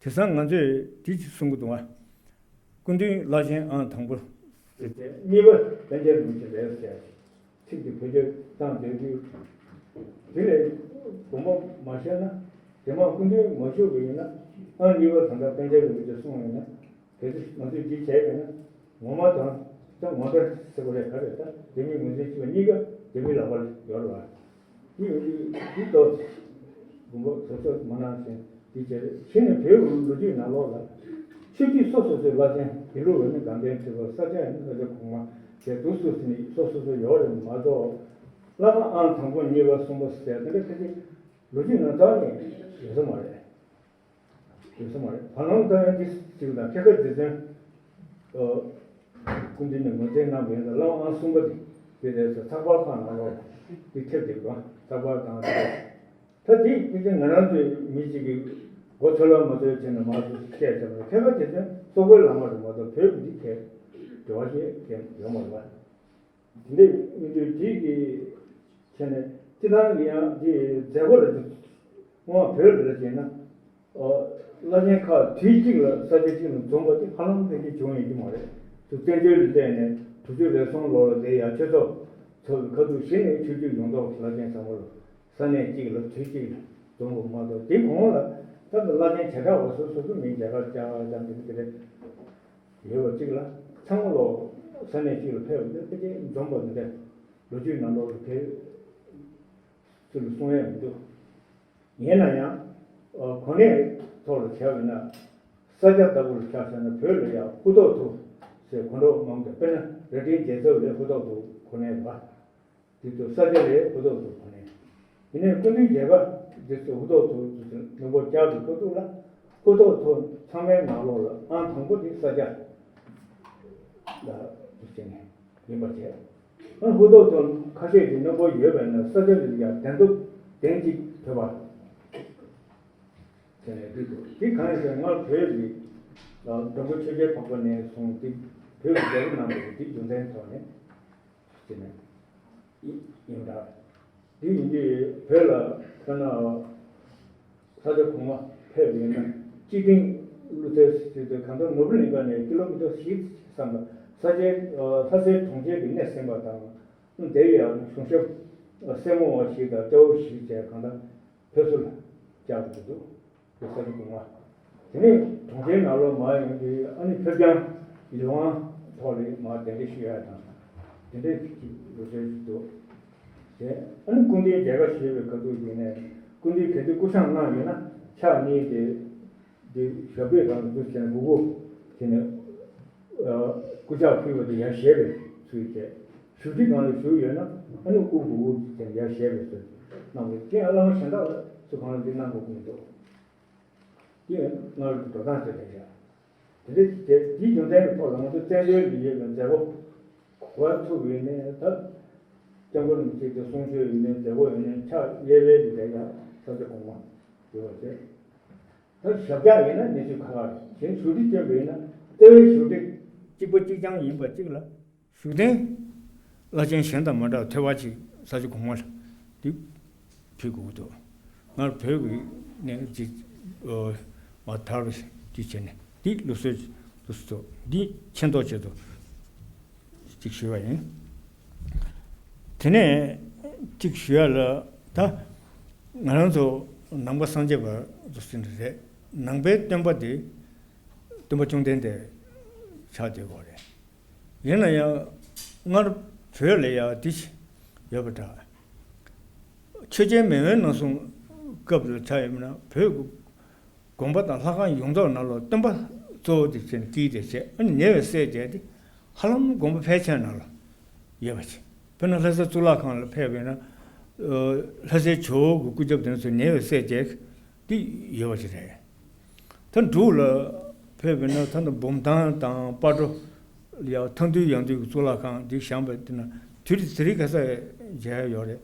དེང་སང་ང་ཚོས་འདི་གཅིག་གསུང་གི་འདུག་ཨ། སྐུ་མདུན་བླ་ཆེན་ཨང་དང་པོ་ཟེར་ཏེ་གཉིས་པ་པཎ་ཆེན་རིན་པོ་ཆེ་རེད་ཟེར་ཚིག་དེ་བེད་སྤྱོད་བཏང་བསྡད་དུས། དེ་ལས་དགོངས་པ་མ་བཞེས་ན། དེ་མ་སྐུ་མདུན་མ་བཞུགས་པ་ཡིན་ན་ཨང་གཉིས་པ་དང་ད་པཎ་ཆེན་རིན་པོ་ཆེ་གསུངས་ཡོད་ན། གལ་སྲིད་ང་ཚོས་འདི་བྱས་པས་ན་ངོ་མ་དང་ད་ངོ་མ་ཟེར་བ་རེད། ག་རེ་ད་དེ་མིན་ངོས་འཛིན་བྱེད་པ་གཉིས་ཀ་དེ་མིན་ལག་པར་ཡོད་རེད་བ། འདི་ཡོད་དུས་འདི་ལྟོས། དགོངས་པ་ག་ཚོད་མ་གནང་ཞིང་འདི་བྱས་རེད། གཞི་ནས་བོད་ལོ་རྒྱུས་ནང་ལོགས་ལ་ཆོས་བརྒྱུད་སོ་སོ་སོའི་བླ་ཆེན་དགེ་ལུགས་ཡིན་ན་དགའ་ལྡན་ཁྲི་པ། ས་སྐྱ་ཡིན་ན་ས་སྐྱ་གོང་མ་བཅས་འདུག་སུ་ཟིན་སོ་སོ་སོ་ཡོད་རེད་མ་གཏོགས། བླ་མ་ཨང་དང་པོ་གཉིས་པ་གསུམ་པ་ཟེར་དེ་འདྲ་ཁ་ཅིག་ལོ་རྒྱུས་ནང་རྩ་ནས་ཡོད་ས་མ་རེད། ཡོད་ས་མ་རེད། བར་སྣང་ལྟ་ཡང་འདི་ཞིག་དང་ཁྱད་ཁ་རྗེ་བཙུན། ཨོ། སྐུ་མདུན་ནས་ངོས་འཛིན་གནང་བའི་བླ་མ་ཨང་གསུམ་པ་དེ་དེ་རེད་ཟེར། ཚགས་པར་ཁག་ནང་ལོགས་འདི་ཐེབས་བསྡད་པ་ཚགས་པར་དང་དེ། ད་འདི་ཕལ་ཆེར་ང་རང་ཚོའི་མི་གཅིག་གིས་མགོ་ཚོད་ལ་མ་ཚོད་བྱས་ནས་མར་ཚུར་བཤད་བྱས་པ་རེད། ཁྱད་ཁ་རྗེ་བཙུན་སོག་པོའི་བླ་མ་རེད་མ་གཏོགས་བོད་ཀྱི་འདི་ཁྱད་འབྲེལ་བ་ཞིག་ཁྱད་ཡོད་མ་རེད་པ། དེ་འདྲ་ཡིན་དུས་དེ་གི་ཆ་ནས་སྤྱི་བཏང་གི་ཡང་དེ་མཛད་སྒོ་ལ་དེ་སྔོན་བོད་ལ་བྱས་ན། ཨོ། བླ་ཆེན་ཁག་དུས་གཅིག་ལ་ས་ཆ་གཅིག་ལ་འཛོམས་པ་དེ་ཧ་ལམ་ཕལ་ཆེར་བྱུང་ཡོད་ཀྱི་མ་རེད། དུ་བཙན་བྱོལ་ལ་བལྟས་ནས་དྲུག་ཅུ་རེ་གསུམ་ལོ་ལ་དེ་ཡང་ཆོས་ཚོགས་ཚོགས་པའི་ཁ་ཐུག་གཞི་ནས་ཆོས་བརྒྱུད་ཡོངས་རྫོགས་བླ་ཆེན་ཚང་མ་ལ་ས་གནས་གཅིག་ལ་དུས་གཅིག་ལ་འཛོམས་པ་མ་གཏོགས། དེ་གོང་ལ་ད་ལྟ་བླ་ཆེན་བྱེ་བྲག་པ་སོ་སོ་སོ་མིང་བྱེ་བྲག་བྱ་བ་དང་དེ་འདྲ་རེད། ཡོད་པ་གཅིག་ལ་ཚང་མ་ལོ་ས་གནས་གཅིག་ལ་ཕེབས་པ་འདི་ཕལ་ཆེར་འཛོམས་པ་མི་འདྲ། ལོ་རྒྱུས་ནང་ལོགས་ལ་ཕེབས་ཚུལ་གསུང་ཡས་མི་འདུག་ཡིན་ན་ཡང་། ཨ། གོ་གནས་ཐོག་ལ་བྱས་པ་ན། ས་སྐྱ་ལྟ་བུ་ལ་ཆ་བཞག་ན་བོད་ལ་ཡང་ཧུ་ཐོག་ཐུ་ཟེར་གོ་འགྲོ་མང་པོ་འདུག་དཔེར་ན་རྭ་སྒྲེང་རྒྱལ་ཚབ་ལ་ཧུ་ཐོག་ཐུ་གོ་གནས་འདུག་དེ་ཚོ་ས་སྐྱ་ལ་ཧུ་ཐོག་ཐུ་གོ་གནས། དེ་ནས་སྐུ་མདུན་མཇལ་ཁ་འདི་ཚོ་ཧུ་ཐོག་ཐུ་ཚོ་ནུབ་ཕྱོགས་བསྐྱར་དུ་ཧུ་ཐུག་ལ། ཧུ་ཐོག་ཐུ་ཚང་མའི་ནང་ལོགས་ལ་ཨང་དང་པོ་དེ་ས་སྐྱ་ལ་འདུག་ཟེར་ནས་ཡིན་པ་བྱས། ཨང་ཧུ་ཐོག་ཐུ་ཁ་ཤས་ཀྱི་རྣམ་པ་ཡོད་པས་ན་ས་སྐྱ་ལ་ཡང་གདན་ཐོབ་གདན་གཅིག་ཐོབ་པ། དེ་ནས་འདི་འདུག་འདི་གང་ཡིན་ཟེར་ན་སྔར་བོད་ཀྱི་འགྲོ་མགོན་ཆོས་རྒྱལ་འཕགས་པ་ནས་བཟུང་སྟེ་བོད་ཀྱི་རྒྱལ་པོ་རྣམ་པ་ཡིས་འདི་རྒྱུ་མཚན་ཐོག་ནས་ཟེར་ནས་ཡིན་ཡིན་པ་འདྲ། འདི་ཡིན་དུས་བོད་ལ་དཔེར་ན་ས་སྐྱ་གོང་མ་ཕེབས་ཡོད་ན་སྐྱིད་ལྡིང་ཀླུ་རྩེ་ཟེར་དུས་གང་ལྟར་ནོར་བུ་གླིང་ཁ་ནས་ཀི་ལོ་མི་ཊར་བཞི་ཙམ་ལ་ས་ཆའི་ལྷ་སའི་གྲོང་ཁྱེར་གྱི་སྣེ་ཟིན་པ་དང་། དེ་ཡང་གཞུང་ཞབས་སེར་མོ་བ་ཞིག་དང་སྐྱ་བོ་ཞིག་བཅས་གང་ལྟར་ཕེབས་བསུ་ལ་བཅར་དགོས་འདུག་དེ་ས་ཆ་གོང་མ། དེ་ནས་གྲོང་ཁྱེར་ནང་ལོགས་མར་ཡོང་དུས་ཨ་ནི་ཕེབས་རྐྱང་ལས་དབང་ཐོག་ལ་མར་གདན་འདྲེན་ཞུ་ཡ་དང་། དེ་འདྲའི་ལུགས་སྲོལ་ཞིག་འདུག་དེ་ཨ་ནི་སྐུ་མདུན་མཇལ་ཁ་ཞུས་པའི་ཁ་ཐུག་ཡིན་ནའི་སྐུ་མདུན་གལ་ཏེ་སྐུ་བཤངས་གནང་ཡོད་ན་ཕྱག་གཉིས་དེ། འདི་ཞབས་པད་རང་དུ་ཟེར་ནས་སྒུར་སྒུར་བྱས་ནས། ཨ། སྐུ་ཕྱག་ཕུལ་བ་དེ་ཡར་བཞེས་པའི་ཚུལ་བྱས། བཞུགས་ཁྲི་གང་ལ་བཞུགས་ཡོད་ན་ཨ་ནི་དབུ་སྒུར་སྒུར་བྱས་ནས་ཡར་བཞེས་པའི་ཚུལ་གནང་བ་དེ་ཡང་བླ་མ་གཞན་དག་ལ་ཚུལ་གང་ལ་འདི་གནང་དགོས་ཀྱི་མི་འདུག་དེ་སྔར་གྱི་འགྲོ་སྟངས་ཚོ་རེད་ཤག་དེ་འདྲ་བྱས་དེའི་རྒྱུ་མཚན་གྱི་ཐོག་ལ་ང་ཚོ་བཙན་བྱོལ་ལ་ཡོད་པའི་མཛད་སྒོ་གོ་བ་ཐུབ་ཡོད་ནའི་ད་སྐྱབས་མགོན་རིན་པོ་ཆེ་གི་གསུང་ཆོས་ཡིན་ནའི་མཛད་སྒོ་ཡིན་ནའི་ཕྱག་གཡས་པའི་ལས་ཀ་ཡང་ས་ཆ་གོང་མ་ཡོད་པ་བྱས། ད་ཞབས་བཀྱག་ཡིན་ན་གནས་ཚུལ་ཁག་ཁག་རེད། གཞན་བཞུགས་ཁྲི་བསྐྱོན་པ་ཡིན་ན་ལྟེ་བའི་བཞུགས་ཁྲི་གཅིག་པ་གཅིག་རྐྱང་ཡིན་པ་གཅིག་ལ་བཞུགས་གདན་བླ་ཆེན་གཞན་དང་མ་འདྲ་བ་ཐོལ་པ་ཅིག་ས་ཆ་གོང་མ་ལ་འདི་ཕུལ་དགོས་ཀྱི་འདུག་སྔར་བོད་ཀྱི་ནས་ཅིག་མ་དར་བ་ཅིག་བྱས་ནས་འདི་ལུགས་སྲོལ་ལུགས་སྲོལ་འདི་མཁྱེན་རྟོགས་ཆེད་དུ། ཅིག་ཞུས་པ་ཡིན། དེ་ནས་ཅིག་ཞུ་ཡ་ལ་ད་ང་རང་ཚོ་ནང་པ་སངས་རྒྱས་པ་ཚོ་ཟེར་ནི་རེད། ནང་པའི་སྟོན་པ་དེ་སྟོན་པ་བཅོམ་ལྡན་འདས་ཆགས་བསྡད་ཡོད་རེད། ཡིན་ན་ཡང་སྔར་བོད་ལ་ཡ་འདི་ཡོད་པ་འདྲ། ཆོས་རྒྱལ་མེས་དབོན་རྣམ་གསུམ་སྐབས་ལ་ཆགས་ཡོད་ན་བོད་ཀྱི་དགོན་པ་དང་ལྷ་ཁང་ཡོངས་རྫོགས་ནང་ལ་སྟོན་པ་གཙོ་བོ་དེ་བྱས་ནས་དཀྱིལ་དེ་བྱས། ཨ་ནི་ཉེ་བའི་སྲས་བརྒྱད་དེ་ཧ་ལམ་དགོན་པ་ཕལ་ཆེར་ནང་ལ་ཡོད་པ་བྱས། དཔེར་ན་ལྷ་ས་གཙུག་ལག་ཁང་ལ་ཕེབས་པས་ན། ལྷ་སའི་ཇོ་བོ་གི་སྐུ་རྒྱབ་དེ་ཚོ་ཉེ་བའི་སྲས་བརྒྱད་དེ་ཡོད་པ་ཞིག་རེད། ད་འབྲུག་ལ་ཕེབས་པས་ན་ད་ལྟ་འབུམ་ཐང་དང་སྤ་གྲོ་ལ་ཡང་ཐང་འདུས་ཡང་འདུས་ཀྱི་གཙུག་ལག་ཁང་འདི་བཞེངས་པ་དེ་ན་དུས་དེ་རིང་ཁ་སང་མཇལ་ཡོད་རེད།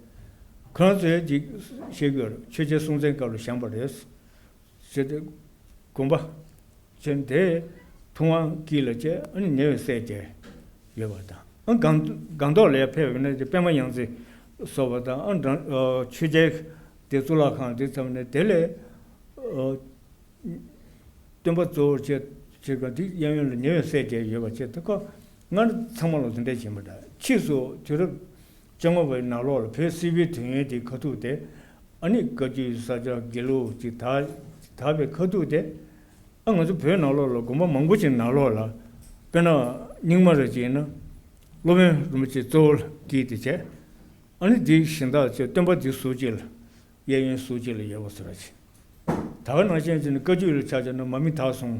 ཁོ་རང་ཚོས་ཅིག་བཤད་ཀྱི་ཡོད་རེད། ཆོས་རྒྱལ་སྲོང་བཙན་སྐབས་ལ་བཞེངས་པ་རེད། ཟེར་ཏེ་དགོན་པ་ཅན་དེ་ཐུབ་དབང་དཀྱིལ་ལ་བཅས་ཨ་ནི་ཉེ་བའི་སྲས་བརྒྱད་ཡོད་པ་དང་། ཨ་སྒང་སྒང་ཏོག་ལ་ཕེབས་པ་ན་དེ་པདྨ་ཡང་རྩེ་སོགས་པ་དང་། ཨ་འདྲ་ཆོས་རྒྱལ་དེ་གཙུག་ལག་ཁང་དེ་ཙམ་ནས་དེ་ལས་སྟོན་པ་གཙོ་བོར་བྱས་བྱས་པ་འདི་གཡས་གཡོན་ལ་ཉེ་བའི་སྲས་བརྒྱད་ཡོད་པ་བྱས་ཏེ་ཁོ་སྔར་ཚང་མ་ལོ་དེ་འདྲ་བྱེད་མི་འདྲ། ཕྱིས་སུ་དུས་རབས་བཅོ་ལྔ་པའི་ནང་ལོགས་ལ་བོད་སིལ་བུའི་དུས་ཡུན་དེའི་ཁ་ཐུག་དེ་ཨ་ནི་བཀའ་བརྒྱུད་ས་སྐྱ་དགེ་ལུགས་ཀྱི་དར་དར་བའི་ཁ་ཐུག་དེ། ཨ་ང་ཚོ་བོད་ནང་ལོགས་ལ་དགོན་པ་མང་པོ་ཅིག་ནང་ལོགས་ལ་དཔེར་ན་རྙིང་མ་རེ་བྱས་ན་སློབ་དཔོན་རིན་པོ་ཆེ་གཙོ་བོ་ལ་དཀྱིལ་དེ་བྱས། ཨ་ནི་དེའི་གཞན་དག་ཚོས་སྟོན་པ་དེ་ཟུར་གཅིག་ལ་གཡས་གཡོན་ཟུར་གཅིག་ལ་ཡོད་པ་ཟེར་བ་ཅིག་ད་ག་ནང་བཞིན་བྱས་ན་བཀའ་བརྒྱུད་ལ་ཆ་བཞག་ན་མར་མི་དྭགས་གསུམ་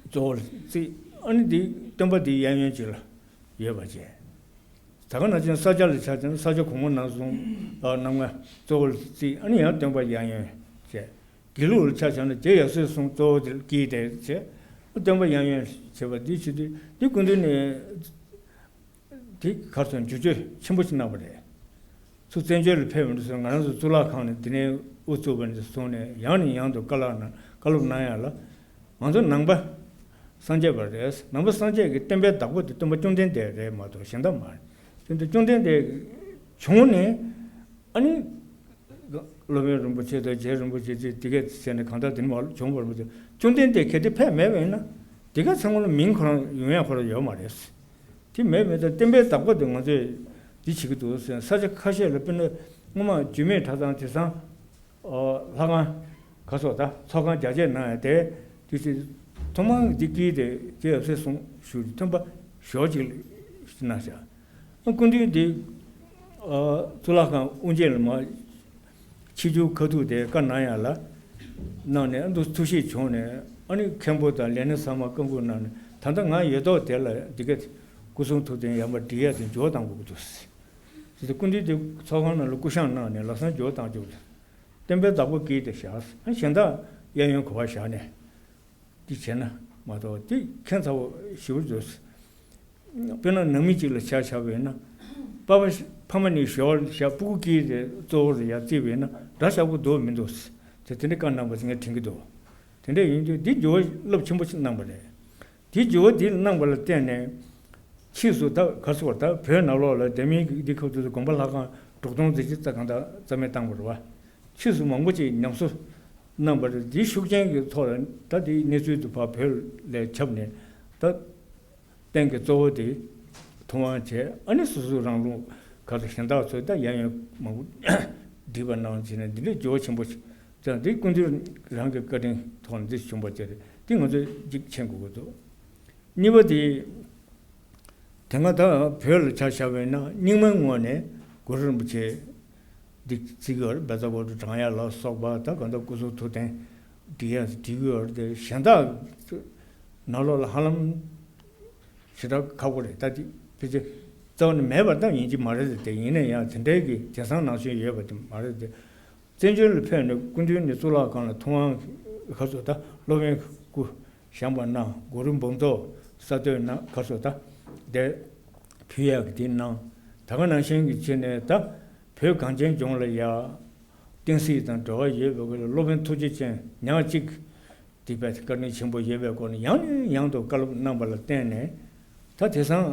གཙོ་བོ་ལ་བརྩིས། ཨ་ནི་དེ་སྟོན་པ་དེ་གཡས་གཡོན་གཅིག་ལ་ཡོད་པ་བྱས། ད་ག་ནང་བཞིན་ས་སྐྱ་ལ་ཆ་བཞག་ན་ས་སྐྱ་གོང་མ་རྣམ་གསུམ་ཨ་རྣམ་ལྔ་གཙོ་བོ་ལ་བརྩིས། ཨ་ནི་ཡང་སྟོན་པ་གཡས་གཡོན་བྱས། དགེ་ལུགས་ལ་ཆ་བཞག་ན་རྗེ་ཡབ་སྲས་གསུམ་གཙོ་བོ་དེ་དཀྱིལ་དེ་བྱས། སྟོན་པ་གཡས་གཡོན་བྱས་པ་འདི་བྱེད་དུས་འདི་སྐུ་མདུན་ནས་དེ་གར་སོང་བསྒྱུར་བཅོས་ཆེན་པོ་ཞིག་གནང་བ་རེད། ཚུར་བཙན་བྱོལ་ལ་ཕེབས་པ་འདྲ་སོང་ང་རང་ཚོ་གཙུག་ལག་ཁང་ནས་འདི་ནས་དབུ་བཙུགས་པ་ནས་བཟུང་ནས་ཡང་ནས་ཡང་དུ་བཀའ་སློབ་གནང་བཀའ་སློབ་གནང་ཡག་ལ། ང་ཚོ་ནང་པ་སངས་རྒྱས་པ་རེད། ནང་པ་སངས་རྒྱས་ཀྱི་བསྟན་པའི་བདག་པོ་དེ་སྟོན་པ་བཅོམ་ལྡན་འདས་རེད་མ་གཏོགས་གཞན་དག་མ་རེད། དེ་འདྲ་བཅོམ་ལྡན་འདས་བྱུང་ནས་ཨ་ནི་སློབ་དཔོན་རིན་པོ་ཆེ་དང་རྗེ་རིན་པོ་ཆེ་ཚོས་དེ་གས་བྱས་ནས་གང་ལྟར་དེ་ནི་མ་བྱུང་བར་མ་ཚོ་བཅོམ་ལྡན་འདས་གལ་ཏེ་ཕེབས་མེད་པ་ཡིན་ན་དེ་གས་ཚང་མ་ལ་མིང་ཁོ་རང་ཡོང་ཡག་ཁོ་རང་ཡོད་མ་རེད། དེ་མེད་མེད་དང་བསྟན་པའི་བདག་པོ་དེ་ང་ཚོས་འདི་བྱེད་ཀྱི་འདུག་ཟེར། ས་ཆ་ཁ་ཤས་ལ་དཔེར་ན་སྔོན་མ་འཇུ་མེད་གྲྭ་ཚང་དེང་སང་ལྷ་ཁང་ག་སོགས་དང་ཚོགས་ཁང་རྒྱ་ཆེ་གནང་ཡ་དེ་དུས་ཚོད་ཐོག་མར་འདི་དཀྱིལ་དེ་རྗེ་ཡབ་སྲས་གསུམ་བཞུགས་ཀྱི་མཐུན་པ་ཞོགས་གཅིག་གནང་བཞག་སྐུ་མདུན་འདི་སྐུ་ལྷ་ཁང་དབུ་འབྱེད་ལ་མ། ཕྱི་རྒྱུག་ཁ་ཐུག་དེ་བཀའ་གནང་ཡག་ལ་གནང་ནས་ཨ་འདུག་ཐུགས་གཤིས་བྱུང་ནས་ཨ་ནི་མཁན་པོ་དང་ལས་སྣེ་ཚང་མ་བཀའ་འགུག་གནང་ནས་ད་ལྟ་ང་ཡོད་ཐོག་དེ་ལ་འདི་ག་སྐུ་གསུང་ཐུགས་རྟེན་ཡར་མར་སྒྲིག་ཡག་དེ་འགྱུར་བ་གཏང་དགོས་ཀྱི་འདུག་ཟེར་ཏེ་སྐུ་མདུན་དེ་ཚོགས་ཁང་ནང་ལ་སྐུ་བཤངས་གནང་ནས་ལམ་སང་འགྱུར་བ་གཏང་རྒྱུ་རེད། བསྟན་པའི་བདག་པོ་དཀྱིལ་དེ་བཞག་ཨ་གཞན་དག་གཡས་གཡོན་ག་པར་བཞག་ནས། འདི་བྱས་ན་མ་གཏོགས་འདི་ཁྱད་མཚར་པོ་ཞེ་པོ་འདུག་དཔེར་ན་ནང་མི་གཅིག་ལ་ཆ་བཞག་པས་ན། པ་ཕ་ཕ་མ་གཉིས་ཞོར་བཞག་སྤུ་གུ་དཀྱིལ་དེ་གཙོ་བོར་ཡར་བརྩིས་པས་ན་འདྲ་ཆགས་པོ་འདུག་མི་འདུག་དེ་དེ་འདྲའི་བཀའ་གནང་བ་ཞིག་ངས་དྲན་གྱི་འདུག་དེ་འདྲ་ཡིན་དུས་འདི་འགྱུར་བ་རླབས་ཆེན་པོ་ཞིག་གནང་བ་རེད། དེའི་འགྱུར་བ་འདི་གནང་བ་ལ་བརྟེན་ནས། ཕྱིས་སུ་ད་ག་ཚོད་ད་བོད་ནང་ལོགས་ལ་དེ་མིན་གྱི་འདི་ཁ་ཐུག་ཏུ་དགོན་པ་ལྷ་ཁང་དྲུག་སྟོང་ཙམ་ཅིག་རྩ་གང་དག་རྩ་མེད་བཏང་བ་རེད་བ། ཕྱིས་སུ་མང་པོ་ཅིག་ཉམས་གསོ་གནང་བ་རེད། འདིའི་ཤུགས་རྐྱེན་གྱི་ཐོག་ལ་ད་དེའི་གནས་ཚུལ་དུ་ཕར་བོད་ལ་ཁྱབ་ནས་ད་རྟེན་གྱི་གཙོ་བོ་དེ་ཐུབ་དབང་བྱས། ཨ་ནི་སོ་སོའི་རང་ལུགས་ག་ཚོད་གཞན་དག་ཚོས་ད་ཡང་ཡང་མང་པོ་སྒྲིག་པ་གནང་བྱས་ནས་འདི་འདྲའི་འགྱུར་བ་ཆེན་པོ་ཞིག་ཙང་འདི་སྐུ་མདུན་རང་གི་བཀའ་དྲིན་ཐོག་ནས་འདི་བྱུང་བ་དེ་རེད། འདི་ང་ཚོས་གཅིག་མཁྱེན་དགོས་ཀྱི་འདུག་གཉིས་པ་དེ། དེ་སྔ་ད་བོད་ལ་ཆ་བཞག་པས་ན་རྙིང་མའི་ངོས་ནས་གུ་རུ་རིན་པོ་ཆེ་འདི་བརྩི་གི་ཡོད་རེད། བཛྲ་གུ་རུ་བགྲང་ཡག་ལ་སོགས་པ་ད་གང་ལྟར་སྐུ་གསུང་ཐུགས་རྟེན་སྒྲིག་ཡག་སྒྲིག་གི་ཡོད་རེད་དེ། གཞན་དག་ནང་ལོགས་ལ་ཧ་ལམ་ཞེ་དྲག་ཁག་པོ་རེད། ད་དེ་ཕལ་ཆེར་རྩ་བ་ནས་མེད་པ་ད་ཡིན་གྱི་མ་རེད་དེ། ཡིན་ན་ཡང་དེ་འདྲའི་གི་དེང་སང་ནང་བཞིན་ཡོད་པ་དེ་མ་རེད་དེ། བཙན་བྱོལ་ལ་ཕེབས་ནས་སྐུ་མདུན་ནས་གཙུག་ལག་ཁང་ལ་ཐུབ་དབང་ག་ཚོད་ད་སློབ་དཔོན་སྐུ་བཞེངས་པ་གནང་། གུ་རུ་འབུམ་ཚོགས་གསར་གཏོད་གནང་། ག་ཚོད་ད་དེ་ཕུལ་ཡག་གི་དེ་གནང་། ད་ག་ནང་བཞིན་གྱི་ཆེད་ནས་ད་བོད་གངས་ཅན་ལྗོངས་ལ་ཡ་བསྟན་སྲིད་དང་འབྲེལ་བ་ཡོད་པའི་སྐོར་ལ་སློབ་དཔོན་ཐུགས་རྗེ་ཅན་ཉག་གཅིག་དེ་བས་བཀའ་དྲིན་ཆེན་པོ་ཡོད་པའི་སྐོར་ནས་ཡང་ནས་ཡང་དུ་བཀའ་སློབ་གནང་བ་ལ་བརྟེན་ནས། ད་དེང་སང་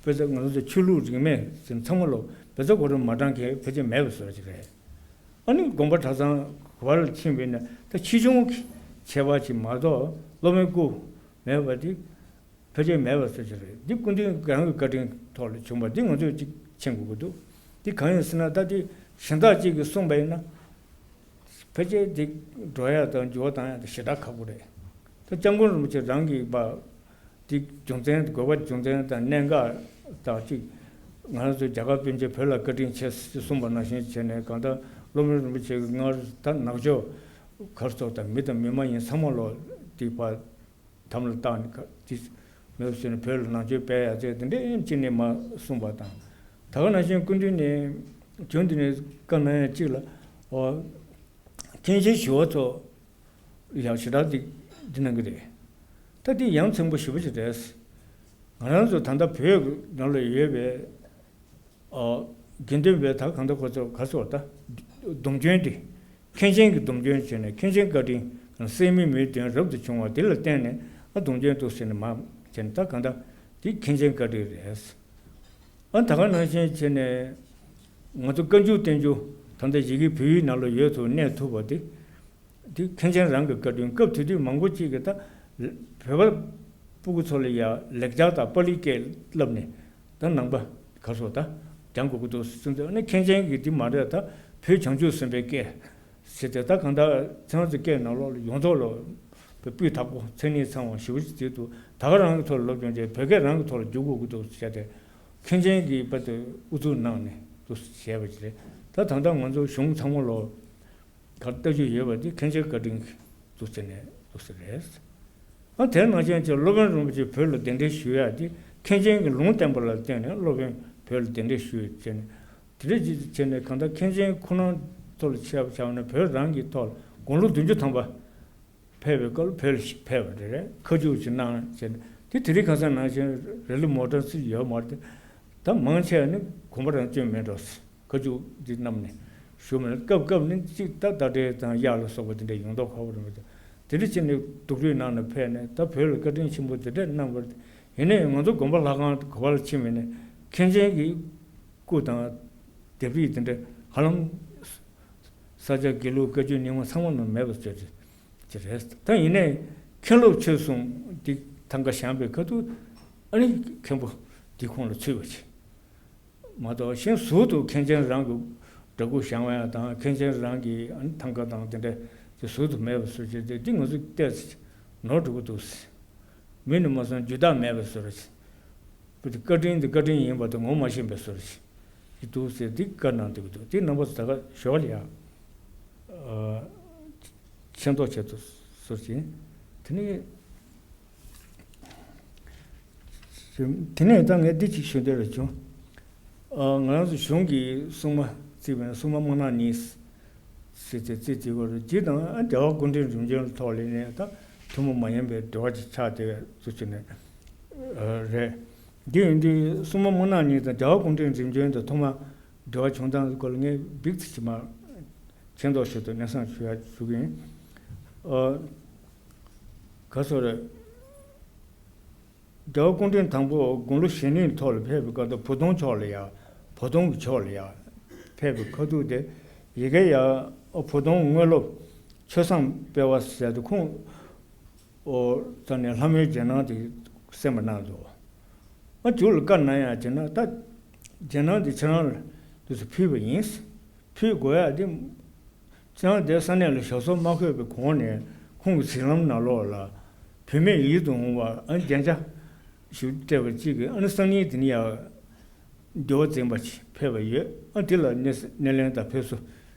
དཔེ་ཆ་ང་ཚོ་ཆོས་ལུགས་རིས་མེད་ཚང་མ་ལོ་བཛྲ་གུ་རུ་མ་བགྲང་མཁན་ཕལ་ཆེར་མེད་པ་བཟོ་ཅིག་རེད། ཨ་ནི་དགོན་པ་གྲྭ་ཚང་ག་པར་ལ་ཕྱིན་པས་ན་ད་ཆེ་ཆུང་གི་ཁྱད་པར་ཅིག་མ་གཏོགས་སློབ་དཔོན་སྐུ་མེད་པ་དེ་ཕལ་ཆེར་མེད་པ་བཟོ་ཅིག་རེད། འདི་སྐུ་མདུན་རང་གི་བཀའ་དྲིན་ཐོག་ལ་བྱུང་བ་འདི་ང་ཚོས་ཅིག་མཁྱེན་དགོས་ཀྱི་འདུག་འདི་གང་ཡིན་ཟེར་ན་ད་དེ་གཞན་དག་ཅིག་གིས་གསུངས་པ་ཡིན་ན། ཕལ་ཆེར་དེ་འགྲོ་ཡག་དང་འགྱུར་བ་གཏོང་ཡག་དེ་ཞེ་དྲག་ཁག་པོ་རེད། ད་སྐྱབས་མགོན་རིན་པོ་ཆེ་རང་གིས་པ་དེ་རྒྱུ་མཚན་དགོས་པ་རྒྱུ་མཚན་དང་གནད་འགག་དང་གཅིག་ང་རང་ཚོ་རྒྱ་གར་སྤུན་མཆེད་བོད་ལ་བཀའ་དྲིན་ཆེ་ཞེས་གསུངས་པ་ནང་བཞིན་བྱས་ནས། གང་ལྟར་སློབ་དཔོན་རིན་པོ་ཆེ་གིས་སྔར་ད་ནག་ཕྱོགས་གར་སོགས་དང་མི་དང་མི་མ་ཡིན་ཚང་མ་ལོ་དེ་པ་དམ་ལ་བཏགས་ནས་དེ་མེད་ཟེར་ནས་བོད་ལ་ནང་ཆོས་སྤེལ་ཡག་ཚད་དེ་འདྲའི་ཅི་ནས་མ་གསུངས་པ་དང་། ད་ག་ནང་བཞིན་སྐུ་མདུན་ནས་བྱུང་འདི་ནས་བཀའ་གནང་ཡ་གཅིག་ལ། ཨོ། མཁན་ཆེན་ཞི་བ་འཚོ་ཡང་ཞེ་དྲག་འདི་འདི་གནང་གི་རེད། ད་འདི་ཡ་མཚན་པོ་ཞེ་པོ་ཅིག་རེད། ང་རང་ཚོ་ད་ལྟ་བོད་ནང་ལ་ཡོད་པའི་ཨོ། དགེ་འདུན་པའི་ད་གང་ལྟར་ཁོ་ཚོ་ག་ཚོད་ད་སྡོམ་སྐྱོན་འདི། མཁན་ཆེན་གྱི་སྡོམ་སྐྱོན་བྱས་ནས་མཁན་ཆེན་བཀའ་དྲིན་སེལ་མེད་མོས་ལྡན་རབ་ཏུ་བྱུང་བ་འདི་ལ་བརྟེན་ནས་ཨ་སྡོམ་སྐྱོན་འདུག་ཟེར་ནས་མ་བྱས་ནས་ད་གང་ལྟར་འདི་མཁན་ཆེན་བཀའ་དྲིན་རེད། ཨ་ད་ག་ནང་བཞིན་བྱས་ནས་ང་ཚོ་བཀའ་འགྱུར་བསྟན་འགྱུར་ད་ལྟ་ཡི་གེ་བོད་ཡིག་ནང་ལ་ཡོད་དུ་གནས་ཐུབ་པ་འདི། འདི་མཁན་ཆེན་རང་གི་བཀའ་དྲིན། སྐབས་དེ་དུས་མང་པོ་ཅིག་གིས་ད་བོད་པ་སྤུ་གུ་ཚོ་ལ་ཡ་ལེགས་སྦྱར་དང་པཱ་ལིའི་སྐད་བསླབས་ནས་ད་ནང་པ་ག་སོགས་ད་སྦྱང་དགོས་ཀྱི་འདུག་གསུངས་ཏེ། ཨ་ནི་མཁན་ཆེན་གྱིས་འདི་མ་རེད། ད་བོད་བྱང་ཆུབ་སེམས་དཔའི་སྐད་ཟེར་ཏེ། ད་གང་ལྟར་ཚང་ཚོ་སྐད་ནང་ལོགས་ལ་ཡོངས་རྫོགས་ལ་སྤུས་དག་པོ་མཚན་ཉིད་ཚང་བ་ཞེ་པོ་ཅིག་བརྩིས་འདུག་ད་ག་རང་གི་ཐོག་ལ་སློབ་སྦྱོང་བྱས། བོད་སྐད་རང་གི་ཐོག་ལ་བསྒྱུར་དགོས་ཀྱི་འདུག་ཟེར་ཏེ། མཁན་ཆེན་གྱིས་པ་དེ་ཨུ་ཚུགས་གནང་ནས་འདུག་བྱས་པ་ཅིག་རེད། ད་ད་ལྟ་ང་ཚོ་གཞུང་ཚང་མ་ལོ། གར་ལྟ་རྒྱུ་ཡོད་པ་འདི་མཁན་ཆེན་བཀའ་དྲིན་གྱི་འདུག་ཟེར་ནས་འདུག་ཟེར་རེད། ཨ་དེ་ནང་བཞིན་བྱས་སློབ་དཔོན་རིན་པོ་ཆེ་བོད་ལ་གདན་འདྲེན་ཞུ་ཡ་འདི་མཁན་ཆེན་གྱིས་ལུང་བསྟན་པ་ལ་བརྟེན་ནས་སློབ་དཔོན་བོད་ལ་གདན་འདྲེན་ཞུ་ཡ་བྱས་ནས། དེ་འདྲ་ཅིག་བྱས་ནས་གང་ལྟར་མཁན་ཆེན་ཁོ་རང་ཐོག་ལ་ཆ་བཞག་ན་བོད་རང་གི་ཐོག་ལ་དགུང་ལོ་བདུན་ཅུ་ཐམ་པ་ཕེབས་པའི་སྐབས་ལ་བོད་ལ་ཕེབས་པ་རེད། རེད། ཁ་མཆུ་ཅིག་གནང་བྱས་ནས་དེ་དེ་རིང་ཁ་སང་ནང་བཞིན་རི་ལི་མོ་ཊ་ཙིག་ཡོད་མ་རེད་དེ། ད་མང་ཆེ་བ་ནི་དགོན་པ་རང་བཙུན་མེད་འགྲོ། ཁ་མཆུ་འདི་བསྣམས་ནས་བཞུགས་མེད། སྐབས་སྐབས་ནི་གཅིག་ད་ཟླ་སྒྲིལ་དང་གཡག་ལ་སོགས་པ་དེ་འདྲ་ཡོང་མདོག་ཁ་པོ་རེད་མ་གཏོགས། དེ་འདྲ་བྱས་ནས་སྡུག་རུས་གནང་ནས་ཕེབས་ནས་ད་བོད་ལ་བཀའ་དྲིན་ཆེན་པོ་དེ་འདྲ་གནང་བར། ཡིན་ནའི་ང་ཚོ་དགོན་པ་ལྷ་ཁང་ག་པར་ཕྱིན་པ་ཡིན་ནའི་མཁན་ཆེན་གྱི་སྐུ་དང་ལྡེབས་རིས་དེ་འདྲ་ཧ་ལམ་ས་སྐྱ་དགེ་ལུགས་བཀའ་བརྒྱུད་རྙིང་མ་ཚང་མ་ནང་མེད་པ་བཟོས་ཅིག་ཅིག་རེད། ད་ཡིན་ནའི་མཁན་སློབ་ཆོས་གསུམ་འདི་ཐང་ག་བཞེངས་པའི་ཁ་ཐུག་ཨ་ནི་མཁན་པོ་འདི་ཁོང་ལ་ཚུད་པ་ཅིག་མ་གཏོགས། གཞན་ཟུར་དུ་མཁན་ཆེན་རང་གི་འདྲ་སྐུ་བཞེངས་པ་ཡང་དང་། མཁན་ཆེན་རང་གི་ཨ་ནི་ཐང་ག་དང་དེ་འདྲ་དེ་ཟུར་དུ་མེད་པ་བཟོས་ཅིག་དེ་འདི་ང་ཚོ་བལྟས་ནོར་འགྲོ་གི་འདུག་མི་ནི་མ་སོང་རྒྱུ་དག་མེད་པའི་བཟོ་འདྲ་ཅིག་བཀའ་དྲིན་དེ་བཀའ་དྲིན་ཡིན་པ་དེ་ངོ་མ་ཤེས་པའི་བཟོ་འདྲ་ཅིག་གི་འདུག་ཟེར་འདི་བཀའ་གནང་འདུག་གི་འདུག་དེ་རྣམ་པ་ཚོ་ད་ག་ཞོར་ལ་ཡ་ཨ་ཤེས་རྟོགས་བྱེད་ཐུབ་བཟོ་འདྲ་ཅིག་དེ་ནས་དེ་ནས་ད་ངས་འདི་ཅིག་ཞུ་འདོད་ལ་བྱུང་། ཨ་ང་རང་ཚོ་གཞུང་གི་སྲུང་མ་བརྩིས་པ་ཡིན་ན་སྲུང་མ་དམར་ནག་གཉིས། ཟེར་ཏེ་རྩིས་རྩིས་པ་རེད། སྤྱིར་བཏང་རྒྱལ་བ་སྐུ་ཕྲེང་རིམ་བྱོན་ཐོག་ལས་ནས་ད་ཐུན་མོང་མ་ཡིན་པའི་འབྲེལ་བ་ཅིག་ཆགས་བསྡད་པའི་ཚུལ་བྱས་ནས་རེད། འདི་ཡིན་དུས་སྲུང་མ་དམར་ནག་གཉིས་དང་རྒྱལ་བ་སྐུ་ཕྲེང་རིམ་བྱོན་དང་ཐོག་མར་འབྲེལ་བ་བྱུང་སྟངས་སྐོར་ལ་ངས་འབིགས་ཚིག་ཅིག་མར་མཁྱེན་རྟོགས་ཞུ་དུ་གནས་སྟངས་ཞུ་ཡ་ཞུ་གི་ཡིན། ཨ་ག་སོ་རེད། རྒྱལ་བ་སྐུ་ཕྲེང་དང་པོ་དགུང་ལོ་བཞི་ནས་ཐོག་ལ་ཕེབས་པའི་སྐབས་དུ་བུ་སྟོན་ཕྱོགས་ལ་ཡ། བུ་སྟོན་གྱི་ཕྱོགས་ལ་ཡ་ཕེབས་པའི་ཁ་ཐུག་དེ་ཡི་གེ་ཡ་བུ་སྟོན་དངོས་སློབ་ཆོས་བཟང་དཔལ་བ་ཟེར་དུ་ཁོང་ཨོ་རྩ་ནས་ལྷ་མོའི་རྗེས་གནང་དེ་གསན་པ་གནང་འདུག་ཨ་མཇུག་ལ་བཀའ་གནང་ཡ་བྱས་ན་ད་རྗེས་གནང་དེ་ཁྱེད་རང་ལ་དུས་སུ་ཕུལ་བ་ཡིན། ཕུལ་དགོས་ཡ་དེ། ཅང་དེ་ས་གནས་ལ་ཞབས་སོར་མ་འཁོད་པའི་གོང་ནས་ཁོང་གི་གཟིམ་ལམ་ནང་ལོགས་ལ་བུད་མེད་ཡིད་དུ་འོང་བ་ཨ་རྒྱན་ཆ་ཞིག་སྤྲས་པ་གཅིག་གིས་ཨ་ནི་སང་ཉིན་དེ་ནས་ཡར་འདུལ་བ་འཛིན་པ་ཞིག་ཕེབས་པ་ཡོད། ཨ་དེ་ལ་སྣེ་སྣེ་ལེན་དང་ཕེབས་བསུ་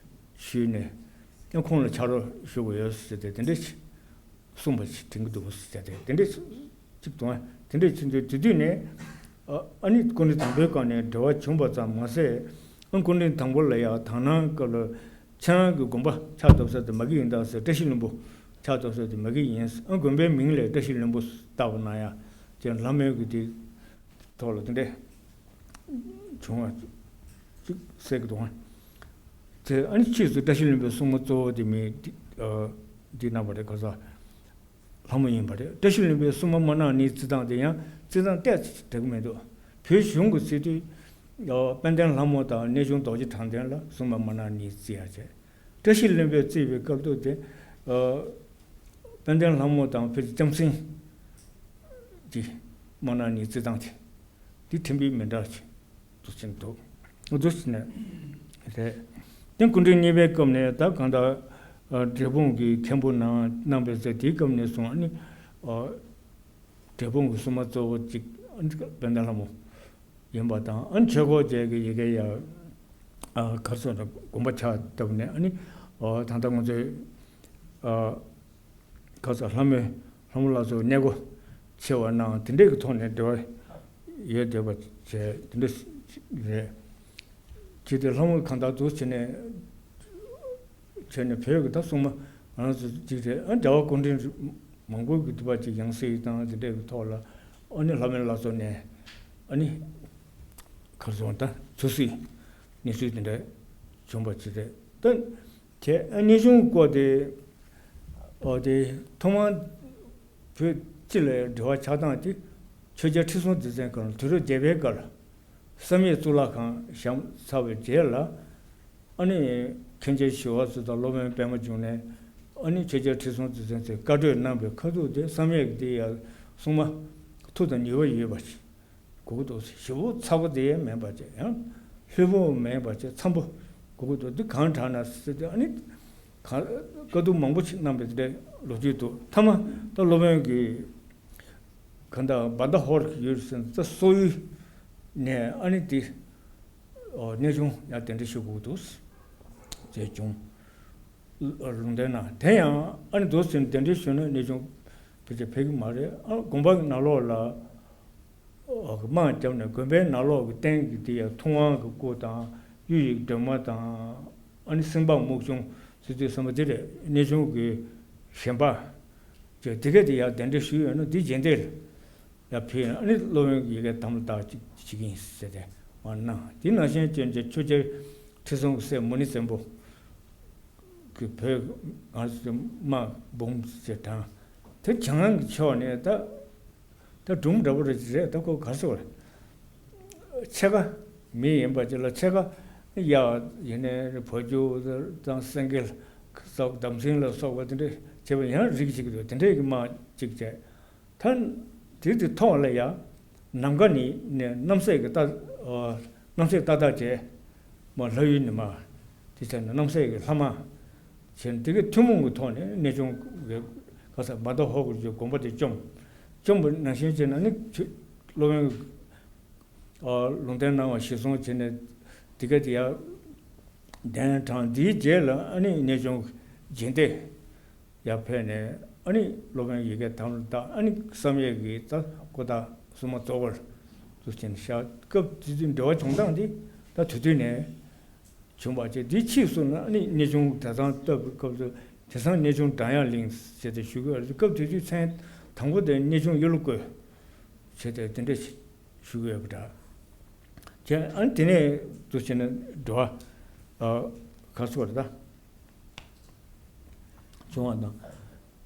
ཞུས་ནས་ཨ་ཁོང་ལ་ཕྱག་རོགས་ཞུ་དགོས་ཡོད་ཟེར་ཏེ་དེ་འདྲ་ཞིག་གསུངས་པ་ཞིག་དྲན་གྱི་འདུག་ཟེར་ཏེ་དེ་འདྲ་ཅིག་དང་དེ་འདྲ་ཕྱིན་ཚེ་དེ་དུས་ནས་ཨ་ཨ་ནི་སྐུ་ཕྲེང་དང་པོའི་སྐབས་ནས་འབྲེལ་བ་བྱུང་བ་ཙམ་མ་ཟད། ཨ་སྐུ་ཕྲེང་དང་པོ་ལ་ཡང་དག་སྣང་སྐབས་ལ་ཁྱེད་རང་གི་དགོན་པ་ཕྱག་བཏབ་ས་དེ་མ་གི་ཡིན་ད་ཟེར། བཀྲ་ཤིས་ལྷུན་པོ་ཕྱག་བཏབ་ས་དེ་མ་གི་ཡིན། ཨ་དགོན་པའི་མིང་ལ་བཀྲ་ཤིས་ལྷུན་པོ་བཏགས་པ་གནང་ཡ་ཅན་ལྷ་མོའི་གི་དེ་ཐོག་ལ་དེ་འདྲ་བྱུང་བ་ཅིག་གསལ་གི་འདུག་དེ་ཨ་ནི་ཕྱིས་སུ་བཀྲ་ཤིས་ལྷུན་པོའི་སྲུང་མ་གཙོ་བོ་དེ་མི་དེ་ཨ་དེ་གནང་བ་རེད། ག་ས་ལྷ་མོ་ཡིན་པ་རེད། བཀྲ་ཤིས་ལྷུན་པོའི་སྲུང་མ་དམར་ནག་གཉིས་བརྩི་སྟངས་དེ་ཡང་བརྩི་སྟངས་ཏོག་ཙམ་འགྲིག་གི་མི་འདུག་བོད་གཞུང་གི་སྲིད་དུས་དཔལ་ལྡན་ལྷ་མོ་དང་གནས་ཆུང་རྡོ་རྗེ་དྲང་བདེན་ལ་སྲུང་མ་དམར་ནག་གཉིས་བརྩི་ཡ་བྱས། བཀྲ་ཤིས་ལྷུན་པོས་བརྩིས་པའི་སྐབས་དུས་དེ་དཔལ་ལྡན་ལྷ་མོ་དང་བོད་ཀྱི་ལྕམ་སྲིང་གི་དམར་ནག་གཉིས་བརྩི་སྟངས་དེ་འདི་ཐིམ་པའི་མི་འདྲ་ཞིག་འདུག་ཅིང་འདུག་འདུག་ཅིང་ནས་རེད། དེ་སྐུ་ཕྲེང་གཉིས་པའི་སྐབས་ནས་ད་གང་ལྟར་འབྲས་སྤུངས་ཀྱི་མཁན་པོ་གནང་གནང་བའི་ཚེ་དེའི་སྐབས་ནས་བཟུང་ཨ་ནི་འབྲས་སྤུངས་ཀྱི་སྲུང་མ་གཙོ་བོ་གཅིག་དཔལ་ལྡན་ལྷ་མོ་ཡིན་པ་དང་། ཨ་ནི་ཆོས་འཁོར་རྒྱལ་གྱི་ཡི་གེ་ཡ་གར་སོགས་ལ་དགོངས་པ་ཕྱག་བཏབ་ནས་ཨ་ནི་ད་ལྟ་ང་ཚོའི་ག་ས་ལྷ་མོའི་ལྷ་མོ་ལ་སོགས་གནས་སྒོ་ཕྱེ་བ་གནང་། དེ་འདྲའི་གི་ཐོག་ནས་འབྲེལ་བ་ཡོད་བསྡད་པ་བྱས་དེ་འདྲ་རེད། ཅིག་དེ་ལྷ་མོ་གང་ལྟར་འདུག་བྱས་ནས། བྱས་ནས་བོད་ཀྱི་ད་སྲུང་མ་ང་རང་ཚོ་ཅིག་རེད། ཨ་རྒྱལ་བ་སྐུ་ཕྲེང་མང་པོ་གི་འདུས་པ་ཅིག་ཡང་སྲིད་དང་དེ་འདྲའི་གི་ཐོག་ལ། ཨ་ནི་ལྷ་མོའི་བླ་མཚོ་ནས་ཨ་ནི་གར་སོང་ད་ཆོས་སྲིད་གནས་ཚུལ་དེ་འདྲ་བྱུང་བ་ཅིག་རེད། ད་དེ་གནས་ཆུང་སྐོར་དེ། ཨོ་དེ་ཐོག་མར་བོད་སྤྱི་ལ་འབྲེལ་བ་ཆགས་སྟངས་དེ། ཆོས་རྒྱལ་ཁྲི་སྲོང་ལྡེ་བཙན་སྐབས་དུས་རབས་བརྒྱད་པའི་སྐབས་བསམ་ཡས་གཙུག་ལག་ཁང་བཞེངས་ཚར་བའི་རྗེས་ལ། ཨ་ནི་མཁན་ཆེན་ཞི་བ་འཚོ་དང་སློབ་དཔོན་པདྨ་འབྱུང་གནས། ཨ་ནི་ཆོས་རྒྱལ་ཁྲི་སྲོང་ལྡེ་བཙན་ཚོས་བཀའ་གྲོས་གནང་བའི་ཁ་ཐུག་དེ་བསམ་ཡས་ཀྱི་དེ་ཡ་སྲུང་མ་མཐུ་དང་ནུས་པ་ཡོད་པ་ཞིག་དགོས་ཀྱི་འདུག། ཞེ་པོ་ཚ་པོ་དེ་མིན་པ་བྱས་ཡང་ལྷོད་པོ་མིན་པ་བྱས་འཚམ་པོ་དགོས་ཀྱི་འདུག། འདི་གང་དྲག་ན་ཟེར་ཏེ། ཨ་ནི་ག་དཀའ་སྡུག་མང་པོ་ཞིག་གནང་བའི་དེ་འདྲའི་ལོ་རྒྱུས་འདུག། མཐའ་མ་ད་སློབ་དཔོན་གྱིས་གང་ལྟར་བྷན་དྷ་ཧོར་གྱི་ཡུལ་ཟེར་ན་ད་སོག་ཡུལ་ནས་ཨ་ནི་དེ་ཨོ་གནས་ཆུང་ཡང་གདན་འདྲེན་ཞུ་དགོས་འདུག་ཟེར་བྱུང་། ལུང་བསྟན་གནང་། དེ་ཡང་ཨ་ནི་འདུག་ཟེར་ནས་གདན་འདྲེན་ཞུས་ན་གནས་ཆུང་ཕལ་ཆེར་ཕེབས་ཀྱི་མ་རེད། ཨ་དགོན་པ་གི་ནང་ལོགས་ལ་དམག་བརྒྱབ་ནས་དགོན་པའི་ནང་ལོགས་ཀྱི་རྟེན་གྱི་དེ་ཡང་ཐུབ་དབང་གི་སྐུ་དང་གཡུ་ཡི་སྒྲོན་མ་དང་། ཨ་ནི་སེམས་དཔའ་སྨུག་ཆུང་ཟེར་དུས་ཙམ་པ་དེ་རེད། གནས་ཆུང་གི་ཞལ་འབག་ཅེས་དེ་ག་དེ་ཡང་གདན་འདྲེན་ཞུས་ཡོད་ན་དེ་རྗེས་འདེད་ལ་ཕུལ་ཡོད་ན། ཨ་ནི་སློབ་དཔོན་གྱི་ཡ་གི་དམ་ལ་བཏགས་ཅིག་བྱེད་ཀྱི་ཡིན་ཟེར་ཏེ་མར་གནང་། དེ་ནང་བཞིན་ཅན་གྱི་ཆོས་རྒྱལ་ཁྲི་སྲོང་གི་སྲས་མུ་ནེ་བཙན་པོ་གི་བོད་ང་ཚོ་དམག་འབུམ་ཞིག་དྲངས། དེ་བྱང་གི་ཕྱོགས་ནས་ད་ད་སྒྲུང་འདྲ་པོ་རེ་རེད། ད་ཁོ་ག་རེ་ཟེར་བ་རེད། ཕྱེད་ཀ་མི་ཡིན་པ་ཅིག་ལ་ཕྱེད་ཀ་གཡག་ཡིན་ནའི་བ་ཕྱུགས་དང་སེང་གེ་སོགས་དམ་སྲིན་ལ་སོགས་པ་དེ་འདྲ་བྱས་པ་ཡང་རིགས་གཅིག་གི་འདུག། དེ་འདྲའི་གི་དམག་གཅིག་བྱས། ད་དེ་དེ་ཐོག་ལ་ཡ་ནམ་མཁའ་ནས་ནས་གནམ་ས་གི་ཏ་ཨ་གནམ་ས་ཏག་ཏག་བྱས་མ་ལྷ་ཡུལ་ནས་མ་དེ་བྱས་ནས་གནམ་ས་གི་ལྷ་དམག་བྱས་ནས་དེ་གི་ཐུན་མོང་གི་ཐོག་ནས་གནས་ཆུང་གི་ག་ས་བྷན་དྷ་ཧོར་གྱི་དགོན་པ་དེ་བཅོམ། བཅོམ་པ་ནང་བཞིན་བྱས་ན་ནི་ཆོས་སློབ་དཔོན་ཨ་ལུང་བསྟན་གནང་བ་གཞིར་བཟུང་བྱས་ནས་དེ་ག་དེ་ཡ་གདན་དྲངས། དེའི་རྗེས་ལ་ཨ་ནི་གནས་ཆུང་རྗེས་འདེད་ཡར་ཕེབས་ནས། ཨ་ནི་སློབ་དཔོན་ཡི་གེ་དམ་ལ་བཏགས། ཨ་ནི་བསམ་ཡས་ཀྱི་ད་ཀོ་ད་སྲུང་མ་གཙོ་བོར་དུ་བྱས་ནས་བཞག། སྐབས་དེ་དུས་འབྲེལ་བ་བྱུང་སྟངས་དེ་ད་དེ་དུས་ནས་བྱུང་བ་བྱས། དེའི་ཕྱིས་སུ་ནི་ཨ་ནི་གནས་ཆུང་གྲྭ་ཚང་བཏབ་པའི་སྐབས་སུ་དེང་སང་གནས་ཆུང་བྲག་གཡང་གླིང་ཟེར་ཏེ་ཞུ་གི་ཡོད་རེད། སྐབས་དེ་དུས་མཚན་དང་པོ་དེ་གནས་ཆུང་གཡུ་ལོ་བཀོད་བྱས་ཏེ་དེ་འདྲ་ཞུ་གི་ཡོད་པ་འདྲ། བྱས། ཨ་ནི་དེ་ནས་དུ་བྱས་ནས་འགྲོ་བ་ཨ་ག་སོགས་རེད་ད། བྱུང་བ་དང་།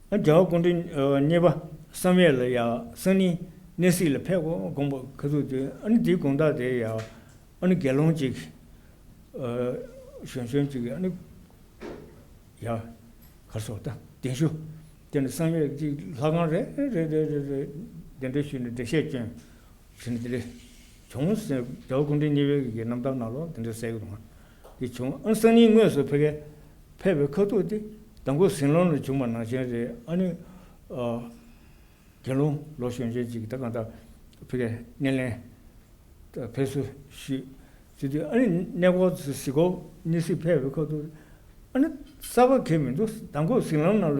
ཨ་རྒྱལ་བ་སྐུ་ཕྲེང་ཨ་གཉིས་པ་བསམ་ཡས་ལ་ཡ་སང་ཉིན་གནས་གཟིགས་ལ་ཕེབས་དགོས་དགོངས་པ་ག་ཚོད་དེ། ཨ་ནི་དེའི་དགོང་དག་དེ་ཡ་ཨ་ནི་དགེ་སློང་གཅིག་ཨ་གཞོན་གཞོན་གཅིག་གིས་ཨ་ནི་ཡ་གར་སོགས་ད་གདན་ཞུ། དེ་ནི་བསམ་ཡས་ཀྱི་ལྷ་ཁང་རེ་རེ་རེ་རེ་རེ་གདན་འདྲེན་ཞུས་ནས་འགྲེལ་བཤད་བསྐྱོན། བྱས་ནས་དེ་འདྲ་བྱུང་ཟེར། རྒྱལ་བ་སྐུ་ཕྲེང་གཉིས་པའི་གི་རྣམ་ཐར་ནང་ལོགས་དེ་འདྲ་གསལ་གི་འདུག། དེ་བྱུང་། ཨ་སང་ཉིན་དངོས་སུ་ཕ་གིར་ཕེབས་པའི་ཁ་ཐུག་དེ་དང་པོ་ཟི་ལིང་ལ་བྱུང་བ་ནང་བཞིན་རེད། ཨ་ནི་ཨ་དགེ་སློང་ལོ་གཞོན་གཞོན་ཅིག་ད་གང་ལྟར་ཕ་གིར་སྣེ་ལེན་ཕེབས་བསུ་ཞུས། དེ་དུས་ཨ་ནི་གནས་སྐོར་གཟིགས་སྐོར་གནས་གཟིགས་ཕེབས་པའི་ཁ་ཐུག་ཨ་ནི་གསར་པ་གང་ཡང་མི་འདུག། དང་པོ་ཟི་ལིང་ནང་ལ་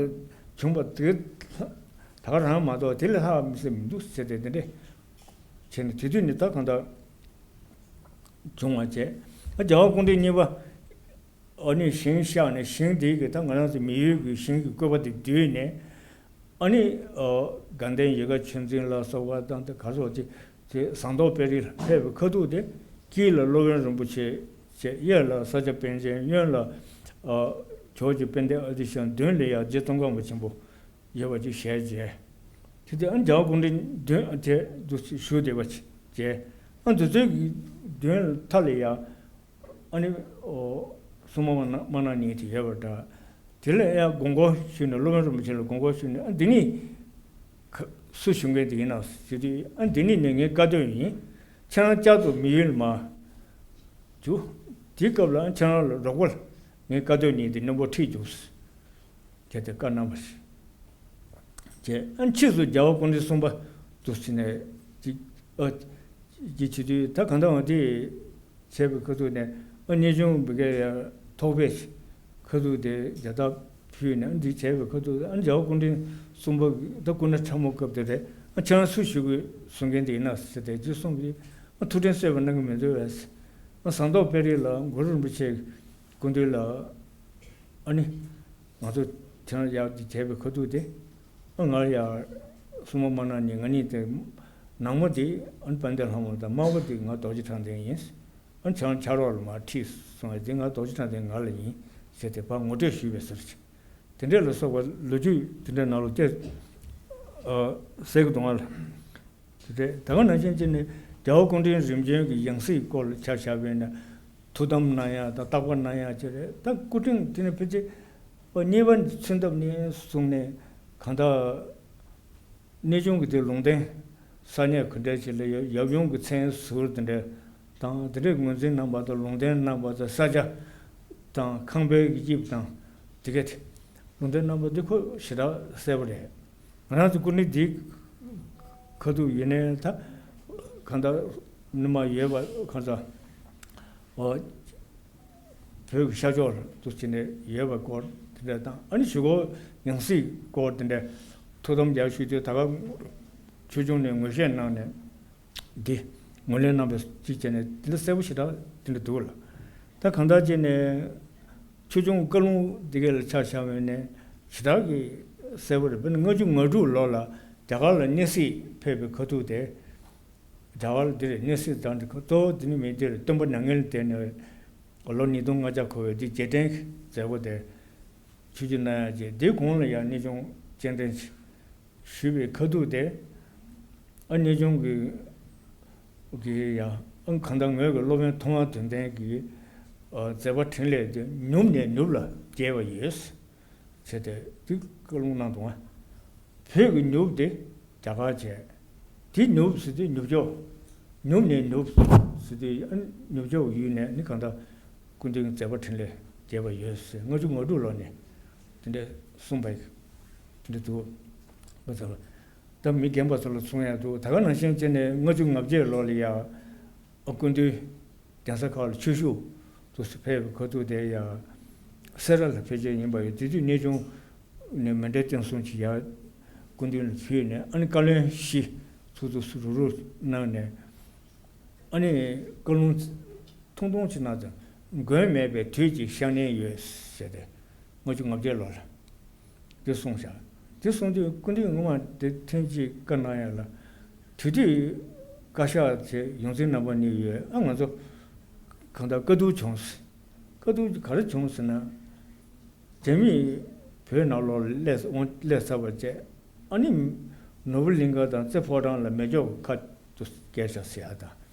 བྱུང་བ་དེ་ད་ག་རང་མ་གཏོགས་དེ་ལས་ལྷག་མི་སྲིད་མི་འདུག་ཟེར་ཏེ་དེ་འདྲས་བྱས་ནས། དེ་དུས་ནི་ད་གང་ལྟར་བྱུང་བ་བྱས། ཨ་རྒྱལ་བ་སྐུ་ཕྲེང་གཉིས་པ་ཨ་ནི་ཞིང་གཤེགས་ནས། ཞིང་དེའི་གི་ད་ང་རང་ཚོ་མི་ཡུལ་གྱི་ཞིང་གི་བཀོད་པ་དེ་བསྡུས་ནས། ཨ་ནི་ཨ་དགའ་ལྡན་ཡིད་དགའ་ཆོས་འཛིན་ལ་སོགས་པ་དང་། དེ་ག་སོགས་ཀྱི་དེ་ཟངས་མདོག་དཔལ་རི་ལ་ཕེབས་པའི་ཁ་ཐུག་དེ་དཀྱིལ་ལ་སློབ་དཔོན་རིན་པོ་ཆེ་བྱས། གཡས་ལ་ས་སྐྱ་པཎ་ཆེན། གཡོན་ལ་ཨ་ཇོ་བོ་རྗེ་དཔལ་ལྡན་ཨ་ཏི་ཤ། མདུན་ལ་ཡང་རྗེ་ཙོང་ཁ་པ་ཆེན་པོ་ཡོད་པ་ཅིག་ཞལ་མཇལ། དེ་དུས་ཨ་ནི་རྒྱལ་བ་སྐུ་ཕྲེང་བདུན་དེ་འདུག་བཞུགས་བསྡད་པ་ཅིག་མཇལ། ཨ་འདི་ཚོའི་གི་མདུན་མཐའ་ལ་ཡང་ཨ་ནི་ཨོ་སྲུང་མ་མ་གནང་མ་གནང་ནི་དེ་ཡོད་པ་འདྲ། དེ་ལ་ཡང་དགོངས་སྐོར་ཞུས་ནས། སློབ་དཔོན་རིན་པོ་ཆེ་ལ་དགོངས་སྐོར་ཞུས་ནས། ཨ་འདི་ནི་ཁ་སུ་ཞུ་མཁན་དེ་ཡིན་ན་ཟེར་དུས། ཨ་འདི་ནི་ནི་ངའི་བཀའ་དོན་ཡིན། ཁྱེད་རང་བསྐྱར་དུ་མི་ཡུལ་མ་འཇུག། དེའི་སྐབས་ལ་ཁྱེད་རང་ལ་རོགས་པ་ངའི་བཀའ་དོན་ཡིན་དེ་རྣོན་པོ་ཁྲིད་འཇུག་ཟེར། བྱས་ཏེ་བཀའ་གནང་བ་ཞིག་བྱས། ཨ་ཕྱིས་སུ་རྒྱལ་བ་སྐུ་ཕྲེང་གསུམ་པ་འདུག་ཟེར་ནས་ཅིག་ཨ་ཅིག་བྱེད་དུས། ད་གང་ལྟར་འོང་དེ་བྱས་པའི་ཁ་ཐུག་ནས། ཨ་གནས་ཆུང་བི་གའི་ཐོག་པའི་ཁ་ཐུག་དེ་རྒྱ་ཐག་ཕུལ་ནས། ཨ་འདི་བྱས་པའི་ཁ་ཐུག་ཨ་རྒྱལ་བ་སྐུ་ཕྲེང་གསུམ་པ་ད་སྐུ་ན་ཕྲ་མོ་སྐབས་དེ་རེད། ཨ་ཁྱེད་རང་སུ་ཞུ་དགོས་གསུང་མཁན་དེ་ཡིན་ན་ཟེར་ཏེ་ཅིག་གསུངས་པས། ཨ་ཐུགས་དྲན་གསོས་པ་གནང་གི་མི་འདུག་པས། ཟངས་མདོག་དཔལ་རི་ལ་གུ་རུ་རིན་པོ་ཆེ་སྐུ་མདུན་ལ། ཨ་ནི་ང་ཚོ་དེ་རིང་ཡར་བྱས་པའི་ཁ་ཐུག་དེ། ཨ་ང་ཡར་སྲུང་མ་མ་གནང་ནས་ང་གཉིས་དེ། ནག་མོ་དེ་ཨ་ནི་དཔལ་ལྡན་ལྷ་མོ་དང་། དམར་པོ་དེ་ང་རྡོ་རྗེ་དྲང་བདེན་ཡིན། ཨ་ནི་ཆང་ཆ་རོགས་ལ་མར་ཁྲིད་སོང་བས། དེ་ང་རྡོ་རྗེ་དྲང་བདེན་ང་ལ་ཡིན་ཟེར་ཏེ་ཕར་ངོ་སྤྲོད་ཞུས་པའི་ཟེར་གྱི། དེ་འདྲས་ལ་སོགས་པ་ལོ་རྒྱུས་དེ་འདྲའི་ནང་ལ་སྐྱེ། ཨ་གསལ་གྱི་འདུག་ང་ལ། དེ་འདྲས་ད་ག་ནང་བཞིན་བྱས་ནས་རྒྱལ་བ་སྐུ་ཕྲེང་རིམ་བྱོན་གྱི་ཡང་སྲིད་སྐོར་ལ་ཆ་བཞག་པ་ཡིན་ན། ཐུགས་དམ་གནང་ཡ་དང་བརྟག་པ་གནང་ཡ་བཅས་རེད། ད་སྐུ་ཕྲེང་དེ་ནས་ཕལ་ཆེར་ཨ་གཉིས་པ་ཚུན་ཐབས་ནས་བཟུང་ནས་གང་ལྟར། གནས་ཆུང་གི་དེ་ལུང་བསྟན་ས་གནས་ག་འདྲ་ཞིག་ལ་ཡོད། ཡབ་ཡུམ་གྱི་མཚན་ཟུར་དེ་འདྲ་དང་། དེ་འདྲའི་ངོས་འཛིན་གནང་བ་དང་། ལུང་བསྟན་གནང་བ་དང་། ས་ཆ་དང་། ཁང་པའི་དབྱིབས་དང་། དེ་ག་དེ་ལུང་བསྟན་གནང་བ་འདི་ཁོ་ཞེ་དྲག་གསལ་པོ་རེད། ང་རང་ཚོ་སྐུ་ཕྲེང་འདིའི་ཁ་ཐུག་ཡིན་ནའི་ད་གང་ལྟར་ནུ་མ་ཡོད་པ་གང་ལྟར། ཨོ། བོད་ཀྱི་ཤར་ཕྱོགས་ལ་འདུག་བྱས་ནས་ཡོད་པའི་སྐོར་དེ་འདྲ་དང་། ཨ་ནི་གཞུག་གུ་ཡང་སྲིད་སྐོར་དེ་འདྲ་ཐུགས་དམ་རྒྱ་ཞུས་དུས། ད་ག་ཆོས་སྐྱོང་ནས་ངོས་བཞེས་གནང་ནས་འདི་ངོས་ལེན་གནང་བའི་གཅིག་བྱས་ནས། དེ་འདྲ་གསལ་པོ་ཞེ་དྲག་དེ་འདྲ་འདུག་ལ། ད་གང་ལྟར་བྱས་ནས་ཆོས་སྐྱོང་བཀའ་ལུང་འདི་ག་ལ་ཆ་བཞག་པ་ཡིན་ནའི་ཞེ་དྲག་གི་གསལ་པོ་རེད། དཔེར་ན་ལྔ་བཅུ་ང་དྲུག་ལོ་ལ་རྒྱ་གར་ལ་གནས་གཟིགས་ཕེབས་པའི་ཁ་ཐུག་དེ། རྒྱ་གར་འདིར་གནས་གཟིགས་དང་འདི་གཙོ་བོ་འདི་ནི་མི་འདིར་སྟོན་པ་མྱ་ངན་ལས་འདས་ནས་ལོ་ཉིས་སྟོང་ལྔ་བརྒྱ་འཁོར་བའི་འདི་རྗེས་དྲན་མཛད་སྒོ་དེ་ཆིབས་བསྒྱུར་གནང་ཡ་བྱས། འདིའི་གོང་ལ་ཡང་གནས་ཆུང་སྤྱན་འདྲེན་ཞུས་པའི་ཁ་ཐུག་དེ། ཨ་གནས་ཆུང་གི་གི་ཡང་ཨ་གང་ལྟར་ངོས་ཀྱི་སློབ་དཔོན་ཐོག་མར་དོན་ལྡན་གྱི་ཨ་མཛད་པ་འཕྲིན་ལས་དེ་ནུབ་ནས་ནུབ་ལ་རྒྱས་པ་ཡོད། བྱས་ཏེ་འདི་བཀའ་ལུང་གནང་འདུག་ཨ། བོད་ཀྱི་ནུབ་དེ་རྒྱ་གར་བྱས། དེ་ནུབ་ཟེར་དུས་ནུབ་ཕྱོགས། ནུབ་ནས་ནུབ་ཟེར་དུས་ཨ་ནུབ་ཕྱོགས་ཡུལ་ནས་ནི་གང་ལྟར་སྐུ་མདུན་གྱི་མཛད་པ་འཕྲིན་ལས་རྒྱས་པ་ཡོད་ཟེར། ལྔ་བཅུ་ང་དྲུག་ལོ་ནས་དེ་འདྲ་གསུངས་པ་དེ་འདྲ་འདུག་ང་ཚོ་ལ། ད་མི་རྒན་པ་ཚོ་ལ་གསུང་ཡ་འདུག་ད་ག་ནང་བཞིན་བྱས་ནས་ལྔ་བཅུ་ང་བརྒྱད་ལོ་ལ་ཡ། ཨ་སྐུ་མདུན་གདན་ས་ཁག་ལ་ཆོས་ཞུགས་དུ་ཕེབས་པའི་ཁ་ཐུག་དེ་ཡང་སེ་ར་ལ་ཕེབས་རྗེས་ཡིན་པ་ཡོད། དེ་དུས་གནས་ཆུང་ནས་མཎྜལ་རྟེན་གསུམ་ཅིག་ཡར་སྐུ་མདུན་ལ་ཕུལ་ནས། ཨ་ནི་བཀའ་བློན་བཞི་ཚུར་ཚུར་རུག་རུག་གནང་ནས། ཨ་ནི་བཀའ་ལུང་ཐུང་ཐུང་ཅིག་གནང་ཙང་། མགོན་མེད་པའི་དུས་ཀྱི་ཤ་གནད་ཡོད་ཟེར་ཏེ། ལྔ་བཅུ་ང་བརྒྱད་ལོ་ལ། དེ་གསུངས་བཞག་དེ་གསུངས་དུས་སྐུ་མདུན་ངོ་མ་དེ་ཐེངས་གཅིག་བཀའ་གནང་ཡ་ལ། དེ་དུས་བཀའ་ཤག་བྱས་ཡོངས་འཛིན་རྣམ་པ་གཉིས་ཡོད། ཨ་ང་ཚོ་གང་ལྟར་བཀའ་བསྡུར་བྱུང་ཟེར། བཀའ་བསྡུར་ག་རེ་བྱུང་ཟེར་ན། རྒྱ་མིས་བོད་ནང་ལོགས་སླེབས་སླེབས་ཚར་བ་བྱས། ཨ་ནི་ནོར་བུ་གླིང་ག་དང་རྩེ་ཕོ་བྲང་ལ་མེ་སྒྱོགས་ཁ་ཏུ་བཀལ་བཞག་ཟེར་ཡ་དང་།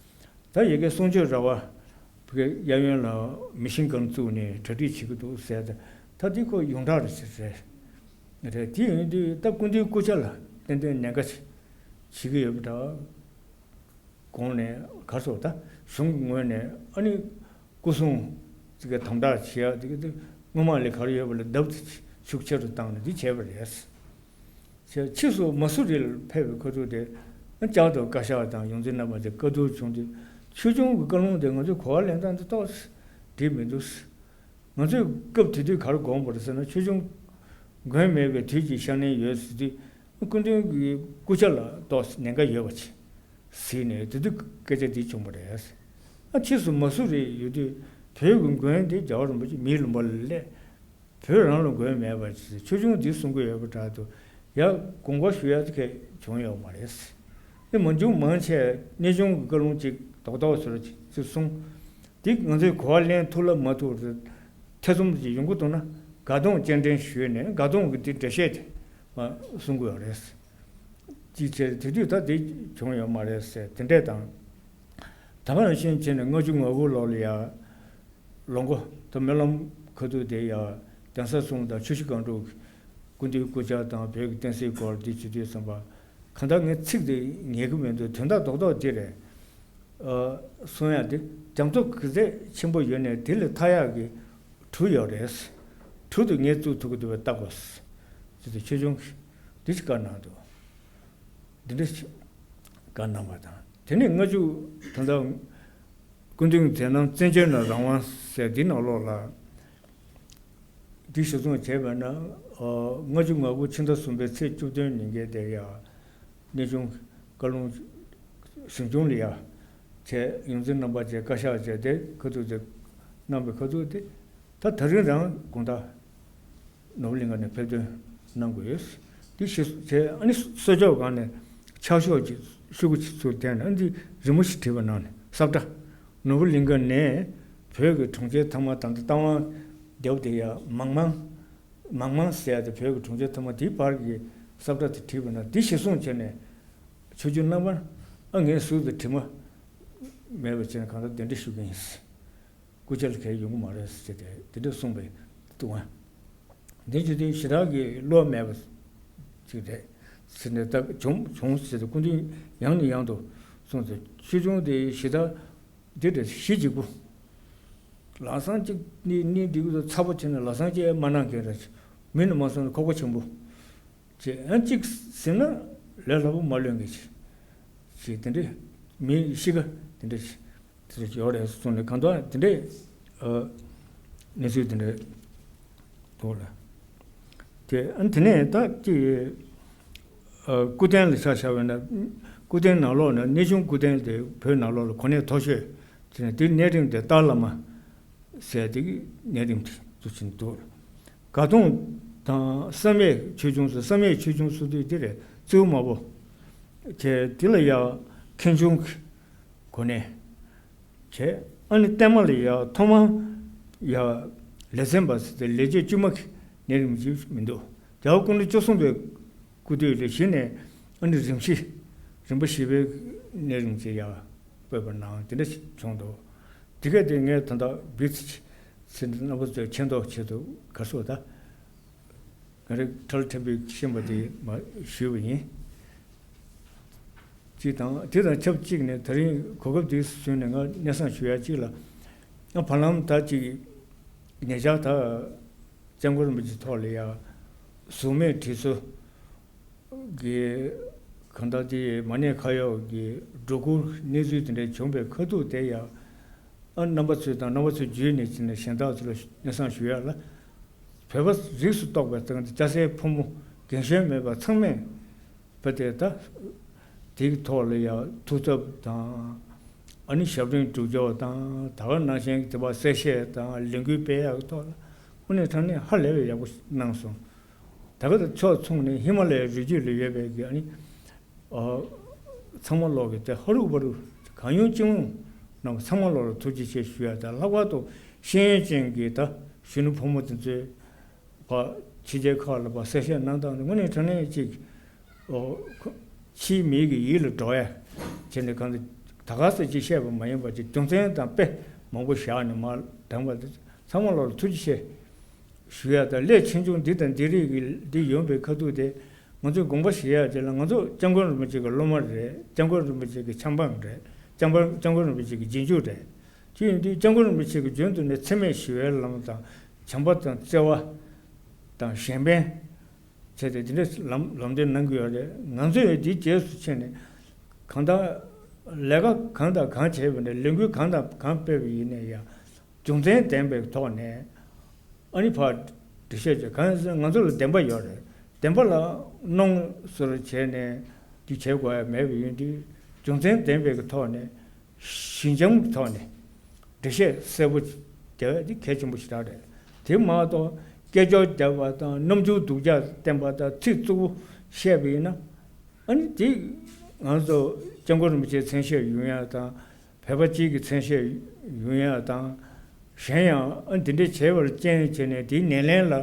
ད་ཡ་གི་གསུང་ཆོས་ར་བ་གཡས་གཡོན་ལ་མི་ཤིང་སྒང་བཙུགས་ནས་གྲ་སྒྲིག་བྱེད་ཀྱི་འདུག་ཟེར་ཏེ། ད་འདི་ཁོ་ཡོངས་གྲགས་རེད་ཟེར་རེད། དེ་ཡིན་དུས་ད་སྐུ་མདུན་སྐུ་ཕྱྭ་ལ་ཏན་ཏན་ཉེན་ཁ་བྱེད་ཀྱི་ཡོད་པ་འདྲ། གོང་ནས་གར་སོགས་ད་གཞུང་གི་ངོས་ནས་ཨ་ནི་སྐུ་སྲུང་ཅིག་གི་དམ་དྲག་བྱེད་ཡ་དེ་གི་དེ་སྔོན་མ་ལས་ག་རེ་ཡོད་པ་ལས་ལྡབ་ཙམ་ཤུགས་ཆེ་རུ་བཏང་ནས་འདི་བྱས་པ་རེད། ཕྱིས་སུ་མ་སུ་རི་ལ་ཕེབས་པའི་ཁ་ཐུག་དེ་བསྐྱར་དུ་བཀའ་ཤག་དང་ཡོངས་འཛིན་རྣམ་པ་དེ་བཀའ་བསྡུར་བྱུང་དུས། ཆོས་སྐྱོང་གི་བཀའ་ལུང་དེ་ང་ཚོས་གོ་བ་ལེན་སྟངས་དེ་ཏོག་ཙམ་འགྲིག་མི་འདུག་ང་ཚོས་སྐབས་དེ་དུས་ག་རེ་དགོངས་པ་རེད་ཟེར་ན། ཆོས་སྐྱོང་མགོན་མེད་པའི་དུས་ཀྱི་ཤ་གནད་ཡོད་ཟེར་དུས། སྐུ་མདུན་གྱི་སྐུ་ཕྱྭ་ལ་ཏོག་ཙམ་ཉེན་ཁ་ཡོད་པ་ཅིག་གཟིགས་ནས་དེ་དུས་སྐད་ཆ་འདི་བྱུང་བ་རེད། ཨ་ཕྱིས་སུ་མ་སུ་རི་ཡོད་དུས་བོད་ཀྱི་མགོན་དེ་རྒྱལ་བ་རིན་པོ་ཆེ་མིའི་ལུང་པ་ལ་སླེབས། བོད་རང་ལ་མགོན་མེད་པ་ཅིག་ཆོས་སྐྱོང་འདིས་གསུང་གི་ཡོད་པ་འདྲ་འདུག་ཡ་དགོངས་པ་ཞུ་ཡ་དེ་གས་བྱུང་ཡོད་མ་རེད། དེ་མ་བྱུང་མང་ཆེ་གནས་ཆུང་གི་བཀའ་ལུང་ཅིག་རྡོག་རྡོག་ཟེར་ཅིག་གསུངས། དེ་ང་ཚོས་གོ་བ་ལེན་ཐུབ་ལ་མ་ཐུབ་རེད། ཐེ་ཚོམ་ཅིག་ཡོང་གི་འདུག་ན་དགའ་གདོང་སྤྱན་འདྲེན་ཞུས་ནས་དགའ་གདོང་གི་དེ་འགྲེལ་བཤད་དེ་མ་གསུང་གི་ཡོད་རེད། ཅིག་བྱས་དེ་དུས་ད་དེ་བྱུང་ཡོད་མ་རེད་ཟེར་དེ་འདྲས་དང་། ད་ག་ནང་བཞིན་བྱས་ནས་ལྔ་བཅུ་ང་དགུ་ལོ་ལ་ཡ། ལོ་འགོ་ད་སྨོན་ལམ་ཁ་ཐུག་དེ་ཡ་གདན་ས་གསུམ་དང་ཆུ་བཞི་སྒང་དྲུག་སྐུ་མདུན་སྐུ་ཕྱྭ་དང་བོད་ཀྱི་བསྟན་སྲིད་སྐོར་འདི་བྱེད་དུས་ཙམ་པ། གང་ལྟར་ངས་ཚིག་དེ་ཉན་གི་མི་འདུག་དོན་དག་རྡོག་རྡོག་དེ་རེད། ཨ་གསུང་ཡ་དེ་རྒྱ་མཚོ་གི་ཚད་ཆེན་པོ་ཡོད་ནས་དེ་ལས་ཐར་ཡག་གི་གྲུ་ཡོད་རེད། གྲུ་དེ་ངས་བཙུགས་ཐུབ་ཀྱི་འདུག་པས་བལྟ་དགོས། ཅེས་དེ་ཆོས་སྐྱོང་གིས་འདི་ཞིག་བཀའ་གནང་འདུག་འདི་འདྲ་ཞིག་བཀའ་གནང་བ་དང་། དེ་ནས་ལྔ་བཅུ་ད་ལྟ་སྐུ་མདུན་མཛད་རྣམ་བཙན་བྱོལ་ནང་རང་དབང་ཟེར་འདི་ནང་ལོགས་ལ། འདི་གཞིར་བཟུང་བྱས་པ་ན། ཨ་ལྔ་བཅུ་ང་དགུ་ཕྱི་ཟླ་གསུམ་པའི་ཚེས་བཅུ་བདུན་ཉིན་གྱི་དེ་ཡ། གནས་ཆུང་བཀའ་ལུང་གཟིམ་ཆུང་ལ་ཡ། བྱས་ཡོངས་འཛིན་རྣམ་པ་བཅས་བཀའ་ཤག་བཅས་དེ་ཁ་ཐུག་དེ་གནང་བའི་ཁ་ཐུག་དེ་ད་ད་རིང་རང་དགོང་དག་ནོར་བུ་གླིང་ག་ནས་ཕེབས་ཐོན་གནང་དགོས་ཡོད། དེ་ཞེས་བྱས་ཨ་ནི་གསོལ་ལྕོག་སྒང་ནས་ཕྱག་ཤོག་ཅིག་ཤོག་གུ་ཅིག་ཚུར་འཐེན་ནས་ཨ་ནི་རི་མོ་ཞིག་བྲིས་པ་ནང་ནས་ས་བཀྲ། ནོར་བུ་གླིང་ག་ནས་བོད་ཀྱི་གྲོང་ཁྱེར་ཐ་མ་དང་རྟ་དབང་རྒྱབ་དེ་ཡ་མང་མང་མང་མང་ཟེར་ཡ་དེ་བོད་ཀྱི་གྲོང་ཁྱེར་ཐ་མ་དེའི་བར་གྱི་ས་བཀྲ་དེ་བྲིས་པ་ན་དེ་གཞིར་བཟུང་བྱས་ནས་ཆོས་རྒྱུད་རྣམ་པ་ཨ་ངའི་ཟུར་དུ་དྲི་མ་མེད་པ་བྱས་ནས་གང་ལྟར་གདན་འདྲེན་ཞུ་གི་ཡིན། སྐུ་ཕྱྭ་ལ་གལ་ཡོང་གི་མ་རེད་ཟེར་ཏེ་དེ་འདྲ་གསུངས་པའི་འདུག་ཨ། འདི་ཅི་སྟེ་ཞེ་དྲག་གི་བློ་མེད་པ་ཅིག་རེད་ཟེར་ནས་ད་བྱུང་བྱུང་ཟེར་ཏེ་སྐུ་མདུན་ཡང་ནས་ཡང་དུ་གསུངས་ཏེ་ཆོས་འབྱུང་དེ་ཞེ་དྲག་འདི་འདྲ་ཞི་འཇིགས་པོ། ལམ་སང་གཅིག་ནི་ནི་འདི་གི་ཚ་པོ་བྱས་ནས་ལམ་སང་གཅིག་མ་གནང་མཁན་རེད། མི་ནི་མ་སོང་ནས་ཁོག་པ་ཆེན་པོ། ཅེས་ཡང་གཅིག་ཟིན་ན་ལས་སླ་པོ་མ་ལོན་གི་ཅིག་ཅེས་དེ་འདྲའི་མི་གཤིས་ཀ་དེ་འདྲ་ཅིག་དེ་འདྲ་ཅིག་ཡོད་རེད་གསུངས་ནས་གང་ལྟར་དེ་འདྲའི་ཨ་གནས་ཚུལ་དེ་འདྲ་འདུག་ལ། དེ་ཨ་དེ་ནས་ད་ཅིག་ཨ་སྐུ་རྟེན་ལ་ཆ་བཞག་པ་ན་སྐུ་རྟེན་ནང་ལོགས་ན་གནས་ཆུང་སྐུ་རྟེན་དེ་བོད་ནང་ལོགས་ལ་གོ་གནས་མཐོ་ཤོས་དེ་ནས་དེ་གནས་རིམ་དེ་ཏཱ་བླ་མ་ཟེར་དེ་གི་གནས་རིམ་དེ་ཚུལ་བཞིན་འདུག། དགའ་གདོང་དང་བསམ་ཡས་ཆོས་འབྱུང་སོགས་བསམ་ཡས་ཆོས་འབྱུང་སོགས་དུས་དེ་རེད་གཙོ་བོ་མ་བོ། བྱས་དེ་ལ་ཡང་མཁན་ཆུང་གི་གོ་གནས། བྱས་ཨ་ནི་བརྟན་མ་ལ་ཡང་ཐོག་མ་ཡང་ལས་ཚན་པ་ཟེར་ཏེ་ལས་བྱེད་དཀྱུས་མ་གི་གནས་རིམ་ཅིག་མི་འདུག། རྒྱལ་བ་སྐུ་ཕྲེང་བཅུ་གསུམ་པའི་སྐུ་དུས་ལ་གཞི་ནས་ཨ་ནི་རིམ་བཞི་རིམ་པ་བཞི་པའི་གནས་རིམ་ཅིག་ཡང་སྤེལ་བ་གནང་དེ་འདྲ་ཞིག་བྱུང་འདུག། དེ་ག་དེ་ངས་ད་ལྟ་བིས་ཚེ་རྣམ་པ་ཚོས་མཁྱེན་རྟོགས་ཆེད་དུ་ག་སོ་ད་ང་རེ་ཁྲལ་ཕྲན་བུས་ཤེས་པ་དེ་མ་ཞུས་པ་ཡིན། གཅིག་དང་དེ་དང་ཆབས་ཅིག་ནས་ད་རིང་གོ་སྐབས་དེ་བཟུང་ནས་ང་སྙན་སེང་ཞུ་ཡ་གཅིག་ལ། ང་བར་ལམ་ད་ཅིག་ཉེ་ཆར་ད་སྐྱབས་མགོན་རིན་པོ་ཆེ་ཐོག་ལ་ཡ་གཟུགས་མེད་བྲིས་གསོ་གི་གང་ལྟར་དེ་མ་ཎི་ཁ་ཡོག་གི་སྒྲོ་སྐུར་གནས་ཚུལ་དེ་འདྲ་བྱུང་བའི་ཁ་ཐུག་དེ་ཡ་ཨ་རྣམ་པ་ཚོས་དང་རྣམ་པ་ཚོའི་བརྒྱུད་ནས་ཕྱིན་ནས་གཞན་དག་ཚོ་ལ་སྙན་སེང་ཞུ་ཡ་ལ། བོད་པ་རིགས་སུ་གཏོགས་པའི་སྟེང་དུ་སྐྱ་སེར་ཕོ་མོ་རྒན་གཞོན་མེད་པར་ཚང་མས་བོད་དེ་ད་དེའི་ཐོག་ལ་ཡང་ཐུགས་འཚབ་དང་ཨ་ནི་ཞབས་འདྲེན་སྒྲུབ་སྐྱོར་དང་ད་ག་ནང་བཞིན་དེ་བ་གསལ་བཤད་དང་ལས་འགུལ་སྤེལ་ཡག་གི་ཐོག་ལ་དངོས་གནས་དྲང་གནས་ཧ་ལས་པའི་ཡག་པོ་གནང་སོང་། ད་ག་དང་ཕྱོགས་མཚུངས་ནས་ཧི་མ་ལ་ཡའི་རི་རྒྱུད་ལ་ཡོད་པའི་གི་ཨ་ནི། ཨ། ཚང་མ་ལོག་གི་དེ་ཧ་རུ་བ་རུ་གང་ཡོང་ཅི་ཡོང་རྣམས་ཚང་མ་ལོག་ལ་ཐུགས་རྗེ་ཆེ་ཞུ་ཡ་དང་ལྷག་པར་དུ་ཤེས་ཡོན་ཅན་གྱི་ད་གཞོན་ནུ་ཕོ་མོ་དེ་ཚོས་ཕ་ཕྱི་རྒྱལ་ཁག་ལ་ཕ་གསལ་བཤད་གནང་སྟངས་དེ་དངོས་གནས་དྲང་གནས་ཅིག་ཨོ་ཁོ་ཕྱིའི་མི་གི་ཡིད་ལ་འགྲོ་ཡ་བྱས་ནས་གང་ད་ག་ས་ཅིག་བཤད་པ་མ་ཡིན་པ་ཅིག་རྒྱུ་མཚན་དང་དཔེ་མང་པོ་བཞག་ནས་མར་དྲངས་པ་དེ་ཚང་མ་ལོག་ལ་ཐུགས་རྗེ་ཆེ། ཞུ་ཡ་དང་སླད་ཆེ་ཆུང་འདི་དང་འདི་རིགས་ཀྱི་འདི་ཡོང་པའི་ཁ་ཐུག་དེ་ང་ཚོས་དགོངས་པ་བཞེས་ཡ་དེ་ལ་ང་ཚོ་སྐྱབས་མགོན་རིན་པོ་ཆེ་གི་སློབ་མ་རེད། སྐྱབས་མགོན་རིན་པོ་ཆེ་གི་ཆབ་འབངས་རེད། སྐྱབས་མགོན་སྐྱབས་མགོན་རིན་པོ་ཆེ་གི་རྗེས་འཇུག་རེད། དེ་ཡིན་དུས་སྐྱབས་མགོན་རིན་པོ་ཆེ་གི་རྒྱུན་དུ་ནས་འཚེ་མེད་ཞི་བའི་ལམ་དང་བྱམས་པ་དང་བརྩེ་བ་དང་གཞན་ཕན་བྱས་ཏེ་འདི་འདྲའི་ལམ་ལམ་སྟོན་གནང་གི་ཡོད་རེད། ང་ཚོས་འདིའི་རྗེས་སུ་ཕྱིན་ནས་གང་ལྟར་ལས་ཀ་གང་དང་གང་བྱས་པ་འདྲ་ལས་འགུལ་གང་དང་གང་སྤེལ་བ་ཡིན་ན་ཡང་། རྒྱུ་མཚན་ལྡན་པའི་ཐོག་ནས་ཨ་ནི་ཕར་འགྲེལ་བཤད་བྱས་གང་ཡིན་ཟེར་ན་ང་ཚོ་ལ་བདེན་པ་ཡོད་རེད། བདེན་པ་ལ་གནོང་ཟུར་བྱས་ནས་འདི་བྱེད་དགོས་ཡ་མེད་པ་ཡིན་དུས་རྒྱུ་མཚན་ལྡན་པའི་ཐོག་ནས་ཞི་འཇམ་གྱི་ཐོག་ནས་འགྲེལ་བཤད་གསལ་པོ་རྒྱག་ཡ་འདི་གལ་ཆེན་པོ་ཞེ་དྲག་རེད། དེ་མ་གཏོགས་སྐད་ཅོར་རྒྱག་པ་དང་རྣམ་འགྱུར་སྡུག་ཅག་བསྟན་པ་དང་ཚིག་རྩུབ་པོ་བཤད་པ་ཡིན་ན་ཨ་ནི་དེ་ང་ཚོ་སྐྱབས་མགོན་རིན་པོ་ཆེ་མཚན་ཤས་ཡོང་ཡ་དང་། བོད་པ་གཅིག་གི་མཚན་ཤས་ཡོང་ཡ་དང་། གཞན་ཡང་ཨ་འདི་འདྲ་བྱས་པར་རྐྱེན་བྱས་ནས་དེའི་ནད་ལན་ལ་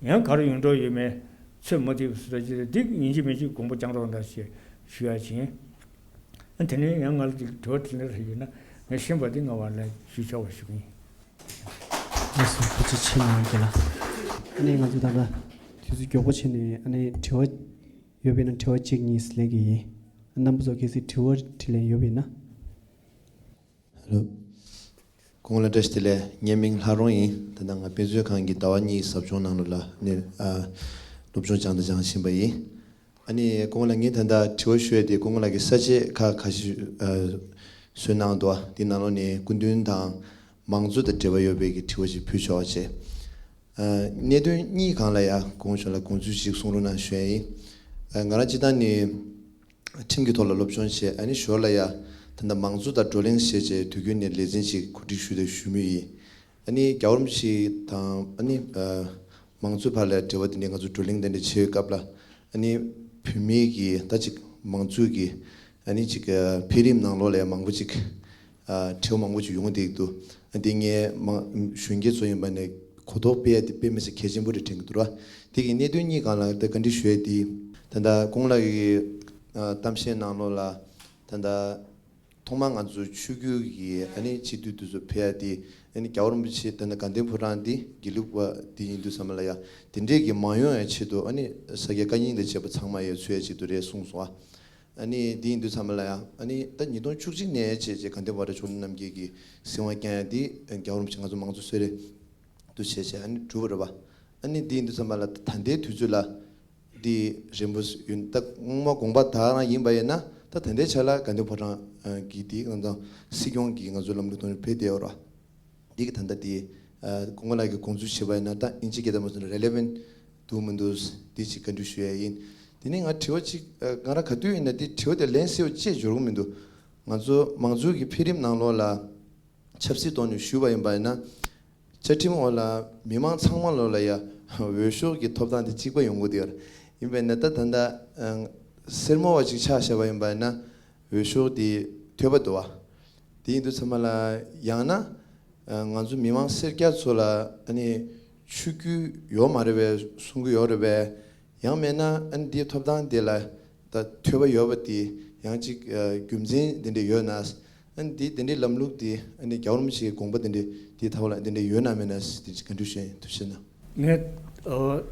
ཡང་ག་རེ་ཡོང་འགྲོ་ཡོད་མེད་ཚོད་མ་ཐིག་པ་སུ་ར་ཅི་རེད་འདི་ཡིན་གཅིག་མིན་གཅིག་དགོངས་པ་བཅངས་རོགས་གནང་ཞེས་ཞུ་ཡ་ཅིང་། ཨ་དེ་ནས་ཡང་ང་ལ་འདི་དྲི་བ་དྲིས་ལན་རེ་ཡོད་ན་ངས་ཤེས་པ་འདི་ང་བར་ལ་ཞུ་ཆོག་པ་ཞུ་གི་ཡིན། ལགས་སོ། ཐུགས་རྗེ་ཆེ་གནང་རྒན་ལགས། ཨ་ནི་ང་ཚོ་ད་ལྟ་དུས་ཚོད་མགྱོགས་པོ་བྱས་ནས་ཨ་ནི་དྲི་བ་ཡོད་པ་ཡིན་ན་དྲི་བ་གཅིག་གཉིས་ལེན་གྱི་ཡིན། རྣམ་པ་ཚོ་གལ་སྲིད་དྲི་བ་དྲིས་ལན་ཡོད་པ་ཡིན་ན། ཧེ་ལོ། སྐུ་ངོ་ལ་བཀྲ་ཤིས་བདེ་ལེགས། ངའི་མིང་ལྷ་རོང་ཡིན། ད་ལྟ་ང་དཔེ་མཛོད་ཁང་གི་ཟླ་བ་གཉིས་ཟབ་སྦྱོང་ནང་ལོགས་ལ་ནི་ཨ་སློབ་སྦྱོང་སྦྱངས་དང་སྦྱང་བཞིན་པ་ཡིན། ཨ་ནི་སྐུ་ངོ་ལགས་ངས་ད་ལྟ་དྲི་བ་ཞུ་ཡ་དེ་སྐུ་ངོ་ལགས་ཀྱིས་ས་བཅད་ཁག་ཁ་ཤས་ཨ་བཟོས་གནང་འདུག་བ། དེ་ནང་ལོགས་ནས་སྐུ་མདུན་དང་མང་གཙོ་དང་འབྲེལ་བ་ཡོད་པའི་གི་དྲི་བ་ཞིག་ཕུལ་ཆོག་པ་བྱས། ཨ་གནད་དོན་གཉིས་སྒང་ལ་ཡ་སྐུ་ངོ་མཆོག་ལ་དགོངས་ཚུལ་ཞིག་གསུང་རོགས་གནང་ཞུ་ཡ་ཡིན། ཨ་ང་རང་སྤྱིར་བཏང་ནི་ཁྲིམས་ཀྱི་ཐོག་ལ་སློབ་སྦྱོང་བྱས། ཨ་ནི་ཞོར་ལ་ཡ་ད་ ད་ལྟ་མང་གཙོ་དང་བགྲོ་གླེང་བྱས་བྱས་དུས་རྒྱུན་ནས་ལེ་ཚན་ཅིག་གོ་སྒྲིག་ཞུས་ཏེ་ཞུ་མུས་ཡིན། ཨ་ནི་རྒྱལ་བ་རིན་པོ་ཆེ་དང་ཨ་ནི་ཨ་མང་གཙོའི་བར་ལ་འབྲེལ་བ་དེ་འདྲའི་ང་ཚོ་བགྲོ་གླེང་དེ་འདྲ་བྱེད་སྐབས་ལ། ཨ་ནི་བོད་མིའི་གི་ད་ཅིག་མང་གཙོའི་གི་ཨ་ནི་ཅིག་ཨ་འཕེལ་རིམ་ནང་ལོགས་ལ་ཡང་མང་པོ་ཅིག་ཨ་དྲི་བ་མང་པོ་ཅིག་ཡོང་བསྡད་འདུག་ཨ་དེ་ངས་མ་གཞོན་སྐྱེས་ཚོ་ཡིན་པ་ནས་གོ་རྟོགས་སྤེལ་ཡ་དེ་དཔེ་མི་སྲིད་གལ་ཆེན་པོ་རེད་དྲན་གྱི་འདུག་ར། དེ་གི་གནད་དོན་གཉིས་སྒང་ལ་ད་བཀའ་འདྲི་ཞུ་ཡ་དེ། ད་ལྟ་ཀོང་ལགས་ཀྱི་ཨ་གཏམ་བཤད་ནང་ལོགས་ལ་ད་ལྟ། ཐོག་མར་ང་ཚོ་ཆོས་བརྒྱུད་ཀྱི་ཨ་ནི་སྤྱི་འཐུས་དེ་ཚོ་ཕེབས་ཡ་དེ། ཨ་ནི་རྒྱལ་བ་རིན་པོ་ཆེ་ད་ནི་དགའ་ལྡན་ཕོ་བྲང་འདི་དགེ་ལུགས་པ་འདི་ཡིན་དུས་ཙམ་པ་ལ་ཡ་དེ་འདྲས་ཀྱི་མ་ཡོང་ཡ་ཆེད་དུ། ཨ་ནི་ས་སྐྱ་བཀའ་རྙིང་དང་བཅས་པ་ཚང་མ་ཡ་ཚུད་ཡ་ཆེད་དུ་རེད་གསུངས་སོང་ཨ། ཨ་ནི་འདི་ཡིན་དུས་ཙམ་པ་ལ་ཡ་ཨ་ནི་ད་ཉིས་སྟོང་བཅུ་གཅིག་ནས་བྱས་རྗེས་དགའ་ལྡན་ཕོ་བྲང་ཕྱོགས་གླིང་རྣམ་རྒྱལ་གྱི་གསང་བ་བསྐྱངས་ཡ་འདི་རྒྱལ་བ་རིན་པོ་ཆེ་ང་ཚོ་མང་གཙོ་གསོལ་རས་དུ་བྱས་བྱས་ཨ་ནི་གྲུབ་པ་རེད་པ། ཨ་ནི་འདི་ཡིན་དུས་ཙམ་པ་ལ་ད་ལྟའི་དུས་ཚོད་ལ། འདི་རིན་པོ་ཡོད་ད་སྔོན་མ་དགོངས་པ་དག་རང་ཡིན་པ་ཡིན་ན། ད་ད་ལྟའི་ཆ་ལ་དགའ་ལྡན་ཕོ་བྲང་གི་དེ་ང་ཚོ་སྲིད་སྐྱོང་གི་ང་ཚོ་ལམ་ལུགས་དོན་ཕེབས་བསྡད་ཡོད་ར། འདི་གི་ད་ལྟ་དེ་ཀོང་ལགས་ཀྱི་དགོངས་ཚུལ་བྱས་པ་ཡིན་ན་ད་ཨིན་ཇི་སྐད་ཐོག་མ་སོང་ན་relevant འདུག་མི་འདུག་འདི་ཅིག་བཀའ་འདྲི་ཞུ་ཡ་ཡིན། དེ་ནས་ང་དྲི་བ་གཅིག་ང་རང་ག་དུས་ཡིན་ན་དེ་དྲི་བ་དེ་ལན་གསལ་བོ་ཅིག་འབྱོར་གི་མི་འདུག་ང་ཚོ་མང་གཙོའི་གི་འཕེལ་རིམ་ནང་ལོགས་ལ། ཆབ་སྲིད་ཐོག་ནས་ཞུས་པ་ཡིན་པ་ཡིན་ན། བཅའ་ཁྲིམས་འོག་ལ་མི་མང་ཚང་མ་ལོགས་ལ་ཡ་འོས་ཤོག་གི་ཐོབ་ཐང་དེ་གཅིག་པ་ཡོང་གི་ཡོད་རེད། ཡིན་པས་ན་ད་ད་ལྟ་སེར་མོ་བ་ཅིག་ཆགས་བཞག་པ་ཡིན་པ་ཡིན་ན་འོས་ཤོག་དེ་ཐོབ་པ་འདུག་བ། དེ་ཡིན་དུས་ཚང་མ་ལ་ཡང་ན་ང་ཚོ་མི་མང་སེར་སྐྱ་ཚོ་ལ་ཨ་ནི་ཆོས་བརྒྱུད་ཡོད་མ་རེད་པས་གསུང་གི་ཡོད་རེད་པས། ཡང་མེད་ན་ཨ་ནི་འདིའི་ཐོབ་ཐང་དེ་ལ་ད་ཐོས་པ་ཡོད་པ་དེ་ཡང་ཅིག་རྒྱུ་མཚན་དེ་འདྲ་ཡོད་ན། ཨ་ནི་འདི་དེ་འདྲའི་ལམ་ལུགས་དེ་ཨ་ནི་རྒྱལ་བ་རིན་པོ་ཆེའི་དགོངས་པ་དེ་འདྲ་དེའི་ཐོག་ལ་དེ་འདྲ་ཡོད་ན་མེད་ན་དེ་ཅིག་ག་འདྲ་ཞུ་ཡིན་ཐུགས་ཆེ་གནང་། ངས་ཨ་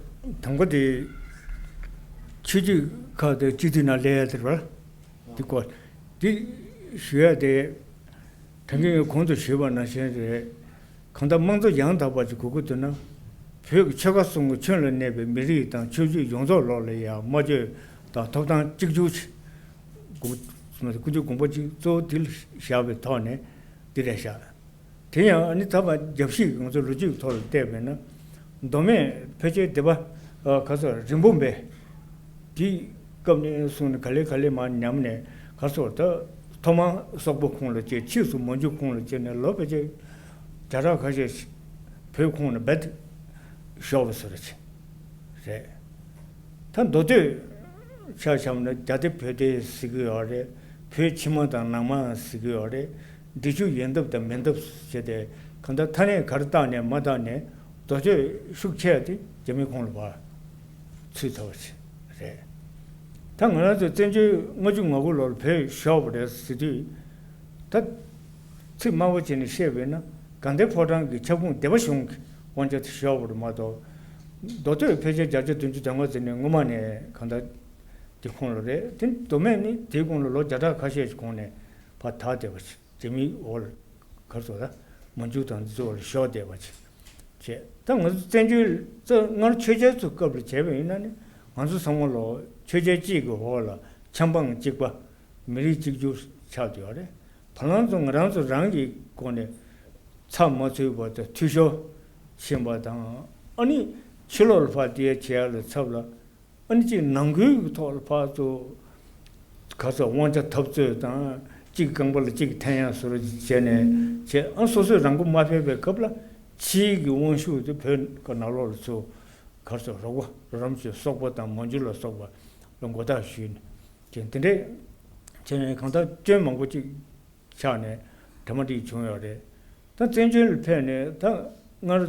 དང་པོ་དེ་ཆོས་བརྒྱུད་ཁག་དེ་སྤྱི་འཐུས་ནང་སླེབས་ཡ་དེ་རེད་པ། དེ་སྐོར་དེ་ཞུ་ཡ་དེ། ད་གིན་ངས་གོང་དུ་ཞུས་པ་ནང་བཞིན་རེད། གང་ལྟར་དམངས་གཙོ་ཡང་དག་པ་ཅིག་དགོས་ཀྱི་འདུག་ན། བོད་ཀྱི་ཆོལ་ཁ་གསུམ་གྱི་ཁྱོན་ལ་གནས་པའི་མི་རིགས་དང་ཆོས་བརྒྱུད་ཡོངས་རྫོགས་ལོགས་ལ་ཡང་སྨྲ་བརྗོད་དང་ཐོབ་ཐང་གཅིག་གྱུར་ཅིག་དགོས། ཀུན་སྤྱོད་དགོངས་པ་གཅིག་གཙོ་བོ་དེ་ལ་བཞག་པའི་ཐོག་ནས་འདི་རེད་བཞག་དེ་ཡང་ཨ་ནི་ད་བར་རྒྱབ་བཤིག་ང་ཚོ་ལོ་རྒྱུས་ཀྱི་ཐོག་ལ་བལྟས་པས་ན། མདོ་སྨད་ཕལ་ཆེར་སྡེ་པ་ཨ་ག་ཚོད་རིན་སྤུངས་པས། དེའི་སྐབས་ནས་བཟུང་ནས་ག་ལེ་ག་ལེ་མར་ཉམས་ནས་ག་ཚོད་ད་ཐོག་མར་སོག་པོ་ཁོངས་ལ་སྐྱེས། ཕྱིས་སུ་མན་ཇུ་ཁོངས་ལ་སྐྱེས་ནས་ལོ་ཕལ་ཆེར་བརྒྱ་ཕྲག་ཁ་ཤས་བོད་ཁོངས་ནས་རྦད་ཤོར་བ་ཟེར་རེད། ད་མདོ་སྟོད་ཆ་བཞག་ན་རྒྱ་སྡེ་བོད་སྡེ་ཟེར་གྱི་ཡོད་རེད། བོད་ཕྱི་མ་དང་ནང་མ་ཟེར་གྱི་ཡོད་རེད། འབྲི་ཆུ་ཡོད་འདབས་དང་མེད་འདབས་བྱས་ཏེ་གང་ལྟར་ཐ་སྙད་ག་རེ་བཏགས་ནས་མ་བཏགས་ནས་མདོ་སྟོད་ཤུགས་ཆེ་དེ་རྒྱ་མི་ཁོངས་ལ་བར་ཚུད་ཚར་བ་ཞིག་རེད། ད་ང་རང་ཚོ་བཙན་བྱོལ་ལྔ་བཅུ་ང་དགུ་ལོར་བོད་ཤོར་བ་རེད་ཟེར་དུས། ད་ཚིག་དམའ་བོ་བྱས་ནས་བཤད་པས་ན་དགའ་ལྡན་ཕོ་བྲང་གི་ཁྱབ་ཁོངས་སྡེ་པ་གཞུང་གི་དབང་ཆ་དེ་ཤོར་བ་རེད་མ་གཏོགས། མདོ་སྟོད་ཕལ་ཆེར་བརྒྱ་ཆ་བདུན་ཅུ་དོན་ལྔ་ཙམ་ནས་སྔོན་མ་ནས་གང་ལྟར་དེ་ཁོངས་ལ་རེད། དེ་མདོ་སྨད་ནི་དེའི་གོང་ལ་ལོ་བརྒྱ་ཕྲག་ཁ་ཤས་ཀྱི་གོང་ནས་ཕར་དར་བསྡད་པ་ཞིག་རྒྱ་མིའི་འོག་ལ་ག་རེ་ཟེར་ད་མན་ཇུ་དང་འདི་ཚོ་འོག་ལ་ཤོར་བསྡད་པ་ཅིག་བྱས། ད་ང་ཚོ་བཙན་བྱོལ་ད་སྔར་ཆོས་རྒྱལ་ཚོའི་སྐབས་ལ་བྱས་པ་ཡིན་ན་ནི་ང་ཚོ་ཚང་མ་ལོ་ཆོས་རྒྱལ་གཅིག་གི་འོག་ལ་ཆབ་འབངས་གཅིག་པ་མི་རིགས་གཅིག་གྱུར་ཆགས་བསྡད་ཡོད་རེད། བར་ལམ་ཚོ་ང་རང་ཚོ་རང་གི་སྒོ་ནས་ཚབ་མ་ཚུད་པ་དང་འཐུས་ཤོར་ཕྱིན་པ་དང་། ཨ་ནི་ཕྱི་ལོགས་ལ་ཕར་དེ་བྱས་ལ་ཚབ་ལ། ཨ་ནི་གཅིག་ནང་ཁུལ་གྱི་ཐོག་ལ་ཕར་ཚུར་ག་ཚོད་དབང་ཆ་འཐབ་རྩོད་དང་གཅིག་རྐང་པ་ལ་གཅིག་འཐེན་ཡ་བཟོ་འདྲ་བྱས་ནས་བྱས། ཨ་སོ་སོས་རང་མགོ་མ་ཕེབས་པའི་སྐབས་ལ་ཕྱིའི་གི་དབང་ཤུགས་དེ་བོད་ཀྱི་ནང་ལོགས་ལ་ཚུར་ག་ཚོད་རོགས་པ་རོགས་རམ་བྱས། སོག་པོ་དང་མན་ཇུ་ལ་སོགས་པ་ལ་མགོ་བཏགས་ཞུས་ནས་བྱས། དེ་འདྲས་བྱས་ནས་གང་ལྟར་སྐྱོན་མང་པོ་གཅིག་ཆགས་ནས་གྲ་མ་འགྲིག་བྱུང་ཡོད་རེད། ད་བཙན་བྱོལ་ལ་ཕེབས་ནས་ད་སྔར་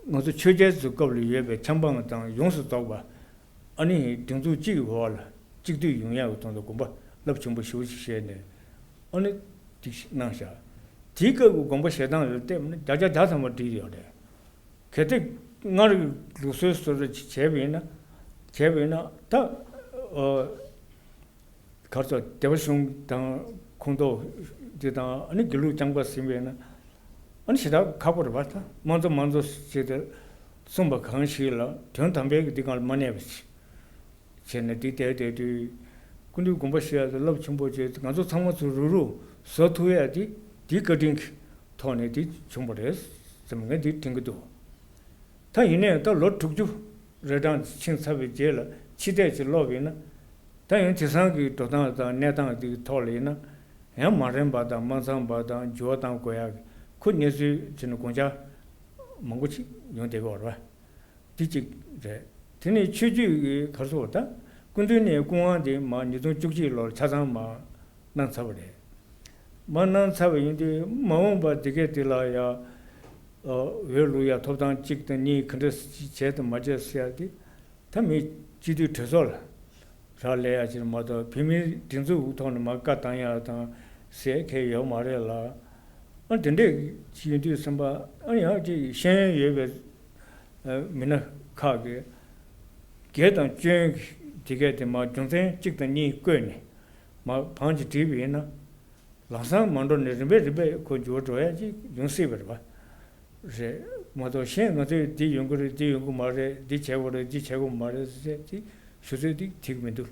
ང་ཚོ་ཆོས་རྒྱལ་ཚོའི་སྐབས་ལ་ཡོད་པའི་ཆབ་འབངས་དང་ཡོངས་སུ་རྫོགས་པ་ཨ་ནི་སྒྲིག་འཛུགས་གཅིག་གི་འོག་ལ་གཅིག་སྡུད་ཡོང་ཡག་གི་དོན་དུ་དགོངས་པ་རླབས་ཆེན་པོ་ཞེ་པོ་ཞིག་བཞེས་ནས་ཨ་ནི་འདི་གནང་བཞག་དེའི་སྐབས་ཀྱི་དགོངས་པ་བཞེས་སྟངས་ལ་བལྟས་པ་ན་བརྒྱ་ཆ་བརྒྱ་ཐམ་པ་འགྲིག་ཡོད་རེད། གལ་ཏེ་སྔར་གྱི་ལུགས་སྲོལ་བཟོ་འདྲ་བྱས་པ་ཡིན་ན་བྱས་པ་ཡིན་ན་ད། ག་རེ་ཟེར་སྡེ་པ་གཞུང་དང་ཁོངས་གཏོགས་འདི་དང་ཨ་ནི་དགེ་ལུགས་རྐྱང་པ་ཟིན་པས་ན་ཨ་ནི་ཞེ་དྲག་ཁག་པོ་རེད་པ། ད་དམངས་གཙོ་དམངས་གཙོ་ཞེས་ཏེ་གསུངས་པ་གང་ཞིག་ལ་དོན་དམ་པའི་འདི་སྒང་ལ་མ་གནས་པ་ཞིག་བྱས་ནས་འདི་བསྡད་བསྡད་དུས་སྐུ་མདུན་དགོངས་པ་བཞེས་ཡ་དེ་རླབས་ཆེན་པོ་བྱས། ང་ཚོ་ཚང་མ་ཚོ་རུག་རུག་བཟོ་ཐུབ་ཡ་དེ་འདིའི་བཀའ་དྲིན་གྱི་ཐོག་ནས་འདི་བྱུང་བ་རེད་ཟེར་ནས་ངས་འདི་དྲན་གྱི་འདུག་ད་ཡིན་ནའི་ད་ལོ་དྲུག་ཅུ་རེ་གྲངས་ཕྱིན་ཚར་བའི་རྗེས་ལ་ཕྱི་བལྟས་ཅིག་ཀློག་པ་ཡིན་ན། ད་ཡང་དེང་སང་གི་འགྲོ་སྟངས་དང་གནས་སྟངས་འདི་གི་ཐོག་ལ་ཡིན་ན། ཡང་མ་རན་པ་དང་མ་ཚང་བ་དང་འགྱུར་བ་གཏང་དགོས་ཡག་ཁོ་གནས་ཚུལ་བྱས་ནས་དགོངས་འཆར་མང་པོ་ཅིག་ཡོང་བསྡད་ཀྱི་ཡོད་རེད་པ། དེ་གཅིག་རེད། དེ་ནས་ཆོས་བརྒྱུད་ཀྱི་ག་རེ་ཟེར་དགོས་རེད་ད། སྐུ་མདུན་ནས་སྐུ་དབང་དེ་མར་ཉིས་སྟོང་བཅུ་གཅིག་ལོར་ཆ་ཚང་མར་གནང་ཚར་བ་རེད། མར་གནང་ཚར་བ་ཡིན་དུས་མ་འོངས་པ་དེ་གའི་དེ་ལ་ཡང་འོས་བླུག་ཡག་ཐོབ་ཐང་གཅིག་དང་གཉིས་ག་འདྲ་བྱས་དང་མ་བྱས་ཟེར་ཡག་དེ་ད་མི་སྤྱི་འཐུས་གྲོས་ཚོགས་ལ་རག་ལས་ཡག་ཅིག་མ་གཏོགས། བོད་མིའི་སྒྲིག་འཛུགས་ཐོག་ནས་མར་བཀའ་བཏང་ཡག་དང་ཟེར་མཁན་ཡོད་མ་རེད་ལ། ཨ་དེ་འདྲས་ཅིག་ཡིན་དུས་ཙམ་པ་ཨ་ཡང་ཅིག་ཤེས་ཡོན་ཡོད་པའི་མི་སྣ་ཁག་གིས་སྒེར་དང་སྐྱོན་དེ་གའི་དེ་མར་རྒྱུ་མཚན་གཅིག་དང་གཉིས་བཀོད་ནས་མར་བང་ཅིག་བསྒྲིགས་པ་ཡིན་ན། ལམ་སང་མ་འགྲོ་ནས་རིམ་པས་རིམ་པས་ཁོ་འགྱུར་བ་འགྲོ་ཡག་ཅིག་ཡོང་སྲིད་པ་རེད་པ། རེད་མ་གཏོགས། གཞན་ང་ཚོས་འདི་ཡོང་གི་རེད། འདི་ཡོང་གི་མ་རེད། འདི་བྱེད་དགོས་རེད། འདི་བྱེད་དགོས་མ་རེད་ཟེར་ཅིག་ཞུ་ཚོད་ཅིག་ཐིག་མི་འདུག